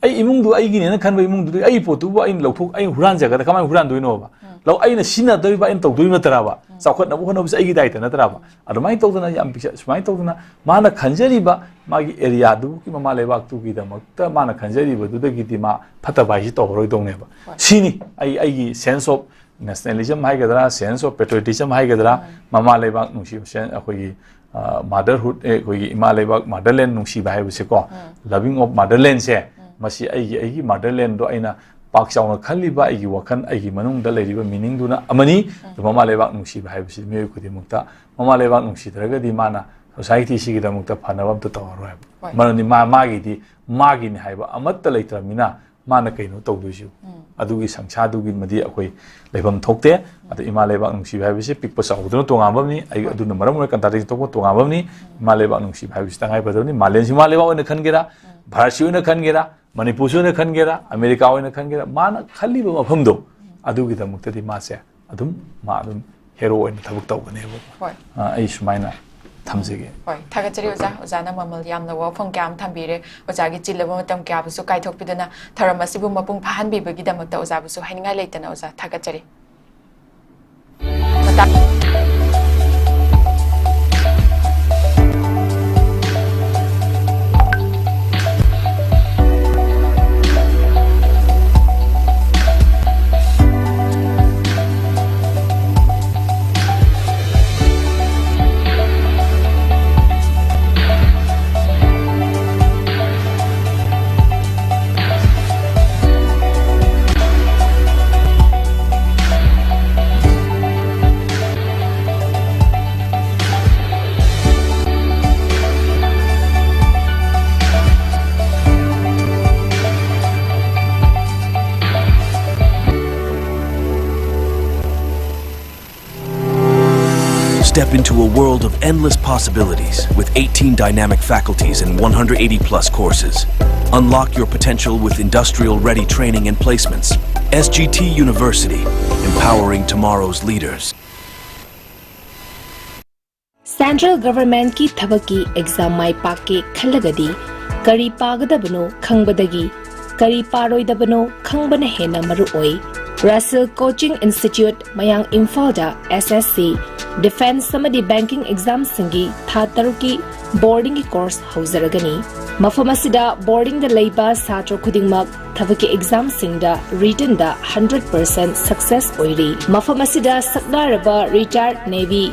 ꯑꯩ ꯏꯃꯨꯡꯗꯨ ꯑꯩꯒꯤꯅꯦꯅ ꯈꯟꯕ ꯏꯃꯨꯡꯗꯨꯗꯤ ꯑꯩ ꯄꯣꯠꯇꯨꯕꯨ ꯑꯩꯅ ꯂꯧꯊꯣꯛ ꯑꯩ ꯍꯨꯔꯥꯟꯖꯒꯗ꯭ꯔꯥ? ꯀꯃꯥꯏꯅ ꯍꯨꯔꯥꯟꯗꯣꯏꯅꯣꯕ? ꯂꯧ ꯑꯩꯅ ꯁꯤꯖꯤꯟꯅꯗꯣꯔꯤꯕ, ꯑꯩꯅ ꯇꯧꯗꯣꯏꯕ ꯅꯠꯇ꯭ꯔꯕ? ꯆꯥꯎꯈꯠꯅꯕ ꯍꯣꯠꯅꯕꯁꯦ ꯑꯩꯒꯤ ꯗꯥꯏꯇ ꯅꯠꯇ꯭ꯔꯕ? ꯑꯗꯨꯃꯥꯏꯅ ꯇꯧꯗꯅ ꯌꯥꯝ ꯄꯤꯛꯆ- ꯁꯨꯃꯥꯏꯅ ꯇꯧꯗꯅ ꯃꯥꯅ ꯈꯟꯖꯔꯤꯕ ꯃꯥꯒꯤ ꯑꯦꯔꯤꯌꯥꯗꯨꯒꯤ ꯃꯃꯥ ꯂꯩꯕꯥꯛꯇꯨꯒꯤꯗꯃꯛꯇ ꯃꯥꯅ ꯈꯟꯖꯔꯤꯕꯗꯨꯗꯒꯤꯗꯤ ꯃꯥ ꯐꯠꯇꯕ ꯍꯥꯏꯁꯤ ꯇꯧꯔꯔꯣꯏꯗꯧꯅꯦꯕ꯫ ꯍꯣꯏ꯫ ꯁꯤꯅꯤ ꯑꯩ ꯑꯩꯒꯤ ꯁꯦꯟꯁ ꯑꯣꯐ ꯅꯦꯁꯅꯦꯂꯤꯖꯝ ꯍꯥꯏꯒꯗ꯭ꯔꯥ, ꯁꯦꯟꯁ ꯑꯣꯐ ꯄꯦꯇ꯭ꯔꯤꯌꯣꯇꯤꯖꯝ ꯍꯥꯏꯒꯗ꯭ꯔꯥ, ꯃꯃꯥ ꯂꯩꯕꯥꯛ ꯅꯨꯡꯁꯤꯕ ꯁꯦꯟ- ꯑꯩꯈꯣꯏꯒꯤ ꯃꯥꯗꯔꯍꯨꯗ, ꯑꯩꯈꯣꯏꯒꯤ ꯏꯃꯥ ꯂꯩꯕꯥꯛ ꯃꯥꯗꯔꯂꯦꯟ ꯅꯨꯡꯁꯤꯕ ꯍꯥꯏꯕꯁꯦꯀꯣ, ꯂꯚꯤꯡ ꯑꯣꯐ ꯃꯥꯗꯔꯂꯦꯟꯁꯦ, ꯃꯁꯤ ꯑꯩꯒꯤ ꯑꯩꯒꯤ ꯃꯥꯗꯔꯂꯦꯟꯗꯣ ꯑꯩꯅ ꯄꯥꯛ ꯆꯥꯎꯅ ꯈꯜꯂꯤꯕ ꯑꯩꯒꯤ ꯋꯥꯈꯜ ꯑꯩꯒꯤ ꯃꯅꯨꯡꯗ ꯂꯩꯔꯤꯕ ꯃꯤꯅꯤꯡꯗꯨꯅ ꯑꯃꯅꯤ꯫ ꯑꯗꯨ ꯃꯃꯥ ꯂꯩꯕꯥꯛ ꯅꯨꯡꯁꯤꯕ ꯍꯥꯏꯕꯁꯤ ꯃꯤꯑꯣꯏ ꯈꯨꯗꯤꯡꯃꯛꯇ ꯃꯃꯥ ꯂꯩꯕꯥꯛ ꯅꯨꯡꯁꯤꯗ꯭ꯔꯒꯗꯤ ꯃꯥꯅ ꯁꯣꯁꯥꯏꯇꯤꯁꯤꯒꯤꯗꯃꯛꯇ ꯐꯅꯕ ꯑꯝꯇ ꯇꯧꯔꯔꯣꯏ ꯍꯥꯏꯕ꯫ ꯍꯣꯏ꯫ ꯃꯔꯝꯗꯤ ꯃꯥ ꯃꯥꯒꯤꯗꯤ ꯃꯥꯒꯤꯅꯤ ꯍꯥꯏꯕ ꯑꯃꯠꯇ ꯂꯩꯇ꯭ꯔꯕꯅꯤꯅ ꯃꯥꯅ ꯀꯩꯅꯣ ꯇꯧꯗꯣꯏꯁꯤꯕꯨ? ꯑꯗꯨꯒꯤ ꯁꯪꯁꯥꯔꯗꯨꯒꯤꯃꯗꯤ ꯑꯩꯈꯣꯏ ꯂꯩꯐꯝ ꯊꯣꯛꯇꯦ꯫ ꯑꯗ ꯏꯃꯥ ꯂꯩꯕꯥꯛ ꯅꯨꯡꯁꯤꯕ ꯍꯥꯏꯕꯁꯤ ꯄꯤꯛꯄ ꯆꯥꯎꯕꯗꯨꯅ ꯇꯣꯉꯥꯟꯕ ꯑꯃꯅꯤ꯫ ꯑꯩ ꯑꯗꯨꯅ ꯃꯔꯝ ꯑꯣꯏꯔꯒ ꯀꯟꯇ꯭ꯔꯥꯗꯤꯛꯁꯟ ꯊꯣꯛꯄ ꯇꯣꯉꯥꯟꯕ ꯑꯃꯅꯤ꯫ ꯏꯃꯥ ꯂꯩꯕꯥꯛ ꯅꯨꯡꯁꯤꯕ ꯍꯥꯏꯕꯁꯤ ꯇꯉꯥꯏ ꯐꯗꯕꯅꯤ꯫ ꯃꯥꯂꯦꯝꯁꯤ ꯏꯃꯥ ꯂꯩꯕꯥꯛ ꯑꯣꯏꯅ ꯈꯟꯒꯦꯔꯥ, ꯚꯥꯔꯠꯁꯤ ꯑꯣꯏꯅ ꯈꯟꯒꯦꯔꯥ, ꯃꯅꯤꯄꯨꯔꯁꯤ ꯑꯣꯏꯅ ꯈꯟꯒꯦꯔꯥ, ꯑꯃꯦꯔꯤꯀꯥ ꯑꯣꯏꯅ ꯈꯟꯒꯦꯔꯥ, ꯃꯥꯅ ꯈꯜꯂꯤꯕ ꯃꯐꯝꯗꯣ ꯑꯗꯨꯒꯤꯗꯃꯛꯇꯗꯤ ꯃꯥꯁꯦ ꯑꯗꯨꯝ ꯃꯥ ꯑꯗꯨꯝ ꯍꯦꯔꯣ ꯑꯣꯏꯅ ꯊꯕꯛ ꯇꯧꯒꯅꯦꯕ꯫ ꯍꯣꯏ꯫ ꯑ, ꯑꯩ ꯁꯨꯃꯥꯏꯅ ꯊꯝꯖꯒꯦ꯫ ꯍꯣꯏ, ꯊꯥꯒꯠꯆꯔꯤ ꯑꯣꯖꯥ꯫ ꯑꯣꯖꯥꯅ ꯃꯃꯜ ꯌꯥꯝꯂꯕ ꯋꯥꯐꯝ ꯀꯌꯥ ꯑꯃ ꯊꯝꯕꯤꯔꯦ꯫ ꯑꯣꯖꯥꯒꯤ ꯆꯤꯜꯂꯕ ꯃꯇꯝ ꯀꯌꯥꯕꯨꯁꯨ ꯀꯥꯏꯊꯣꯛꯄꯤꯗꯨꯅ ꯊꯧꯔꯝ ꯑꯁꯤꯕꯨ ꯃꯄꯨꯡ ꯐꯥꯍꯟꯕꯤꯕꯒꯤꯗꯃꯛꯇ ꯑꯣꯖꯥꯕꯨꯁꯨ ꯍꯥꯏꯅꯤꯡꯉꯥꯏ ꯂꯩꯇꯅ ꯑꯣꯖꯥ ꯊꯥꯒꯠꯆꯔꯤ꯫ ꯃꯇꯥꯡ Step into a world of endless possibilities with eighteen dynamic faculties and one hundred eighty plus courses. Unlock your potential with industrial ready training and placements. S G T University, empowering tomorrow's leaders. Central Governmentꯀꯤ ꯊꯕꯛꯀꯤ exam ꯃꯥꯏ ꯄꯥꯛꯀꯦ ꯈꯜꯂꯒꯗꯤ, ꯀꯔꯤ ꯄꯥꯒꯗꯕꯅꯣ ꯈꯪꯕꯗꯒꯤ ꯀꯔꯤ ꯄꯥꯔꯣꯏꯗꯕꯅꯣ ꯈꯪꯕꯅ ꯍꯦꯟꯅ ꯃꯔꯨꯑꯣꯏ꯫ Russell Coaching Institute, ꯃꯌꯥꯡ ꯏꯝꯐꯥꯜꯗ S S C, defence ꯑꯃꯗꯤ banking examꯁꯤꯡꯒꯤ ꯊꯥ ꯇꯔꯨꯛꯀꯤ boardingꯒꯤ course ꯍꯧꯖꯔꯒꯅꯤ꯫ ꯃꯐꯝ ꯑꯁꯤꯗ boardingꯗ ꯂꯩꯕ ꯁꯥꯇ꯭ꯔ ꯈꯨꯗꯤꯡꯃꯛ ꯊꯕꯛꯀꯤ examꯁꯤꯡꯗ writtenꯗ hundred percent success ꯑꯣꯏꯔꯤ꯫ ꯃꯐꯝ ꯑꯁꯤꯗ ꯁꯛꯅꯥꯔꯕ retired Navy,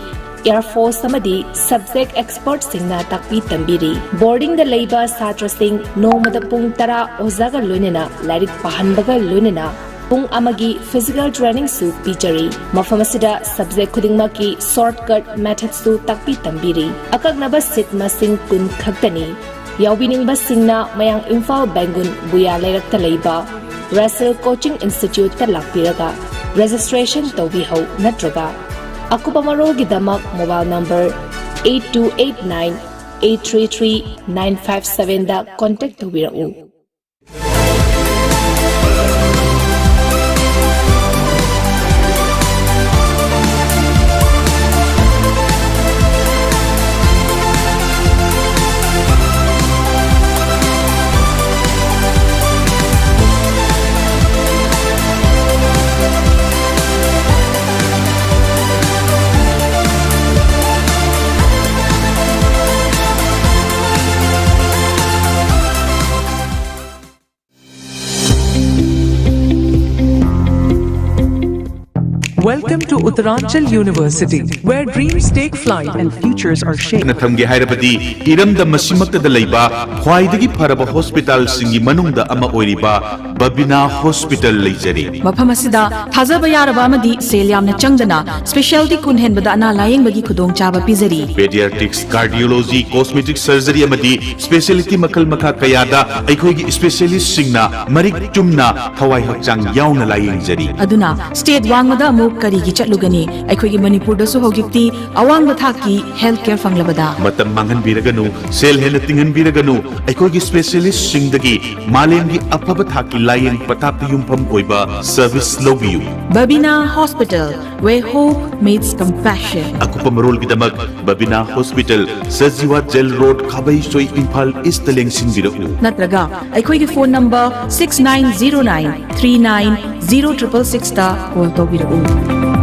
Air Force ꯑꯃꯗꯤ subject expertꯁꯤꯡꯅ ꯇꯥꯛꯄꯤ ꯇꯝꯕꯤꯔꯤ꯫ Boardingꯗ ꯂꯩꯕ ꯁꯥꯇ꯭ꯔꯁꯤꯡ ꯅꯣꯡꯃꯗ ꯄꯨꯡ ꯇꯔꯥ ꯑꯣꯖꯥꯒ ꯂꯣꯏꯅꯅ ꯂꯥꯏꯔꯤꯛ ꯄꯥꯍꯟꯕꯒ ꯂꯣꯏꯅꯅ ꯄꯨꯡ ꯑꯃꯒꯤ physical trainingꯁꯨ ꯄꯤꯖꯔꯤ꯫ ꯃꯐꯝ ꯑꯁꯤꯗ subject ꯈꯨꯗꯤꯡꯃꯛꯀꯤ shortcut methodꯁꯨ ꯇꯥꯛꯄꯤ ꯇꯝꯕꯤꯔꯤ꯫ ꯑꯀꯛꯅꯕ seat ꯃꯁꯤꯡ ꯀꯨꯟ ꯈꯛꯇꯅꯤ꯫ ꯌꯥꯎꯕꯤꯅꯤꯡꯕꯁꯤꯡꯅ ꯃꯌꯥꯡ ꯏꯝꯐꯥꯜ ꯕꯦꯡꯒꯨꯟ ꯕꯨꯌꯥ ꯂꯩꯔꯛꯇ ꯂꯩꯕ Russell Coaching Instituteꯇ ꯂꯥꯛꯄꯤꯔꯒ registration ꯇꯧꯕꯤꯍꯧ, ꯅꯠꯇ꯭ꯔꯒ ꯑꯀꯨꯞꯄ ꯃꯔꯣꯜꯒꯤꯗꯃꯛ mobile number eight two eight nine eight three three nine five sevenꯗ contact ꯇꯧꯕꯤꯔꯛꯎ꯫ Welcome to Uttaranchal University, where dreams take flight and futures are shaped. ꯅ ꯊꯝꯒꯦ ꯍꯥꯏꯔꯕꯗꯤ, ꯏꯔꯝꯗꯝ ꯑꯁꯤꯃꯛꯇꯗ ꯂꯩꯕ ꯈ꯭ꯋꯥꯏꯗꯒꯤ ꯐꯔꯕ ꯍꯣꯁꯄꯤꯇꯥꯜꯁꯤꯡꯒꯤ ꯃꯅꯨꯡꯗ ꯑꯃ ꯑꯣꯏꯔꯤꯕ ꯕꯕꯤꯅꯥ ꯍꯣꯁꯄꯤꯇꯥꯜ ꯂꯩꯖꯔꯦ꯫ ꯃꯐꯝ ꯑꯁꯤꯗ ꯊꯥꯖꯕ ꯌꯥꯔꯕ ꯑꯃꯗꯤ ꯁꯦꯜ ꯌꯥꯝꯅ ꯆꯪꯗꯅ specialty ꯀꯨꯟ ꯍꯦꯟꯕꯗ ꯑꯅꯥ ꯂꯥꯌꯦꯡꯕꯒꯤ ꯈꯨꯗꯣꯡꯆꯥꯕ ꯄꯤꯖꯔꯤ꯫ Pediatrics, cardiology, cosmetic surgery ꯑꯃꯗꯤ specialty ꯃꯈꯜ ꯃꯈꯥ ꯀꯌꯥꯗ ꯑꯩꯈꯣꯏꯒꯤ specialistꯁꯤꯡꯅ ꯃꯔꯤꯛ ꯆꯨꯝꯅ ꯊꯋꯥꯏ ꯍꯛꯆꯥꯡ ꯌꯥꯎꯅ ꯂꯥꯌꯦꯡꯖꯔꯤ꯫ ꯑꯗꯨꯅ state ꯋꯥꯡꯃꯗ ꯑꯃꯨꯛ ꯀꯔꯤꯒꯤ ꯆꯠꯂꯨꯒꯅꯤ? ꯑꯩꯈꯣꯏꯒꯤ ꯃꯅꯤꯄꯨꯔꯗꯁꯨ ꯍꯧꯖꯤꯛꯇꯤ ꯑꯋꯥꯡꯕ ꯊꯥꯛꯀꯤ health care ꯐꯪꯂꯕꯗ꯫ ꯃꯇꯝ ꯃꯥꯡꯍꯟꯕꯤꯔꯒꯅꯨ, ꯁꯦꯜ ꯍꯦꯟꯅ ꯇꯤꯡꯍꯟꯕꯤꯔꯒꯅꯨ, ꯑꯩꯈꯣꯏꯒꯤ specialistꯁꯤꯡꯗꯒꯤ ꯃꯥꯂꯦꯝꯒꯤ ꯑꯐꯕ ꯊꯥꯛꯀꯤ ꯂꯥꯌꯦꯡ ꯄꯊꯥꯞꯇ ꯌꯨꯝꯐꯝ ꯑꯣꯏꯕ service ꯂꯧꯕꯤꯌꯨ꯫ Babina Hospital, where hope meets compassion. ꯑꯀꯨꯞꯄ ꯃꯔꯣꯜꯒꯤꯗꯃꯛ Babina hospital, Sajiwa jail road, Khabeisoi, Imphal east ꯂꯦꯡꯁꯤꯟꯕꯤꯔꯛꯎ꯫ ꯅꯠꯇ꯭ꯔꯒ ꯑꯩꯈꯣꯏꯒꯤ phone number six nine zero nine three nine zero triple sixꯇ call ꯇꯧꯕꯤꯔꯛꯎ꯫